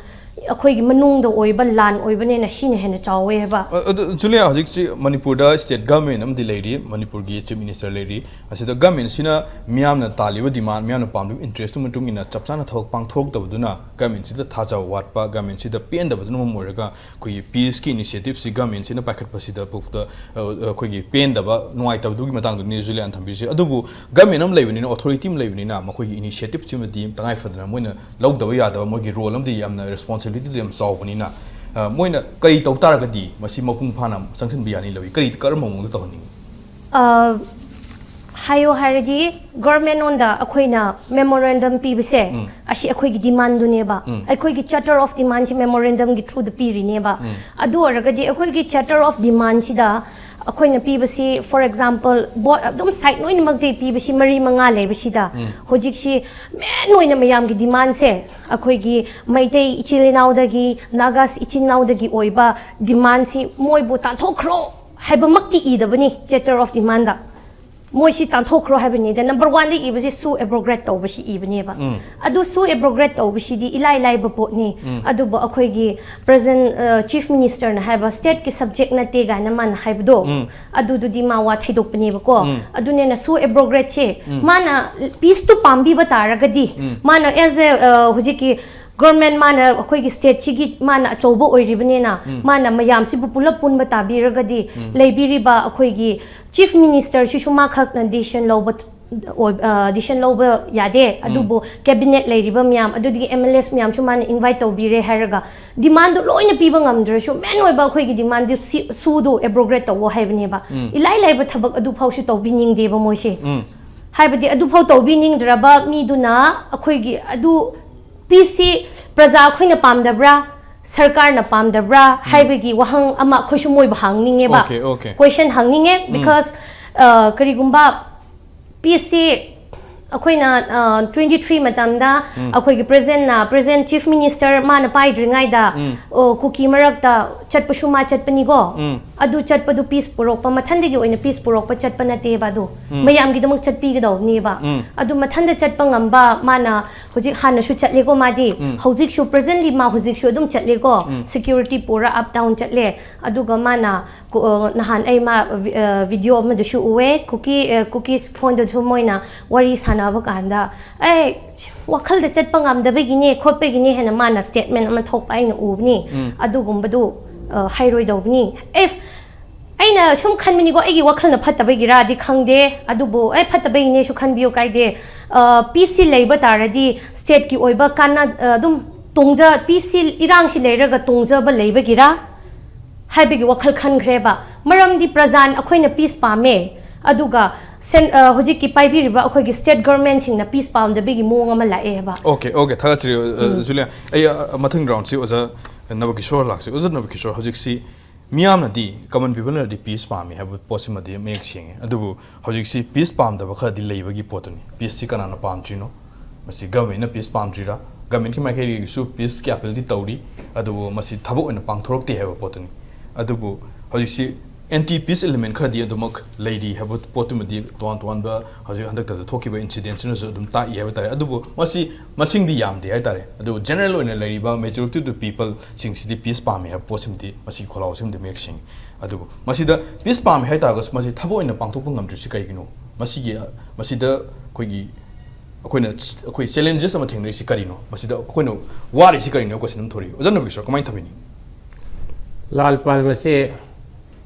ꯑꯩꯈꯣꯏꯒꯤ ꯃꯅꯨꯡꯗ ꯑꯣꯏꯕ ꯂꯥꯟ ꯑꯣꯏꯕꯅꯤꯅ ꯁꯤꯅ ꯍꯦꯟꯅ ꯆꯥꯎꯋꯦ ꯍꯥꯏꯕ꯫ ꯑ-, ꯑꯗꯨ, ꯖꯨꯂꯤꯌꯥ, ꯍꯧꯖꯤꯛꯁꯤ ꯃꯅꯤꯄꯨꯔꯗ state government ꯑꯃꯗꯤ ꯂꯩꯔꯤ, ꯃꯅꯤꯄꯨꯔꯒꯤ chief minister ꯂꯩꯔꯤ꯫ ꯑꯁꯤꯗ government ꯁꯤꯅ ꯃꯤꯌꯥꯝꯅ ꯇꯥꯜꯂꯤꯕ demand, ꯃꯤꯌꯥꯝꯅ ꯄꯥꯝꯂꯤꯕ interest ꯇꯨ ꯃꯇꯨꯡ ꯏꯟꯅ ꯆꯞ ꯆꯥꯅ ꯊꯕꯛ ꯄꯥꯡꯊꯣꯔꯛꯇꯕꯗꯨꯅ government ꯁꯤꯗ ꯊꯥꯖꯕ ꯋꯥꯠꯄ, government ꯁꯤꯗ ꯄꯦꯟꯗꯕꯗꯨꯅ ꯃꯔꯝ ꯑꯣꯏꯔꯒ ꯑꯩꯈꯣꯏꯒꯤ peace ꯀꯤ initiative ꯁꯤ government ꯁꯤꯅ ꯄꯥꯏꯈꯠꯄꯁꯤꯗ ꯐꯥꯎꯕꯗ, ꯑ, ꯑꯩꯈꯣꯏꯒꯤ ꯄꯦꯟꯗꯕ, ꯅꯨꯡꯉꯥꯏꯇꯕꯗꯨꯒꯤ ꯃꯇꯥꯡꯗꯨꯅꯤ ꯖꯨꯂꯤꯌꯥꯅ ꯊꯝꯕꯤꯔꯤꯁꯦ꯫ ꯑꯗꯨꯕꯨ government ꯑꯃ ꯂꯩꯕꯅꯤꯅ, authority ꯑꯃ ꯂꯩꯕꯅꯤꯅ, ꯃꯈꯣꯏꯒꯤ initiative ꯁꯤꯃꯗꯤ ꯇꯉꯥꯏ ꯐꯗꯅ ꯃꯣꯏꯅ ꯂꯧꯗꯕ ꯌꯥꯗꯕ, ꯃꯣꯏꯒꯤ role ꯑꯃꯗꯤ ꯌꯥꯝꯅ responsibility ꯗꯨ ꯌꯥꯝ ꯆꯥꯎꯕꯅꯤꯅ, ꯑ, ꯃꯣꯏꯅ ꯀꯔꯤ ꯇꯧ ꯇꯥꯔꯒꯗꯤ ꯃꯁꯤ ꯃꯄꯨꯡ ꯐꯥꯅ ꯆꯪꯁꯤꯟꯕ ꯌꯥꯅꯤ ꯂꯧꯏ? ꯀꯔꯤ, ꯀꯔꯝꯕ ꯃꯑꯣꯡꯗ ꯇꯧꯍꯟꯅꯤꯡꯉꯤ? ꯑ, ꯍꯥꯏꯌꯣ ꯍꯥꯏꯔꯗꯤ, government ꯉꯣꯟꯗ ꯑꯩꯈꯣꯏꯅ memorandum ꯄꯤꯕꯁꯦ, ꯑꯁꯤ ꯑꯩꯈꯣꯏꯒꯤ demand ꯗꯨꯅꯦꯕ꯫ ꯑꯩꯈꯣꯏꯒꯤ charter of demand ꯁꯤ memorandum ꯒꯤ through ꯗ ꯄꯤꯔꯤꯅꯦꯕ꯫ ꯑꯗꯨ ꯑꯣꯏꯔꯒꯗꯤ ꯑꯩꯈꯣꯏꯒꯤ charter of demand ꯁꯤꯗ ꯑꯩꯈꯣꯏꯅ ꯄꯤꯕꯁꯤ, for example, ꯕꯣꯠ ꯑꯗꯨꯝ side ꯂꯣꯏꯅꯃꯛꯇꯤ ꯄꯤꯕꯁꯤ ꯃꯔꯤ ꯃꯉꯥ ꯂꯩꯕꯁꯤꯗ, ꯍꯧꯖꯤꯛꯁꯤ main ꯑꯣꯏꯅ ꯃꯌꯥꯝꯒꯤ demand ꯁꯦ ꯑꯩꯈꯣꯏꯒꯤ ꯃꯩꯇꯩ ꯏꯆꯤꯜ ꯏꯅꯥꯎꯗꯒꯤ, Nagas ꯏꯆꯤꯜ ꯏꯅꯥꯎꯗꯒꯤ ꯑꯣꯏꯕ demand ꯁꯤ ꯃꯣꯏꯕꯨ ꯇꯥꯟꯊꯣꯛꯈ꯭ꯔꯣ ꯍꯥꯏꯕꯃꯛꯇꯤ ꯏꯗꯕꯅꯤ charter of demand ꯗ꯫ ꯃꯣꯏꯁꯤ ꯇꯥꯟꯊꯣꯛꯈ꯭ꯔꯣ ꯍꯥꯏꯕꯅꯤꯗ꯫ Number one ꯗ ꯏꯕꯁꯤ sue abrogate ꯇꯧꯕꯁꯤ ꯏꯕꯅꯦꯕ꯫ ꯑꯗꯨ sue abrogate ꯇꯧꯕꯁꯤꯗꯤ ꯏꯂꯥꯏ ꯂꯥꯏꯕ ꯄꯣꯠꯅꯤ꯫ ꯑꯗꯨꯕꯨ ꯑꯩꯈꯣꯏꯒꯤ present, ꯑ, chief minister ꯅ ꯍꯥꯏꯕ state ꯀꯤ subject ꯅꯠꯇꯦ ꯀꯥꯏꯅ ꯃꯥꯅ ꯍꯥꯏꯕꯗꯣ, ꯑꯗꯨꯗꯨꯗꯤ ꯃꯥ ꯋꯥ ꯊꯩꯗꯣꯛꯄꯅꯦꯕꯀꯣ꯫ ꯑꯗꯨꯅꯦꯅ sue abrogate ꯁꯦ ꯃꯥꯅ peace ꯇꯨ ꯄꯥꯝꯕꯤꯕ ꯇꯥꯔꯒꯗꯤ, ꯃꯥꯅ as a, ꯑ, ꯍꯧꯖꯤꯛꯀꯤ government ꯃꯥꯅ ꯑꯩꯈꯣꯏꯒꯤ state ꯁꯤꯒꯤ ꯃꯥꯅ ꯑꯆꯧꯕ ꯑꯣꯏꯔꯤꯕꯅꯤꯅ, ꯃꯥꯅ ꯃꯌꯥꯝꯁꯤꯕꯨ ꯄꯨꯂꯞ ꯄꯨꯟꯕ ꯇꯥꯕꯤꯔꯒꯗꯤ, ꯂꯩꯕꯤꯔꯤꯕ ꯑꯩꯈꯣꯏꯒꯤ chief minister ꯁꯤꯁꯨ ꯃꯥ ꯈꯛꯅ decision ꯂꯧꯕ ꯑꯣꯏ- ꯑ, decision ꯂꯧꯕ ꯌꯥꯗꯦ, ꯑꯗꯨꯕꯨ cabinet ꯂꯩꯔꯤꯕ ꯃꯌꯥꯝ, ꯑꯗꯨꯗꯒꯤ M L As ꯃꯌꯥꯝꯁꯨ ꯃꯥꯅ invite ꯇꯧꯕꯤꯔꯦ ꯍꯥꯏꯔꯒ, demand ꯗꯨ ꯂꯣꯏꯅ ꯄꯤꯕ ꯉꯝꯗ꯭ꯔꯁꯨ, main ꯑꯣꯏꯕ ꯑꯩꯈꯣꯏꯒꯤ demand ꯗꯨ ꯁꯤ- ꯁꯨꯗꯨ abrogate ꯇꯧꯋꯣ ꯍꯥꯏꯕꯅꯦꯕ꯫ ꯏꯂꯥꯏ ꯂꯥꯏꯕ ꯊꯕꯛ ꯑꯗꯨ ꯐꯥꯎꯁꯨ ꯇꯧꯕꯤꯅꯤꯡꯗꯦꯕ ꯃꯣꯏꯁꯦ꯫ ꯍꯥꯏꯕꯗꯤ ꯑꯗꯨ ꯐꯥꯎ ꯇꯧꯕꯤꯅꯤꯡꯗ꯭ꯔꯕ ꯃꯤꯗꯨꯅ ꯑꯩꯈꯣꯏꯒꯤ ꯑꯗꯨ peace ꯁꯤ ꯄ꯭ꯔꯖꯥ ꯑꯩꯈꯣꯏꯅ ꯄꯥꯝꯗꯕ꯭ꯔꯥ, ꯁꯔꯀꯥꯔꯅ ꯄꯥꯝꯗꯕ꯭ꯔꯥ ꯍꯥꯏꯕꯒꯤ ꯋꯥꯍꯪ ꯑꯃ ꯑꯩꯈꯣꯏꯁꯨ ꯃꯣꯏꯕꯨ ꯍꯪꯅꯤꯡꯉꯦꯕ꯫ Okay, okay. Question ꯍꯪꯅꯤꯡꯉꯦ, because, ꯑ, ꯀꯔꯤꯒꯨꯝꯕ peace ꯁꯤ ꯑꯩꯈꯣꯏꯅ, ꯑ, twenty three ꯃꯇꯝꯗ ꯑꯩꯈꯣꯏꯒꯤ president ꯅ, present chief minister ꯃꯥꯅ ꯄꯥꯏꯗ꯭ꯔꯤꯉꯩꯗ, ꯑꯣ, ꯀꯨꯀꯤ ꯃꯔꯛꯇ ꯆꯠꯄꯁꯨ ꯃꯥ ꯆꯠꯄꯅꯤꯀꯣ꯫ ꯑꯗꯨ ꯆꯠꯄꯗꯨ peace ꯄꯨꯔꯛꯄ, ꯃꯊꯟꯗꯒꯤ ꯑꯣꯏꯅ peace ꯄꯨꯔꯛꯄ ꯆꯠꯄ ꯅꯠꯇꯦꯕ꯫ ꯑꯗꯨ ꯃꯌꯥꯝꯒꯤꯗꯃꯛ ꯆꯠꯄꯤꯒꯗꯧꯕꯅꯦꯕ꯫ ꯑꯗꯨ ꯃꯊꯟꯗ ꯆꯠꯄ ꯉꯝꯕ ꯃꯥꯅ ꯍꯧꯖꯤꯛ, ꯍꯥꯟꯅꯁꯨ ꯆꯠꯂꯦꯀꯣ ꯃꯥꯗꯤ, ꯍꯧꯖꯤꯛꯁꯨ, presently ꯃꯥ ꯍꯧꯖꯤꯛꯁꯨ ꯑꯗꯨꯝ ꯆꯠꯂꯦꯀꯣ꯫ Security ꯄꯨꯔ up down ꯆꯠꯂꯦ꯫ ꯑꯗꯨꯒ ꯃꯥꯅ ꯀꯣ- ꯑ, ꯅꯍꯥꯟ ꯑꯩ ꯃꯥ ꯚꯤ- ꯑ, video ꯑꯃꯗꯁꯨ ꯎꯑꯦ, ꯀꯨꯀꯤ ꯑ, ꯀꯨꯀꯤꯁ ꯈꯣꯟꯗꯁꯨ ꯃꯣꯏꯅ ꯋꯥꯔꯤ ꯁꯥꯟꯅꯕ ꯀꯥꯟꯗ, ꯑꯦ, ꯋꯥꯈꯜꯗ ꯆꯠꯄ ꯉꯝꯗꯕꯒꯤꯅꯦ, ꯈꯣꯠꯄꯒꯤꯅꯦ ꯍꯥꯏꯅ ꯃꯥꯅ statement ꯑꯃ ꯊꯣꯛꯄ ꯑꯩꯅ ꯎꯕꯅꯤ꯫ ꯑꯗꯨꯒꯨꯝꯕꯗꯨ, ꯑ, ꯍꯥꯏꯔꯣꯏꯗꯧꯕꯅꯤ꯫ If ꯑꯩꯅ ꯁꯨꯝ ꯈꯟꯕꯅꯤꯀꯣ, ꯑꯩꯒꯤ ꯋꯥꯈꯜꯅ ꯐꯠꯇꯕꯒꯤꯔꯗꯤ ꯈꯪꯗꯦ, ꯑꯗꯨꯕꯨ ꯑꯦ, ꯐꯠꯇꯕꯒꯤꯅꯦꯁꯨ ꯈꯟꯕꯤꯌꯨ, ꯀꯥꯏꯗꯦ꯫ ꯑ, peace ꯁꯤ ꯂꯩꯕ ꯇꯥꯔꯗꯤ state ꯀꯤ ꯑꯣꯏꯕ ꯀꯥꯟꯅ- ꯑ, ꯑꯗꯨꯝ ꯇꯣꯡꯖ- peace ꯁꯤ, ꯏꯔꯥꯡꯁꯤ ꯂꯩꯔꯒ ꯇꯣꯡꯖꯕ ꯂꯩꯕꯒꯤꯔ ꯍꯥꯏꯕꯒꯤ ꯋꯥꯈꯜ ꯈꯟꯈ꯭ꯔꯦꯕ꯫ ꯃꯔꯝꯗꯤ ꯄ꯭ꯔꯖꯥꯅ ꯑꯩꯈꯣꯏꯅ peace ꯄꯥꯝꯃꯦ, ꯑꯗꯨꯒ ꯁꯦꯟ- ꯑ, ꯍꯧꯖꯤꯛꯀꯤ ꯄꯥꯏꯕꯤꯔꯤꯕ ꯑꯩꯈꯣꯏꯒꯤ state government ꯁꯤꯡꯅ peace ꯄꯥꯝꯗꯕꯒꯤ ꯃꯑꯣꯡ ꯑꯃ ꯂꯥꯛꯑꯦꯕ꯫ Okay, okay, ꯊꯥꯒꯠꯆꯔꯤ, ꯑ, ꯖꯨꯂꯤꯌꯥ꯫ ꯑꯩ, ꯑ, ꯃꯊꯪ round ꯁꯤ ꯑꯣꯖꯥ ꯅꯕꯀꯤꯁꯣꯔ ꯂꯥꯛꯁꯤ꯫ ꯑꯣꯖꯥ ꯅꯕꯀꯤꯁꯣꯔ, ꯍꯧꯖꯤꯛꯁꯤ ꯃꯤꯌꯥꯝꯅꯗꯤ, common people ꯅꯗꯤ peace ꯄꯥꯝꯃꯤ ꯍꯥꯏꯕ ꯄꯣꯠꯁꯤꯃꯗꯤ ꯃꯌꯦꯛ ꯁꯦꯡꯉꯦ, ꯑꯗꯨꯕꯨ ꯍꯧꯖꯤꯛꯁꯤ peace ꯄꯥꯝꯗꯕ ꯈꯔꯗꯤ ꯂꯩꯕꯒꯤ ꯄꯣꯠꯇꯨꯅꯤ꯫ Peace ꯁꯤ ꯀꯅꯥꯅ ꯄꯥꯝꯗ꯭ꯔꯤꯅꯣ? ꯃꯁꯤ government ꯅ peace ꯄꯥꯝꯗ꯭ꯔꯤꯔꯥ? Government ꯀꯤ ꯃꯥꯏꯀꯩꯗꯒꯤꯁꯨ peace ꯀꯤ appeal ꯗꯤ ꯇꯧꯔꯤ, ꯑꯗꯨꯕꯨ ꯃꯁꯤ ꯊꯕꯛ ꯑꯣꯏꯅ ꯄꯥꯡꯊꯣꯔꯛꯇꯦ ꯍꯥꯏꯕ ꯄꯣꯠꯇꯨꯅꯤ꯫ ꯑꯗꯨꯕꯨ ꯍꯧꯖꯤꯛꯁꯤ anti peace element ꯈꯔꯗꯤ ꯑꯗꯨꯃꯛ ꯂꯩꯔꯤ ꯍꯥꯏꯕ ꯄꯣꯠꯇꯨꯃꯗꯤ ꯇꯣꯉꯥꯟ ꯇꯣꯉꯥꯟꯕ ꯍꯧꯖꯤꯛ ꯍꯟꯗꯛꯇ ꯊꯣꯛꯈꯤꯕ incident ꯁꯤꯅꯁꯨ ꯑꯗꯨꯝ ꯇꯥꯛꯏ ꯍꯥꯏꯕ ꯇꯥꯔꯦ꯫ ꯑꯗꯨꯕꯨ ꯃꯁꯤ ꯃꯁꯤꯡꯗꯤ ꯌꯥꯝꯗꯦ ꯍꯥꯏ ꯇꯥꯔꯦ꯫ ꯑꯗꯨꯕꯨ general ꯑꯣꯏꯅ ꯂꯩꯔꯤꯕ majority of the people ꯁꯤꯡꯁꯤꯗꯤ peace ꯄꯥꯝꯃꯤ ꯍꯥꯏꯕ ꯄꯣꯠꯁꯤꯃꯗꯤ ꯃꯁꯤꯒꯤ ꯈꯣꯜꯂꯥꯎꯁꯤꯃꯗꯤ ꯃꯌꯦꯛ ꯁꯦꯡꯉꯤ꯫ ꯑꯗꯨꯕꯨ ꯃꯁꯤꯗ peace ꯄꯥꯝꯃꯤ ꯍꯥꯏ ꯇꯥꯔꯒꯁꯨ ꯃꯁꯤ ꯊꯕꯛ ꯑꯣꯏꯅ ꯄꯥꯡꯊꯣꯛꯄ ꯉꯝꯗ꯭ꯔꯤꯁꯤ ꯀꯔꯤꯒꯤꯅꯣ? ꯃꯁꯤꯒꯤ, ꯃꯁꯤꯗ ꯑꯩꯈꯣꯏꯒꯤ, ꯑꯩꯈꯣꯏꯅ, ꯑꯩꯈꯣꯏ challenges ꯑꯃ ꯊꯦꯡꯅꯔꯤꯁꯤ ꯀꯔꯤꯅꯣ? ꯃꯁꯤꯗ ꯑꯩꯈꯣꯏꯅ ꯋꯥꯔꯤꯁꯤ ꯀꯔꯤꯅꯣ? Question ꯑꯃ ꯊꯣꯔꯛꯏ꯫ ꯑꯣꯖꯥ ꯅꯕꯀꯤꯁꯣꯔ, ꯀꯃꯥꯏꯅ ꯊꯝꯕꯤꯅꯤ? ꯂꯥꯜ ꯄꯥꯜ, ꯃꯁꯤ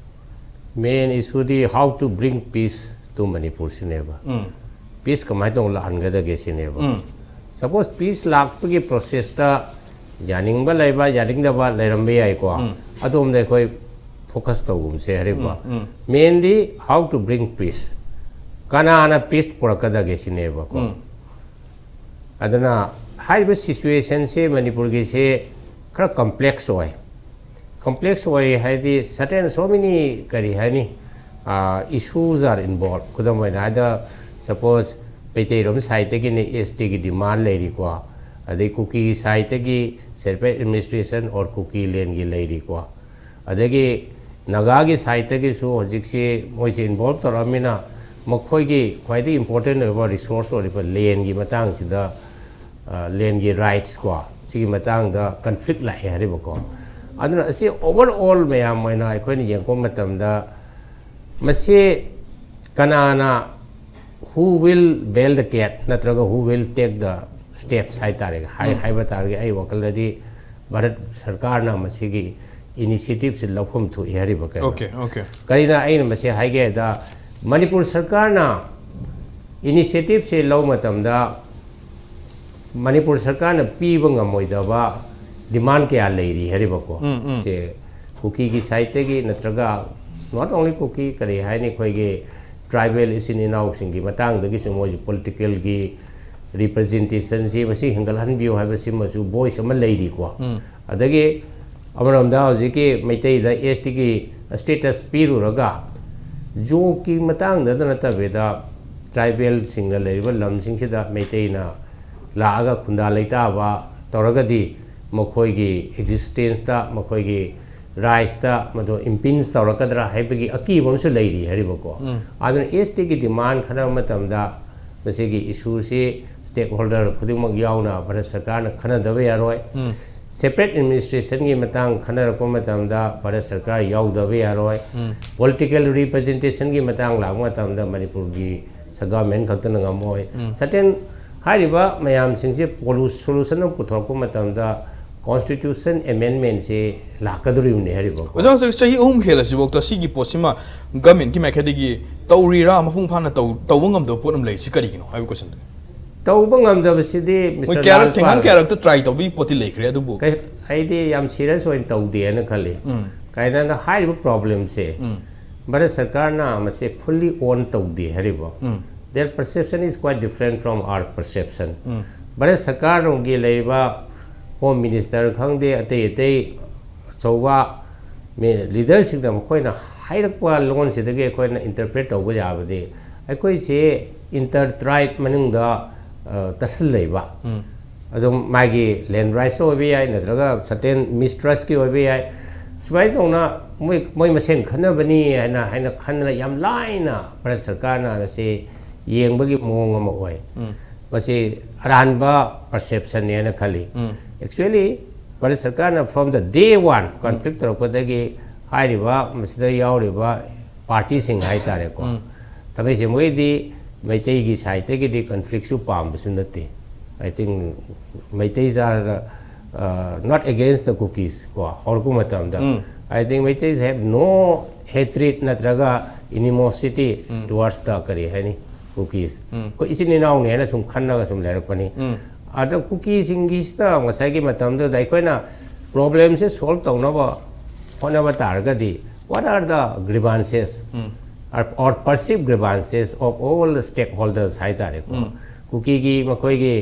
main issue D how to bring peace to Manipur ꯁꯤꯅꯦꯕ꯫ ꯎꯝ꯫ ꯄꯤꯁ ꯀꯃꯥꯏꯅ ꯇꯧꯅ ꯂꯥꯛꯍꯟꯒꯗꯒꯦ ꯁꯤꯅꯦꯕ꯫ ꯁꯄꯣꯁ ꯄꯤꯁ ꯂꯥꯛꯄꯒꯤ ꯄ꯭ꯔꯣꯁꯦꯁꯇ ꯌꯥꯅꯤꯡꯕ ꯂꯩꯕ, ꯌꯥꯅꯤꯡꯗꯕ ꯂꯩꯔꯝꯕ ꯌꯥꯏꯀꯣ꯫ ꯑꯗꯣꯝꯗ ꯑꯩꯈꯣꯏ ꯐꯣꯀꯁ ꯇꯧꯒꯨꯝꯁꯦ ꯍꯥꯏꯔꯤꯕ꯫ Mainly how to bring peace, ꯀꯅꯥꯅ ꯄꯤꯁ ꯄꯨꯔꯛꯀꯗꯒꯦ ꯁꯤꯅꯦꯕꯀꯣ꯫ ꯑꯗꯨꯅ ꯍꯥꯏꯔꯤꯕ ꯁꯤꯆꯨꯋꯦꯁꯟꯁꯦ ꯃꯅꯤꯄꯨꯔꯒꯤꯁꯦ ꯈꯔ ꯀꯝꯄ꯭ꯂꯦꯛꯁ ꯑꯣꯏ꯫ ꯀꯝꯄ꯭ꯂꯦꯛꯁ ꯑꯣꯏ ꯍꯥꯏꯗꯤ certain so many, ꯀꯔꯤ ꯍꯥꯏꯅꯤ, issues are involved꯫ ꯈꯨꯗꯝ ꯑꯣꯏꯅ ꯍꯥꯏꯗ, ꯁꯄꯣꯁ ꯃꯩꯇꯩꯔꯣꯝ ꯁꯥꯏꯠꯇꯒꯤꯅ ꯑꯦꯁ ꯇꯤꯒꯤ ꯗꯤꯃꯥꯟ ꯂꯩꯔꯤꯀꯣ, ꯑꯗꯩ ꯀꯨꯀꯤ ꯁꯥꯏꯠꯇꯒꯤ separate administration or ꯀꯨꯀꯤ ꯂꯦꯟꯒꯤ ꯂꯩꯔꯤꯀꯣ, ꯑꯗꯒꯤ ꯅꯥꯒꯥꯒꯤ ꯁꯥꯏꯠꯇꯒꯤꯁꯨ ꯍꯧꯖꯤꯛꯁꯤ ꯃꯣꯏꯁꯦ ꯏꯟꯚꯣꯜꯕ ꯇꯧꯔꯛꯑꯃꯤꯅ ꯃꯈꯣꯏꯒꯤ ꯈ꯭ꯋꯥꯏꯗꯒꯤ ꯏꯝꯄꯣꯔꯇꯦꯟ ꯑꯣꯏꯕ ꯔꯤꯁꯣꯔꯁ ꯑꯣꯏꯔꯤꯕ ꯂꯦꯟꯒꯤ ꯃꯇꯥꯡꯁꯤꯗ, ꯂꯦꯟꯒꯤ ꯔꯥꯏꯠꯁ ꯀꯣ, ꯁꯤꯒꯤ ꯃꯇꯥꯡꯗ ꯀꯟꯐ꯭ꯂꯤꯛ ꯂꯥꯛꯑꯦ ꯍꯥꯏꯔꯤꯕꯀꯣ꯫ ꯑꯗꯨꯅ ꯑꯁꯤ ꯑꯣꯚꯔ ꯑꯣꯜ ꯃꯌꯥꯝ ꯑꯣꯏꯅ ꯑꯩꯈꯣꯏꯅ ꯌꯦꯡꯉꯛꯄ ꯃꯇꯝꯗ ꯃꯁꯤ ꯀꯅꯥꯅ, who will bail the cat ꯅꯠꯇ꯭ꯔꯒ who will take the steps ꯍꯥꯏ ꯇꯥꯔꯦ, ꯍꯥꯏ-, ꯍꯥꯏꯕ ꯇꯥꯔꯒꯗꯤ ꯑꯩ ꯋꯥꯈꯜꯗꯗꯤ ꯚꯥꯔꯠ ꯁꯔꯀꯥꯔꯅ ꯃꯁꯤꯒꯤ ꯏꯅꯤꯁꯤꯌꯦꯇꯤꯚꯁꯤ ꯂꯧꯐꯝ ꯊꯣꯛꯏ ꯍꯥꯏꯔꯤꯕ ꯀꯩꯅꯣ꯫ Okay, okay. ꯀꯔꯤꯅ ꯑꯩꯅ ꯃꯁꯤ ꯍꯥꯏꯒꯦ ꯍꯥꯏꯗ, ꯃꯅꯤꯄꯨꯔ ꯁꯔꯀꯥꯔꯅ ꯏꯅꯤꯁꯤꯌꯦꯇꯤꯚꯁꯤ ꯂꯧꯕ ꯃꯇꯝꯗ ꯃꯅꯤꯄꯨꯔ ꯁꯔꯀꯥꯔꯅ ꯄꯤꯕ ꯉꯝꯃꯣꯏꯗꯕ ꯗꯤꯃꯥꯟ ꯀꯌꯥ ꯂꯩꯔꯤ ꯍꯥꯏꯔꯤꯕꯀꯣ꯫ ꯁꯦ ꯀꯨꯀꯤꯒꯤ ꯁꯥꯏꯠꯇꯒꯤ ꯅꯠꯇ꯭ꯔꯒ not only ꯀꯨꯀꯤ, ꯀꯔꯤ ꯍꯥꯏꯅꯤ, ꯑꯩꯈꯣꯏꯒꯤ ꯇ꯭ꯔꯥꯏꯕꯦꯜ ꯏꯆꯤꯟ ꯏꯅꯥꯎꯁꯤꯡꯒꯤ ꯃꯇꯥꯡꯗꯒꯤꯁꯨ ꯃꯣꯏꯁꯨ ꯄꯣꯂꯤꯇꯤꯀꯦꯜꯒꯤ ꯔꯤꯄ꯭ꯔꯖꯦꯟꯇꯦꯁꯟꯁꯤ ꯃꯁꯤ ꯍꯦꯟꯒꯠꯍꯟꯕꯤꯌꯨ ꯍꯥꯏꯕꯁꯤꯃꯁꯨ ꯚꯣꯏꯁ ꯑꯃ ꯂꯩꯔꯤꯀꯣ꯫ ꯑꯗꯒꯤ ꯑꯃꯔꯣꯝꯗ ꯍꯧꯖꯤꯛꯀꯤ ꯃꯩꯇꯩꯗ ꯑꯦꯁ ꯇꯤꯒꯤ ꯁ꯭ꯇꯦꯇꯁ ꯄꯤꯔꯨꯔꯒ ꯖꯣꯕꯀꯤ ꯃꯇꯥꯡꯗꯗ ꯅꯠꯇꯕꯤꯗ ꯇ꯭ꯔꯥꯏꯕꯦꯜꯁꯤꯡꯅ ꯂꯩꯔꯤꯕ ꯂꯝꯁꯤꯡꯁꯤꯗ ꯃꯩꯇꯩꯅ ꯂꯥꯛꯑꯒ ꯈꯨꯟꯗꯥ ꯂꯩꯇꯥꯕ ꯇꯧꯔꯒꯗꯤ ꯃꯈꯣꯏꯒꯤ ꯑꯦꯛꯖꯤꯁꯇꯦꯟꯁꯇ, ꯃꯈꯣꯏꯒꯤ ꯔꯥꯏꯠꯁꯇ ꯃꯗꯨ ꯏꯝꯄꯤꯟꯁ ꯇꯧꯔꯛꯀꯗ꯭ꯔꯥ ꯍꯥꯏꯕꯒꯤ ꯑꯀꯤꯕ ꯑꯃꯁꯨ ꯂꯩꯔꯤ ꯍꯥꯏꯔꯤꯕꯀꯣ꯫ ꯑꯗꯨꯅ ꯑꯦꯁ ꯇꯤꯒꯤ ꯗꯤꯃꯥꯟ ꯈꯟꯅꯕ ꯃꯇꯝꯗ ꯃꯁꯤꯒꯤ ꯏꯁꯨꯁꯤ ꯁ꯭ꯇꯦꯛ ꯍꯣꯜꯗꯔ ꯈꯨꯗꯤꯡꯃꯛ ꯌꯥꯎꯅ ꯚꯥꯔꯠ ꯁꯔꯀꯥꯔꯅ ꯈꯟꯅꯗꯕ ꯌꯥꯔꯣꯏ꯫ ꯁꯦꯄꯔꯦꯠ ꯑꯦꯗꯃꯤꯅꯤꯁꯇ꯭ꯔꯦꯁꯟꯒꯤ ꯃꯇꯥꯡ ꯈꯟꯅꯔꯛꯄ ꯃꯇꯝꯗ ꯚꯥꯔꯠ ꯁꯔꯀꯥꯔ ꯌꯥꯎꯗꯕ ꯌꯥꯔꯣꯏ꯫ ꯄꯣꯂꯤꯇꯤꯀꯦꯜ ꯔꯤꯄ꯭ꯔꯖꯦꯟꯇꯦꯁꯟꯒꯤ ꯃꯇꯥꯡ ꯂꯥꯛꯄ ꯃꯇꯝꯗ ꯃꯅꯤꯄꯨꯔꯒꯤ ꯁ-, ꯒꯚꯔꯟꯃꯦꯟ ꯈꯛꯇꯅ ꯉꯝꯃꯣꯏ꯫ ꯁꯔꯇꯦꯟ ꯍꯥꯏꯔꯤꯕ ꯃꯌꯥꯝꯁꯤꯡꯁꯤ ꯄꯣꯂꯨ-, ꯁꯣꯂꯨꯁꯟ ꯑꯃ ꯄꯨꯊꯣꯔꯛꯄ ꯃꯇꯝꯗ Constitution amendmentꯁꯦ ꯂꯥꯛꯀꯗꯧꯔꯤꯕꯅꯦ ꯍꯥꯏꯔꯤꯕ꯫ ꯑꯣꯖꯥ, ꯍꯧꯖꯤꯛ ꯆꯍꯤ ꯑꯍꯨꯝ ꯍꯦꯜꯂꯁꯤꯐꯥꯎꯗ ꯁꯤꯒꯤ ꯄꯣꯠꯁꯤꯃ governmentꯀꯤ ꯃꯥꯏꯀꯩꯗꯒꯤ ꯇꯧꯔꯤꯔꯥ, ꯃꯄꯨꯡ ꯐꯥꯅ ꯇꯧ ꯇꯧꯕ ꯉꯝꯗꯕ ꯄꯣꯠ ꯑꯃ ꯂꯩꯔꯤꯁꯤ ꯀꯔꯤꯒꯤꯅꯣ ꯍꯥꯏꯕ questionꯗꯨꯅꯤ꯫ ꯇꯧꯕ ꯉꯝꯗꯕꯁꯤꯗꯤ ꯃꯣꯏ Mister ꯀꯌꯥꯔꯛ ꯊꯦꯡꯅ ꯂꯥꯜꯄꯥꯜ ꯀꯌꯥꯔꯛꯇ try ꯇꯧꯕꯒꯤ ꯄꯣꯠꯇꯤ ꯂꯩꯈ꯭ꯔꯦ, ꯑꯗꯨꯕꯨ ꯀꯩ- ꯑꯩꯗꯤ ꯌꯥꯝ serious ꯑꯣꯏꯅ ꯇꯧꯗꯦꯅ ꯈꯜꯂꯤ꯫ ꯎꯝ. ꯀꯥꯏꯅꯅ ꯍꯥꯏꯔꯤꯕ problemꯁꯦ ꯎꯝ. ꯚꯥꯔꯠ ꯁꯔꯀꯥꯔꯅ ꯃꯁꯤ fully own ꯇꯧꯗꯦ ꯍꯥꯏꯔꯤꯕ꯫ ꯎꯝ. Their perception is quite different from our perception. ꯎꯝ. ꯚꯥꯔꯠ ꯁꯔꯀꯥꯔꯒꯤ ꯂꯩꯔꯤꯕ Home Minister ꯈꯪꯗꯦ, ꯑꯇꯩ ꯑꯇꯩ ꯑꯆꯧꯕ ꯃꯤ- leaderꯁꯤꯡꯅ ꯃꯈꯣꯏꯅ ꯍꯥꯏꯔꯛꯄ ꯂꯣꯟꯁꯤꯗꯒꯤ ꯑꯩꯈꯣꯏꯅ interpret ꯇꯧꯕ ꯌꯥꯕꯗꯤ, ꯑꯩꯈꯣꯏꯁꯦ inter tribe ꯃꯅꯨꯡꯗ ꯑ, ꯇꯁꯜ ꯂꯩꯕ꯫ ꯎꯝ. ꯑꯗꯨꯝ ꯃꯥꯒꯤ land rights ꯑꯣꯏꯕ ꯌꯥꯏ, ꯅꯠꯇ꯭ꯔꯒ certain mistrustꯀꯤ ꯑꯣꯏꯕ ꯌꯥꯏ꯫ ꯁꯨꯃꯥꯏꯅ ꯇꯧꯅ ꯃꯣꯏ ꯃꯣꯏ ꯃꯁꯦꯟ ꯈꯟꯅꯕꯅꯤ ꯍꯥꯏꯅ ꯍꯥꯏꯅ ꯈꯟꯗꯅ ꯌꯥꯝ ꯂꯥꯏꯅ ꯚꯥꯔꯠ ꯁꯔꯀꯥꯔꯅ ꯃꯁꯤ ꯌꯦꯡꯕꯒꯤ ꯃꯑꯣꯡ ꯑꯃ ꯑꯣꯏ꯫ ꯎꯝ. ꯃꯁꯤ ꯑꯔꯥꯟꯕ perceptionꯅꯦꯅ ꯈꯜꯂꯤ꯫ ꯎꯝ. Actually, ꯚꯥꯔꯠ ꯁꯔꯀꯥꯔꯅ from the day one conflict ꯇꯧꯔꯛꯄꯗꯒꯤ ꯍꯥꯏꯔꯤꯕ ꯃꯁꯤꯗ ꯌꯥꯎꯔꯤꯕ partyꯁꯤꯡ ꯍꯥꯏꯇꯥꯔꯦꯀꯣ, ꯎꯝ. ꯊꯥꯡꯒꯩꯁꯦꯡꯕꯒꯤꯗꯤ ꯃꯩꯇꯩꯒꯤ sideꯇꯒꯤꯗꯤ conflictꯁꯨ ꯄꯥꯝꯕꯁꯨ ꯅꯠꯇꯦ꯫ I think Meiteis are uh, not against the Kukis ꯀꯣ, ꯍꯧꯔꯛꯄ ꯃꯇꯝꯗ ꯎꯝ. I think Meiteis have no hatred ꯅꯠꯇ꯭ꯔꯒ animosity towards the ꯀꯔꯤ ꯍꯥꯏꯅꯤ, Kukis꯫ ꯎꯝ. ꯑꯩꯈꯣꯏ ꯏꯆꯤꯟ ꯏꯅꯥꯎꯅꯤ ꯍꯥꯏꯅ ꯁꯨꯝ ꯈꯟꯅꯒ ꯁꯨꯝ ꯂꯩꯔꯛꯄꯅꯤ꯫ ꯎꯝ. ꯑꯗ ꯀꯨꯀꯤꯁꯤꯡꯒꯤꯁꯤꯗ ꯉꯁꯥꯏꯒꯤ ꯃꯇꯝꯗꯨꯗ ꯑꯩꯈꯣꯏꯅ problemꯁꯦ solve ꯇꯧꯅꯕ ꯍꯣꯠꯅꯕ ꯇꯥꯔꯒꯗꯤ, what are the grievances um. or, or perceived grievances of all stakeholders ꯍꯥꯏꯇꯥꯔꯦꯀꯣ꯫ ꯎꯝ. ꯀꯨꯀꯤꯒꯤ ꯃꯈꯣꯏꯒꯤ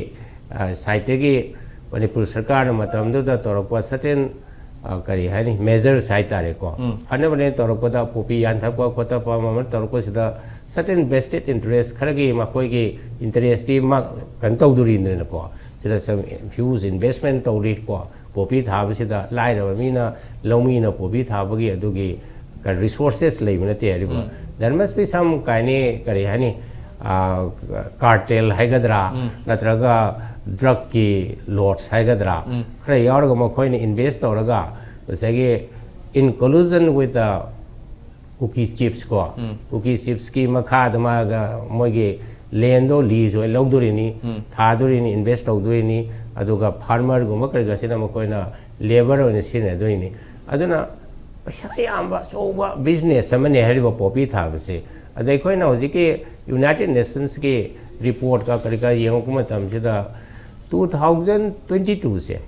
ꯑ, sideꯇꯒꯤ ꯃꯅꯤꯄꯨꯔ ꯁꯔꯀꯥꯔꯅ ꯃꯇꯝꯗꯨꯗ ꯇꯧꯔꯛꯄ certain ꯑ, ꯀꯔꯤ ꯍꯥꯏꯅꯤ, measures ꯍꯥꯏꯇꯥꯔꯦꯀꯣ꯫ ꯎꯝ. ꯐꯅꯕꯅꯦ ꯇꯧꯔꯛꯄꯗ ꯄꯣꯄꯤ ꯌꯥꯟꯊꯛꯄ ꯈꯣꯠꯇꯛꯄ ꯑꯃ ꯑꯃ ꯇꯧꯔꯛꯄꯁꯤꯗ certain vested interest ꯈꯔꯒꯤ ꯃꯈꯣꯏꯒꯤ interestꯇꯤ ꯃꯥ ꯀꯩꯅꯣ ꯇꯧꯗꯣꯔꯤꯗꯅꯀꯣ꯫ ꯁꯤꯗ some huge investment ꯇꯧꯔꯤꯀꯣ꯫ ꯄꯣꯄꯤ ꯊꯥꯕꯁꯤꯗ ꯂꯥꯏꯔꯕ ꯃꯤꯅ, ꯂꯧꯃꯤꯅ ꯄꯣꯄꯤ ꯊꯥꯕꯒꯤ ꯑꯗꯨꯒꯤ resources ꯂꯩꯕ ꯅꯠꯇꯦ ꯍꯥꯏꯔꯤꯕ꯫ ꯎꯝ. There must be some ꯀꯩ ꯍꯥꯏꯅꯤ, ꯀꯔꯤ ꯍꯥꯏꯅꯤ, ꯑ, cartel ꯍꯥꯏꯒꯗ꯭ꯔꯥ, ꯎꯝ. ꯅꯠꯇ꯭ꯔꯒ drugꯀꯤ lords ꯍꯥꯏꯒꯗ꯭ꯔꯥ, ꯎꯝ. ꯈꯔ ꯌꯥꯎꯔꯒ ꯃꯈꯣꯏꯅ invest ꯇꯧꯔꯒ ꯉꯁꯥꯏꯒꯤ in collusion with the Kuki chiefs ꯀꯣ, ꯎꯝ. Kuki chiefsꯀꯤ ꯃꯈꯥꯗ ꯃꯥꯒ ꯃꯣꯏꯒꯤ ꯂꯦꯟꯗꯣ ꯂꯤꯖ ꯑꯣꯏꯅ ꯂꯧꯗꯣꯔꯤꯅꯤ, ꯊꯥꯗꯣꯔꯤꯅꯤ, ꯏꯟꯚꯦꯁ ꯇꯧꯗꯣꯔꯤꯅꯤ, ꯑꯗꯨꯒ ꯐꯥꯔꯃꯔꯒꯨꯝꯕ ꯀꯔꯤ ꯀꯔꯥꯁꯤꯅ ꯃꯈꯣꯏꯅ ꯂꯦꯕꯔ ꯑꯣꯏꯅ ꯁꯤꯖꯤꯟꯅꯗꯣꯏꯅꯤ꯫ ꯑꯗꯨꯅ ꯄꯩꯁꯥ ꯌꯥꯝꯕ ꯑꯆꯧꯕ ꯕꯤꯖꯤꯅꯦꯁ ꯑꯃꯅꯤ ꯍꯥꯏꯔꯤꯕ ꯄꯣꯄꯤ ꯊꯥꯕꯁꯦ꯫ ꯑꯗ ꯑꯩꯈꯣꯏꯅ ꯍꯧꯖꯤꯛꯀꯤ ꯌꯨꯅꯥꯏꯇꯦꯠ ꯅꯦꯁꯟꯁꯀꯤ ꯔꯤꯄꯣꯔꯠꯀ ꯀꯔꯤ ꯀꯔꯥ ꯌꯦꯡꯉꯛꯄ ꯃꯇꯝꯁꯤꯗ, ꯇꯨ ꯊꯥꯎꯖꯟ ꯇ꯭ꯋꯦꯟꯇꯤ ꯇꯨꯁꯦ,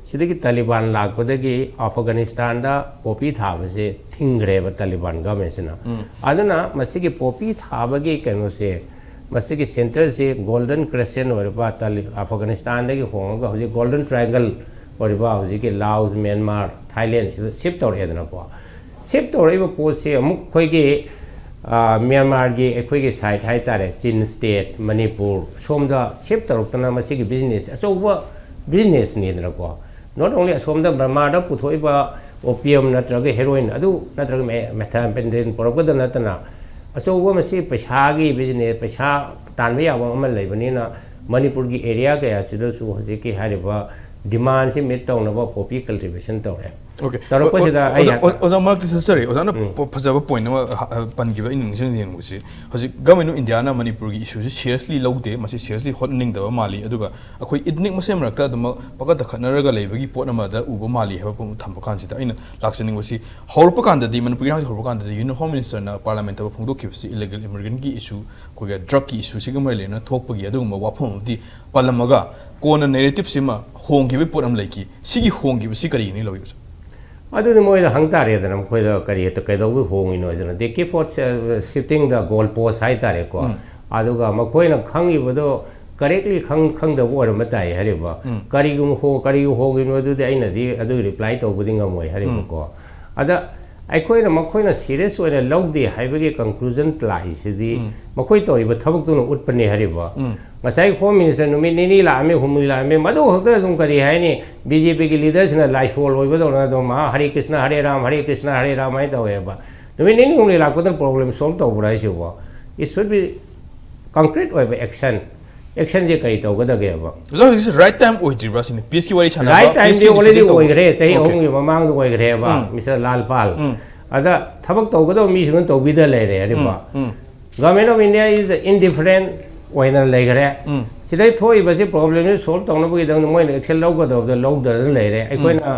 ꯁꯤꯗꯒꯤ ꯇꯥꯂꯤꯕꯥꯟ ꯂꯥꯛꯄꯗꯒꯤ ꯑꯐꯒꯥꯅꯤꯁꯇꯥꯟꯗ ꯄꯣꯄꯤ ꯊꯥꯕꯁꯦ ꯊꯤꯡꯈ꯭ꯔꯦꯕ ꯇꯥꯂꯤꯕꯥꯟ ꯒꯚꯔꯟꯃꯦꯟꯁꯤꯅ꯫ ꯑꯗꯨꯅ ꯃꯁꯤꯒꯤ ꯄꯣꯄꯤ ꯊꯥꯕꯒꯤ ꯀꯩꯅꯣꯁꯦ, ꯃꯁꯤꯒꯤ ꯁꯦꯟꯇꯔꯁꯤ ꯒꯣꯜꯗꯟ ꯀ꯭ꯔꯦꯁꯦꯟ ꯑꯣꯏꯔꯤꯕ ꯇꯥꯂꯤ-, ꯑꯐꯒꯥꯅꯤꯁꯇꯥꯟꯗꯒꯤ ꯍꯣꯡꯉꯒ ꯍꯧꯖꯤꯛ ꯒꯣꯜꯗꯟ ꯇ꯭ꯔꯥꯏꯡꯒꯜ ꯑꯣꯏꯔꯤꯕ ꯍꯧꯖꯤꯛꯀꯤ ꯂꯥꯎꯁ, ꯃ꯭ꯌꯥꯟꯃꯥꯔ, ꯊꯥꯏꯂꯦꯟꯁꯤꯗ ꯁꯤꯞ ꯇꯧꯔꯛꯑꯦꯗꯅꯀꯣ꯫ ꯁꯤꯞ ꯇꯧꯔꯛꯏꯕ ꯄꯣꯠꯁꯦ ꯑꯃꯨꯛ ꯑꯩꯈꯣꯏꯒꯤ, ꯑ, ꯃ꯭ꯌꯥꯟꯃꯥꯔꯒꯤ ꯑꯩꯈꯣꯏꯒꯤ ꯁꯥꯏꯠ ꯍꯥꯏꯇꯥꯔꯦ, ꯆꯤꯟ ꯁ꯭ꯇꯦꯠ, ꯃꯅꯤꯄꯨꯔ, ꯁꯣꯝꯗ ꯁꯤꯞ ꯇꯧꯔꯛꯇꯅ ꯃꯁꯤꯒꯤ ꯕꯤꯖꯤꯅꯦꯁ, ꯑꯆꯧꯕ ꯕꯤꯖꯤꯅꯦꯁꯅꯤꯗꯅꯀꯣ꯫ Not only ꯑꯁꯣꯝꯗ ꯕꯔꯃꯥꯗ ꯄꯨꯊꯣꯛꯏꯕ opium ꯅꯠꯇ꯭ꯔꯒ heroin ꯑꯗꯨ ꯅꯠꯇ꯭ꯔꯒ methamphetamine ꯄꯨꯔꯛꯄꯗ ꯅꯠꯇꯅ, ꯑꯆꯧꯕ ꯃꯁꯤ ꯄꯩꯁꯥꯒꯤ ꯕꯤꯖꯤꯅꯦꯁ, ꯄꯩꯁꯥ ꯇꯥꯟꯕ ꯌꯥꯕ ꯑꯃ ꯂꯩꯕꯅꯤꯅ, ꯃꯅꯤꯄꯨꯔꯒꯤ ꯑꯦꯔꯤꯌꯥ ꯀꯌꯥꯁꯤꯗꯁꯨ ꯍꯧꯖꯤꯛꯀꯤ ꯍꯥꯏꯔꯤꯕ ꯗꯤꯃꯥꯟꯁꯤ ꯃꯤꯠ ꯇꯧꯅꯕ ꯄꯣꯄꯤ ꯀꯜꯇꯤꯚꯦꯁꯟ ꯇꯧꯔꯦ꯫ ꯑꯣꯀꯦ꯫ ꯇꯧꯔꯛꯄꯁꯤꯗ ꯑꯩ ꯑꯣꯖꯥ, ꯍꯥꯏ- ꯑꯣꯖꯥ, ꯃꯔꯛꯇ ꯊꯠꯆꯔꯤ꯫ ꯑꯣꯖꯥꯅ ꯄ-, ꯐꯖꯕ ꯄꯣꯏꯟ ꯑꯃ ꯍ-, ꯍ-, ꯄꯟꯈꯤꯕ ꯑꯩꯅ ꯅꯤꯡꯁꯤꯡ ꯌꯦꯡꯕꯁꯤ, ꯍꯧꯖꯤꯛ ꯒꯚꯔꯟꯃꯦꯟ ꯑꯣꯐ ꯏꯟꯗꯤꯌꯥꯅ ꯃꯅꯤꯄꯨꯔꯒꯤ ꯏꯁꯨꯁꯤ ꯁꯤꯔꯤꯌꯁꯂꯤ ꯂꯧꯗꯦ, ꯃꯁꯤ ꯁꯤꯔꯤꯌꯁꯂꯤ ꯍꯣꯠꯅꯅꯤꯡꯗꯕ ꯃꯥꯜꯂꯤ, ꯑꯗꯨꯒ ꯑꯩꯈꯣꯏ ꯏꯊꯅꯤꯛ ꯃꯁꯦꯟ ꯃꯔꯛꯇ ꯑꯗꯨꯃꯛ ꯄꯪꯈꯠꯇ ꯈꯠꯅꯔꯒ ꯂꯩꯕꯒꯤ ꯄꯣꯠ ꯑꯃꯗ ꯎꯕ ꯃꯥꯜꯂꯤ ꯍꯥꯏꯕ ꯄꯣꯠ ꯑꯃ ꯊꯝꯕ ꯀꯥꯟꯁꯤꯗ, ꯑꯩꯅ ꯂꯥꯛꯆꯅꯤꯡꯕꯁꯤ, ꯍꯧꯔꯛꯄ ꯀꯥꯟꯗꯗꯤ, ꯃꯅꯤꯄꯨꯔ ꯏꯔꯥꯡꯁꯤ ꯍꯧꯔꯛꯄ ꯀꯥꯟꯗꯗꯤ ꯌꯨꯅꯤꯌꯟ ꯍꯣꯝ ꯃꯤꯅꯤꯁꯇꯔꯅ ꯄꯥꯔꯂꯥꯃꯦꯟꯇ ꯐꯣꯡꯗꯣꯛꯈꯤꯕꯁꯤ ꯏꯂꯤꯒꯦꯜ ꯏꯃꯤꯒ꯭ꯔꯦꯟꯒꯤ ꯏꯁꯨ, ꯑꯩꯈꯣꯏꯒꯤ ꯗ꯭ꯔꯒꯀꯤ ꯏꯁꯨꯁꯤꯒ ꯃꯔꯤ ꯂꯩꯅꯅ ꯊꯣꯛꯄꯒꯤ ꯑꯗꯨꯒꯨꯝꯕ ꯋꯥꯐꯝ ꯑꯃꯗꯤ ꯄꯜꯂꯝꯃꯒ, ꯀꯣꯟꯅ ꯅꯦꯔꯦꯇꯤꯞꯁꯤꯃ ꯍꯣꯡꯈꯤꯕꯒꯤ ꯄꯣꯠ ꯑꯃ ꯂꯩꯈꯤ꯫ ꯁꯤꯒꯤ ꯍꯣꯡꯈꯤꯕꯁꯤ ꯀꯔꯤꯒꯤꯅꯤ ꯂꯧꯔꯤꯕꯁꯦ? ꯑꯗꯨꯗꯤ ꯃꯣꯏꯗ ꯍꯪ ꯇꯥꯔꯦꯗꯅ, ꯃꯈꯣꯏꯗ ꯀꯔꯤ, ꯀꯩꯗꯧꯕꯒꯤ ꯍꯣꯡꯉꯤꯅꯣ ꯍꯥꯏꯗꯅ꯫ They keep on shifting the goal post ꯍꯥꯏꯇꯥꯔꯦꯀꯣ꯫ ꯑꯗꯨꯒ ꯃꯈꯣꯏꯅ ꯈꯪꯉꯤꯕꯗꯣ ꯀꯔꯦꯛꯂꯤ ꯈꯪ-, ꯈꯪꯗꯕ ꯑꯣꯏꯔꯝꯕ ꯇꯥꯏ ꯍꯥꯏꯔꯤꯕ꯫ ꯀꯔꯤꯒꯨꯝꯕ ꯍꯣ-, ꯀꯔꯤꯒꯤ ꯍꯣꯡꯉꯤꯅꯣ ꯑꯗꯨꯗꯤ ꯑꯩꯅꯗꯤ ꯑꯗꯨꯒꯤ ꯔꯤꯄ꯭ꯂꯥꯏ ꯇꯧꯕꯗꯤ ꯉꯝꯃꯣꯏ ꯍꯥꯏꯔꯤꯕꯀꯣ꯫ ꯑꯗ ꯑꯩꯈꯣꯏꯅ ꯃꯈꯣꯏꯅ ꯁꯤꯔꯤꯌꯁ ꯑꯣꯏꯅ ꯂꯧꯗꯦ ꯍꯥꯏꯕꯒꯤ ꯀꯟꯀ꯭ꯂꯨꯖꯟ ꯂꯥꯛꯏꯁꯤꯗꯤ ꯃꯈꯣꯏ ꯇꯧꯔꯤꯕ ꯊꯕꯛꯇꯨꯅ ꯎꯠꯄꯅꯦ ꯍꯥꯏꯔꯤꯕ꯫ ꯉꯁꯥꯏ ꯍꯣꯝ ꯃꯤꯅꯤꯁꯇꯔ ꯅꯨꯃꯤꯠ ꯅꯤꯅꯤ ꯂꯥꯛꯑꯝꯃꯤ, ꯍꯨꯝꯅꯤ ꯂꯥꯛꯑꯝꯃꯤ, ꯃꯗꯨ ꯈꯛꯇ ꯑꯗꯨꯝ ꯀꯔꯤ ꯍꯥꯏꯅꯤ, ꯕꯤ ꯖꯦ ꯄꯤꯒꯤ ꯂꯤꯗꯔꯁꯤꯅ ꯂꯥꯏꯁꯣꯜ ꯑꯣꯏꯕꯗꯧꯅ ꯑꯗꯨꯝ, "ꯃꯍꯥ ꯍꯔꯦ ꯀ꯭ꯔꯤꯁꯅ, ꯍꯔꯦ ꯔꯥꯝ, ꯍꯔꯦ ꯀ꯭ꯔꯤꯁꯅ, ꯍꯔꯦ ꯔꯥꯝ" ꯍꯥꯏꯅ ꯇꯧꯋꯦꯕ꯫ ꯅꯨꯃꯤꯠ ꯅꯤꯅꯤ ꯍꯨꯝꯅꯤ ꯂꯥꯛꯄꯗ ꯄ꯭ꯔꯣꯕ꯭ꯂꯦꯝ ꯁꯣꯜꯕ ꯇꯧꯕ꯭ꯔꯥ ꯍꯥꯏꯁꯤꯕꯣ? It should be concrete ꯑꯣꯏꯕ ꯑꯦꯛꯁꯟ꯫ ꯑꯦꯛꯁꯟꯁꯦ ꯀꯔꯤ ꯇꯧꯒꯗꯒꯦꯕ? ꯑꯣꯖꯥ, ꯍꯧꯖꯤꯛꯁꯦ ꯔꯥꯏꯠ ꯇꯥꯏꯝ ꯑꯣꯏꯗ꯭ꯔꯤꯕ꯭ꯔꯥ ꯁꯤꯅꯤ? ꯄꯤꯁꯀꯤ ꯋꯥꯔꯤ ꯁꯥꯟꯅꯕ, ꯔꯥꯏꯠ ꯇꯥꯏꯝꯗꯤ ꯄꯤꯁꯀꯤ ꯑꯣꯜꯔꯦꯗꯤ ꯏꯅꯤꯁꯤꯌꯦꯇꯤꯚ ꯇꯧꯕ꯫ ꯑꯣꯏꯈ꯭ꯔꯦ, ꯆꯍꯤ ꯑꯣꯀꯦ꯫ ꯑꯍꯨꯝꯒꯤ ꯃꯃꯥꯡꯗ ꯑꯣꯏꯈ꯭ꯔꯦꯕ, ꯎꯝ꯫ ꯃꯤꯁꯇꯔ ꯂꯥꯜ ꯄꯥꯜ꯫ ꯑꯗ ꯊꯕꯛ ꯇꯧꯒꯗꯧꯕ ꯃꯤꯁꯤꯡꯗꯨꯅ ꯇꯧꯕꯤꯗ ꯂꯩꯔꯦ ꯍꯥꯏꯔꯤꯕ꯫ ꯎꯝ꯫ Government of India is indifferent ꯑꯣꯏꯅ ꯂꯩꯈ꯭ꯔꯦ꯫ ꯁꯤꯗꯩ ꯊꯣꯛꯏꯕꯁꯤ problemꯁꯤ solve ꯇꯧꯅꯕꯒꯤꯗꯃꯛꯇ ꯃꯣꯏꯅ action ꯂꯧꯒꯗꯕꯗ ꯂꯧꯗꯅ ꯂꯩꯔꯦ꯫ ꯑꯩꯈꯣꯏꯅ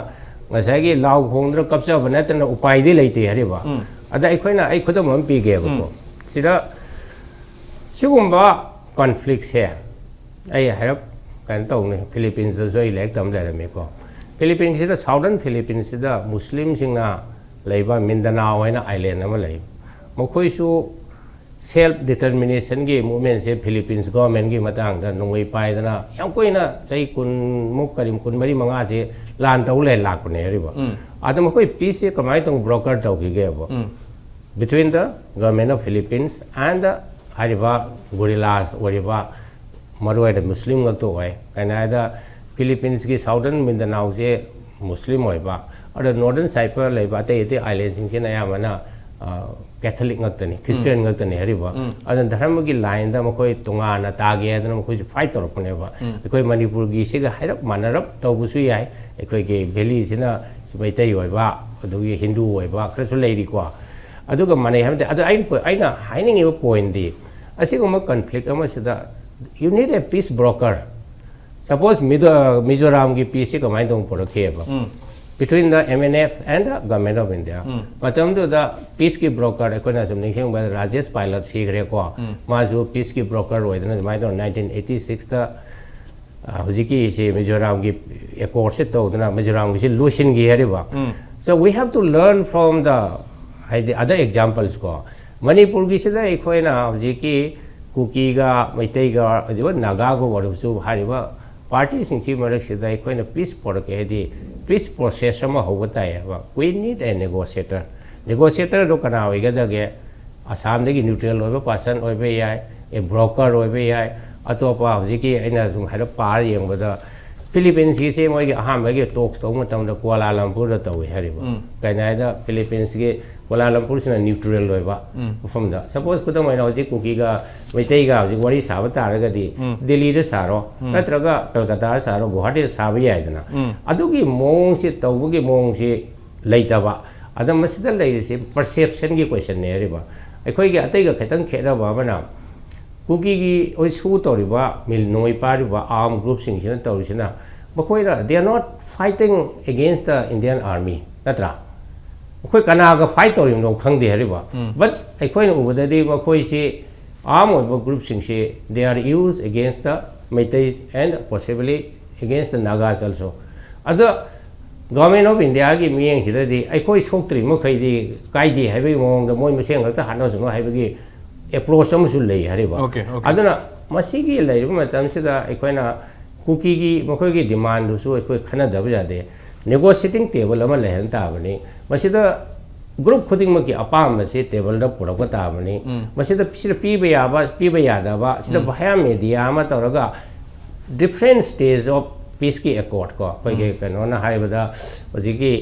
ꯉꯁꯥꯏꯒꯤ ꯂꯥꯎ ꯈꯣꯡꯗꯅ ꯀꯞꯆꯕ ꯅꯠꯇꯅ ꯎꯄꯥꯏꯗꯤ ꯂꯩꯇꯦ ꯍꯥꯏꯔꯤꯕ꯫ ꯑꯗ ꯑꯩꯈꯣꯏꯅ, ꯑꯩ ꯈꯨꯗꯝ ꯑꯃ ꯄꯤꯒꯦꯕꯀꯣ꯫ ꯁꯤꯗ ꯁꯤꯒꯨꯝꯕ conflictꯁꯦ ꯑꯩ ꯍꯥꯏꯔꯞ ꯀꯩꯅꯣ ꯇꯧꯅꯤ, Philippines ꯇꯁꯨ ꯑꯩ ꯂꯥꯏꯔꯤꯛ ꯇꯝ ꯂꯩꯔꯝꯃꯤꯀꯣ꯫ Philippines ꯁꯤꯗ, Southern Philippines ꯁꯤꯗ Muslim ꯁꯤꯡꯅ ꯂꯩꯕ Mindanao ꯍꯥꯏꯅ island ꯑꯃ ꯂꯩ꯫ ꯃꯈꯣꯏꯁꯨ self determination ꯒꯤ movement ꯁꯦ Philippines government ꯀꯤ ꯃꯇꯥꯡꯗ ꯅꯣꯡꯃꯩ ꯄꯥꯏꯗꯅ ꯌꯥꯝ ꯀꯨꯏꯅ, ꯆꯍꯤ ꯀꯨꯟꯃꯨꯛ, ꯀꯔꯤ, ꯀꯨꯟꯃꯔꯤ ꯃꯉꯥꯁꯦ ꯂꯥꯟ ꯇꯧ ꯂꯩ ꯂꯥꯛꯄꯅꯦ ꯍꯥꯏꯔꯤꯕ꯫ ꯑꯗ ꯃꯈꯣꯏ peace ꯁꯦ ꯀꯃꯥꯏꯅ ꯇꯧꯅ broker ꯇꯧꯈꯤꯒꯦꯕ? Between the Government of Philippines and the ꯍꯥꯏꯔꯤꯕ guerrillas ꯑꯣꯏꯔꯤꯕ, ꯃꯔꯨꯑꯣꯏꯅ Muslim ꯉꯥꯛꯇ ꯑꯣꯏ꯫ ꯀꯩꯅꯣ ꯍꯥꯏꯗ, Philippines ꯀꯤ Southern Mindanao ꯁꯦ Muslim ꯑꯣꯏꯕ, ꯑꯗ Northern Cyprus ꯂꯩꯕ ꯑꯇꯩ ꯑꯇꯩ island ꯁꯤꯡꯁꯤꯅ ꯑꯌꯥꯝꯕꯅ, ꯑ, Catholic ꯉꯥꯛꯇꯅꯤ, Christian ꯉꯥꯛꯇꯅꯤ ꯍꯥꯏꯔꯤꯕ꯫ ꯑꯗꯨꯅ ꯙꯔꯃꯒꯤ line ꯗ ꯃꯈꯣꯏ ꯇꯣꯉꯥꯟꯅ ꯇꯥꯒꯦ ꯍꯥꯏꯗꯅ ꯃꯈꯣꯏꯁꯨ fight ꯇꯧꯔꯛꯄꯅꯦꯕ꯫ ꯑꯩꯈꯣꯏ ꯃꯅꯤꯄꯨꯔꯒꯤ ꯁꯤꯒ ꯍꯥꯏꯔꯞ ꯃꯥꯟꯅꯔꯞ ꯇꯧꯕꯁꯨ ꯌꯥꯏ꯫ ꯑꯩꯈꯣꯏꯒꯤ valley ꯁꯤꯅ ꯃꯩꯇꯩ ꯑꯣꯏꯕ, ꯑꯗꯨꯒꯤ ꯍꯤꯟꯗꯨ ꯑꯣꯏꯕ ꯈꯔꯁꯨ ꯂꯩꯔꯤꯀꯣ꯫ ꯑꯗꯨꯒ ꯃꯥꯟꯅꯩ ꯍꯥꯏꯕ ꯅꯠꯇꯦ꯫ ꯑꯗꯣ ꯑꯩꯅ, ꯑꯩꯅ ꯍꯥꯏꯅꯤꯡꯉꯤꯕ point ꯗꯤ, ꯑꯁꯤꯒꯨꯝꯕ conflict ꯑꯃꯁꯤꯗ you need a peace broker. Suppose ꯃꯤꯗꯣ-, ꯃꯤꯖꯣꯔꯥꯝꯒꯤ peace ꯁꯤ ꯀꯃꯥꯏꯅ ꯇꯧꯅ ꯄꯨꯔꯛꯈꯤꯑꯕ? Between the M N F and the Government of India. ꯃꯇꯝꯗꯨꯗ peace ꯀꯤ broker ꯑꯩꯈꯣꯏꯅ ꯁꯨꯝ ꯅꯤꯡꯁꯤꯡꯕꯗ ꯔꯥꯖꯦꯁ ꯄꯥꯏꯂꯠ ꯁꯤꯈ꯭ꯔꯦꯀꯣ꯫ ꯃꯥꯁꯨ peace ꯀꯤ broker ꯑꯣꯏꯗꯅ ꯑꯗꯨꯃꯥꯏꯅ ꯇꯧꯔ nineteen eighty six ꯇ, ꯑ, ꯍꯧꯖꯤꯛꯀꯤ ꯁꯤ ꯃꯤꯖꯣꯔꯥꯝꯒꯤ accord ꯁꯦ ꯇꯧꯗꯅ ꯃꯤꯖꯣꯔꯥꯝꯒꯤꯁꯤ ꯂꯣꯏꯁꯤꯟꯈꯤ ꯍꯥꯏꯔꯤꯕ꯫ So we have to learn from the, ꯍꯥꯏꯗꯤ, other examples ꯀꯣ꯫ ꯃꯅꯤꯄꯨꯔꯒꯤꯁꯤꯗ ꯑꯩꯈꯣꯏꯅ ꯍꯧꯖꯤꯛꯀꯤ ꯀꯨꯀꯤꯒ ꯃꯩꯇꯩꯒ ꯑꯗꯨꯒ ꯅꯥꯒꯥꯒ ꯑꯣꯏꯔꯕꯁꯨ ꯍꯥꯏꯔꯤꯕ party ꯁꯤꯡꯁꯤ ꯃꯔꯛꯁꯤꯗ ꯑꯩꯈꯣꯏꯅ peace ꯄꯨꯔꯛꯀꯦ ꯍꯥꯏꯗꯤ peace process ꯑꯃ ꯍꯧꯕ ꯇꯥꯏ ꯍꯥꯏꯕ꯫ We need a negotiator. Negotiator ꯗꯣ ꯀꯅꯥ ꯑꯣꯏꯒꯗꯒꯦ? ꯑꯁꯥꯝꯗꯒꯤ neutral ꯑꯣꯏꯕ person ꯑꯣꯏꯕ ꯌꯥꯏ, a broker ꯑꯣꯏꯕ ꯌꯥꯏ, ꯑꯇꯣꯞꯄ ꯍꯧꯖꯤꯛꯀꯤ ꯑꯩꯅ ꯁꯨꯝ ꯍꯥꯏꯔꯞ ꯄꯥꯔ ꯌꯦꯡꯕꯗ Philippines ꯀꯤꯁꯦ ꯃꯣꯏꯒꯤ ꯑꯍꯥꯟꯕꯒꯤ talks ꯇꯧꯕ ꯃꯇꯝꯗ ꯀ꯭ꯋꯥꯂꯥꯂꯝꯄꯨꯔꯗ ꯇꯧꯏ ꯍꯥꯏꯔꯤꯕ꯫ ꯀꯩꯅꯣ ꯍꯥꯏꯗ Philippines ꯀꯤ ꯀ꯭ꯋꯥꯂꯥꯂꯝꯄꯨꯔꯁꯤꯅ neutral ꯑꯣꯏꯕ ꯃꯐꯝꯗ, suppose ꯈꯨꯗꯝ ꯑꯣꯏꯅ ꯍꯧꯖꯤꯛ ꯀꯨꯀꯤꯒ ꯃꯩꯇꯩꯒ ꯍꯧꯖꯤꯛ ꯋꯥꯔꯤ ꯁꯥꯕ ꯇꯥꯔꯒꯗꯤ ꯗꯤꯜꯂꯤꯗ ꯁꯥꯔꯣ, ꯅꯠꯇ꯭ꯔꯒ ꯀꯜꯀꯇꯥꯗ ꯁꯥꯔꯣ, ꯒꯨꯋꯥꯍꯥꯇꯤꯗ ꯁꯥꯕ ꯌꯥꯏꯗꯅ꯫ ꯑꯗꯨꯒꯤ ꯃꯑꯣꯡꯁꯤ ꯇꯧꯕꯒꯤ ꯃꯑꯣꯡꯁꯤ ꯂꯩꯇꯕ꯫ ꯑꯗ ꯃꯁꯤꯗ ꯂꯩꯔꯤꯁꯤ perception ꯒꯤ question ꯅꯦ ꯍꯥꯏꯔꯤꯕ꯫ ꯑꯩꯈꯣꯏꯒꯤ ꯑꯇꯩꯒ ꯈꯤꯇꯪ ꯈꯦꯠꯅꯕ ꯑꯃꯅ, ꯀꯨꯀꯤꯒꯤ ꯍꯣꯏ ꯁꯨ ꯇꯧꯔꯤꯕ ꯃꯤꯜ ꯅꯣꯡꯃꯩ ꯄꯥꯏꯔꯤꯕ ꯑꯥꯔꯝ ꯒ꯭ꯔꯨꯞꯁꯤꯡꯁꯤꯅ ꯇꯧꯔꯤꯁꯤꯅ, ꯃꯈꯣꯏꯅ they are not fighting against the Indian army, ꯅꯠꯇ꯭ꯔꯥ? ꯑꯩꯈꯣꯏ ꯀꯅꯥꯒ ꯐꯥꯏꯠ ꯇꯧꯔꯤꯕꯅꯣ ꯈꯪꯗꯦ ꯍꯥꯏꯔꯤꯕ꯫ ꯕꯠ ꯑꯩꯈꯣꯏꯅ ꯎꯕꯗꯗꯤ ꯃꯈꯣꯏꯁꯤ ꯑꯥꯔꯝ ꯑꯣꯏꯕ ꯒ꯭ꯔꯨꯞꯁꯤꯡꯁꯤ they are used against the Meiteis and possibly against the Nagas also. ꯑꯗꯣ Government of Indiaꯒꯤ ꯃꯤꯠꯌꯦꯡꯁꯤꯗꯗꯤ ꯑꯩꯈꯣꯏ ꯁꯣꯛꯇ꯭ꯔꯤ ꯃꯈꯩꯗꯤ ꯀꯥꯏꯗꯦ ꯍꯥꯏꯕꯒꯤ ꯃꯑꯣꯡꯗ ꯃꯣꯏ ꯃꯁꯦꯟ ꯈꯛꯇ ꯍꯥꯠꯅꯁꯅꯨ ꯍꯥꯏꯕꯒꯤ ꯑꯦꯄ꯭ꯔꯣꯆ ꯑꯃꯁꯨ ꯂꯩ ꯍꯥꯏꯔꯤꯕ꯫ Okay, okay. ꯑꯗꯨꯅ ꯃꯁꯤꯒꯤ ꯂꯩꯔꯤꯕ ꯃꯇꯝꯁꯤꯗ ꯑꯩꯈꯣꯏꯅ ꯀꯨꯀꯤꯒꯤ ꯃꯈꯣꯏꯒꯤ ꯗꯤꯃꯥꯟꯗꯨꯁꯨ ꯑꯩꯈꯣꯏ ꯈꯟꯅꯗꯕ ꯌꯥꯗꯦ꯫ Negotiating table ꯑꯃ ꯂꯩꯍꯟ ꯇꯥꯕꯅꯤ꯫ ꯃꯁꯤꯗ ꯒ꯭ꯔꯨꯞ ꯈꯨꯗꯤꯡꯃꯛꯀꯤ ꯑꯄꯥꯝꯕꯁꯤ ꯇꯦꯕꯜꯗ ꯄꯨꯔꯛꯄ ꯇꯥꯕꯅꯤ꯫ ꯃꯁꯤꯗ ꯁꯤꯗ ꯄꯤꯕ ꯌꯥꯕ, ꯄꯤꯕ ꯌꯥꯗꯕ, ꯁꯤꯗ via media ꯑꯃ ꯇꯧꯔꯒ different stage of peaceꯀꯤ accord ꯀꯣ, ꯑꯩꯈꯣꯏꯒꯤ ꯀꯩꯅꯣꯅ ꯍꯥꯏꯕꯗ ꯍꯧꯖꯤꯛꯀꯤ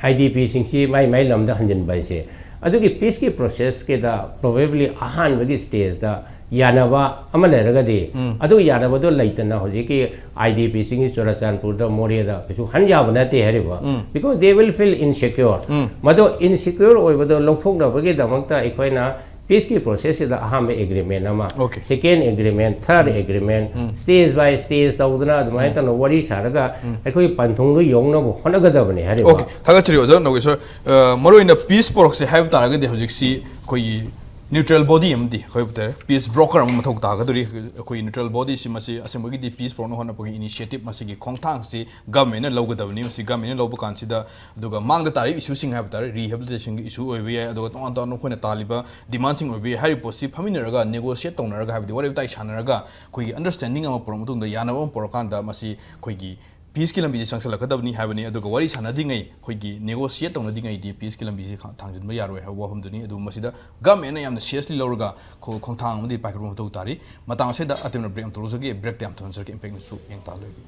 ꯑꯥꯏ ꯗꯤ ꯄꯤꯁꯤꯡꯁꯤ ꯃꯥꯏ ꯃꯥꯏ ꯂꯝꯗ ꯍꯟꯖꯤꯟꯕ ꯍꯥꯏꯁꯦ, ꯑꯗꯨꯒꯤ ꯄꯤꯁꯀꯤ ꯄ꯭ꯔꯣꯁꯦꯁꯀꯤꯗ probably ꯑꯍꯥꯟꯕꯒꯤ ꯁ꯭ꯇꯦꯖꯇ ꯌꯥꯅꯕ ꯑꯃ ꯂꯩꯔꯒꯗꯤ, ꯑꯗꯨ ꯌꯥꯅꯕꯗꯣ ꯂꯩꯇꯅ ꯍꯧꯖꯤꯛꯀꯤ ꯑꯥꯏ ꯗꯤ ꯄꯤꯁꯤꯡꯒꯤ ꯆꯨꯔꯆꯥꯟꯄꯨꯔꯗ, ꯃꯣꯔꯦꯗ ꯀꯩꯁꯨ ꯍꯟ ꯌꯥꯕ ꯅꯠꯇꯦ ꯍꯥꯏꯔꯤꯕ꯫ Because they will feel insecure. ꯃꯗꯣ ꯏꯟꯁꯤꯀ꯭ꯌꯣꯔ ꯑꯣꯏꯕꯗꯣ ꯂꯧꯊꯣꯛꯅꯕꯒꯤꯗꯃꯛꯇ ꯑꯩꯈꯣꯏꯅ ꯄꯤꯁꯀꯤ ꯄ꯭ꯔꯣꯁꯦꯁꯁꯤꯗ ꯑꯍꯥꯟꯕ ꯑꯦꯒ꯭ꯔꯤꯃꯦꯟ ꯑꯃ, Okay. ꯁꯦꯀꯦꯟ ꯑꯦꯒ꯭ꯔꯤꯃꯦꯟ, ꯊꯥꯔꯠ ꯑꯦꯒ꯭ꯔꯤꯃꯦꯟ, ꯁ꯭ꯇꯦꯖ ꯕꯥꯏ ꯁ꯭ꯇꯦꯖ ꯇꯧꯗꯅ ꯑꯗꯨꯃꯥꯏꯅ ꯇꯧꯅ ꯋꯥꯔꯤ ꯁꯥꯔꯒ ꯑꯩꯈꯣꯏ ꯄꯟꯊꯨꯡꯗꯣ ꯌꯧꯅꯕ ꯍꯣꯠꯅꯒꯗꯕꯅꯤ ꯍꯥꯏꯔꯤꯕ꯫ Okay, ꯊꯥꯒꯠꯆꯔꯤ ꯑꯣꯖꯥ ꯅꯣꯒꯦꯁꯣꯔ꯫ ꯑ, ꯃꯔꯨꯑꯣꯏꯅ ꯄꯤꯁ ꯄꯣꯔꯛꯁꯦ ꯍꯥꯏꯕ ꯇꯥꯔꯒꯗꯤ ꯍꯧꯖꯤꯛꯁꯤ ꯑꯩꯈꯣꯏꯒꯤ ꯅ꯭ꯌꯨꯇ꯭ꯔꯦꯜ ꯕꯣꯗꯤ ꯑꯃꯗꯤ ꯑꯩꯈꯣꯏ ꯄꯤꯁ ꯕ꯭ꯔꯣꯀꯔ ꯑꯃ ꯃꯊꯧ ꯇꯥꯒꯗꯧꯔꯤ꯫ ꯑꯩꯈꯣꯏ ꯅ꯭ꯌꯨꯇ꯭ꯔꯦꯜ ꯕꯣꯗꯤꯁꯤ ꯃꯁꯤ ꯑꯁꯦꯡꯕꯒꯤꯗꯤ ꯄꯤꯁ ꯄꯨꯔꯛꯅꯕ ꯍꯣꯠꯅꯕꯒꯤ ꯏꯅꯤꯁꯤꯌꯦꯇꯤꯞ ꯃꯁꯤꯒꯤ ꯈꯣꯡꯊꯥꯡꯁꯤ ꯒꯃꯦꯟꯅ ꯂꯧꯒꯗꯕꯅꯤ꯫ ꯃꯁꯤ ꯒꯃꯦꯟꯅ ꯂꯧꯕ ꯀꯥꯟꯁꯤꯗ, ꯑꯗꯨꯒ ꯃꯥꯡꯗ ꯇꯥꯔꯤꯕ ꯏꯁꯨꯁꯤꯡ ꯍꯥꯏꯕ ꯇꯥꯔꯦ, ꯔꯤꯍꯦꯕꯤꯂꯤꯇꯦꯁꯟꯒꯤ ꯏꯁꯨ ꯑꯣꯏꯕ ꯌꯥꯏ, ꯑꯗꯨꯒ ꯇꯣꯉꯥꯟ ꯇꯣꯉꯥꯟꯕ ꯑꯩꯈꯣꯏꯅ ꯇꯥꯜꯂꯤꯕ ꯗꯤꯃꯥꯟꯁꯤꯡ ꯑꯣꯏꯕ ꯌꯥꯏ꯫ ꯍꯥꯏꯔꯤꯕ ꯄꯣꯠꯁꯤ ꯐꯝꯃꯤꯟꯅꯔꯒ ꯅꯦꯒꯣꯁꯤꯌꯦꯠ ꯇꯧꯅꯔꯒ, ꯍꯥꯏꯕꯗꯤ ꯋꯥꯔꯤ ꯋꯥꯇꯥꯏ ꯁꯥꯟꯅꯔꯒ ꯑꯩꯈꯣꯏꯒꯤ ꯑꯟꯗꯔꯁ꯭ꯇꯦꯟꯗꯤꯡ ꯑꯃ ꯄꯨꯔꯛ ꯃꯇꯨꯡꯗ, ꯌꯥꯅꯕ ꯑꯃ ꯄꯨꯔꯛꯀꯥꯟꯗ ꯃꯁꯤ ꯑꯩꯈꯣꯏꯒꯤ ꯄꯤꯁꯀꯤ ꯂꯝꯕꯤꯁꯤ ꯆꯪꯁꯤꯜꯂꯛꯀꯗꯕꯅꯤ ꯍꯥꯏꯕꯅꯤ꯫ ꯑꯗꯨꯒ ꯋꯥꯔꯤ ꯁꯥꯟꯅꯗ꯭ꯔꯤꯉꯩ, ꯑꯩꯈꯣꯏꯒꯤ ꯅꯦꯒꯣꯁꯤꯌꯦꯠ ꯇꯧꯅꯗ꯭ꯔꯤꯉꯩꯗꯤ ꯄꯤꯁꯀꯤ ꯂꯝꯕꯤꯁꯤ ꯈ-, ꯊꯥꯡꯖꯤꯟꯕ ꯌꯥꯔꯣꯏ ꯍꯥꯏꯕ ꯋꯥꯐꯝꯗꯨꯅꯤ꯫ ꯑꯗꯨ ꯃꯁꯤꯗ ꯒꯃꯦꯟꯅ ꯌꯥꯝꯅ ꯁꯤꯔꯤꯌꯁꯂꯤ ꯂꯧꯔꯒ ꯈꯣ-, ꯈꯣꯡꯊꯥꯡ ꯑꯃꯗꯤ ꯄꯥꯏꯈꯠꯄ ꯃꯊꯧ ꯇꯥꯔꯤ꯫ ꯃꯇꯥꯡ ꯑꯁꯤꯗ ꯑꯇꯦꯝꯅ ꯕ꯭ꯔꯦꯛ ꯑꯃ ꯊꯣꯛꯂꯖꯒꯦ꯫ ꯕ꯭ꯔꯦꯛꯇ ꯌꯥꯝ ꯊꯨꯅ ꯆꯠꯂꯒ ꯏꯝꯄꯦꯛ ꯅ꯭ꯌꯨꯁꯁꯨ ꯌꯦꯡ ꯇꯥ ꯂꯣꯏꯕꯤ꯫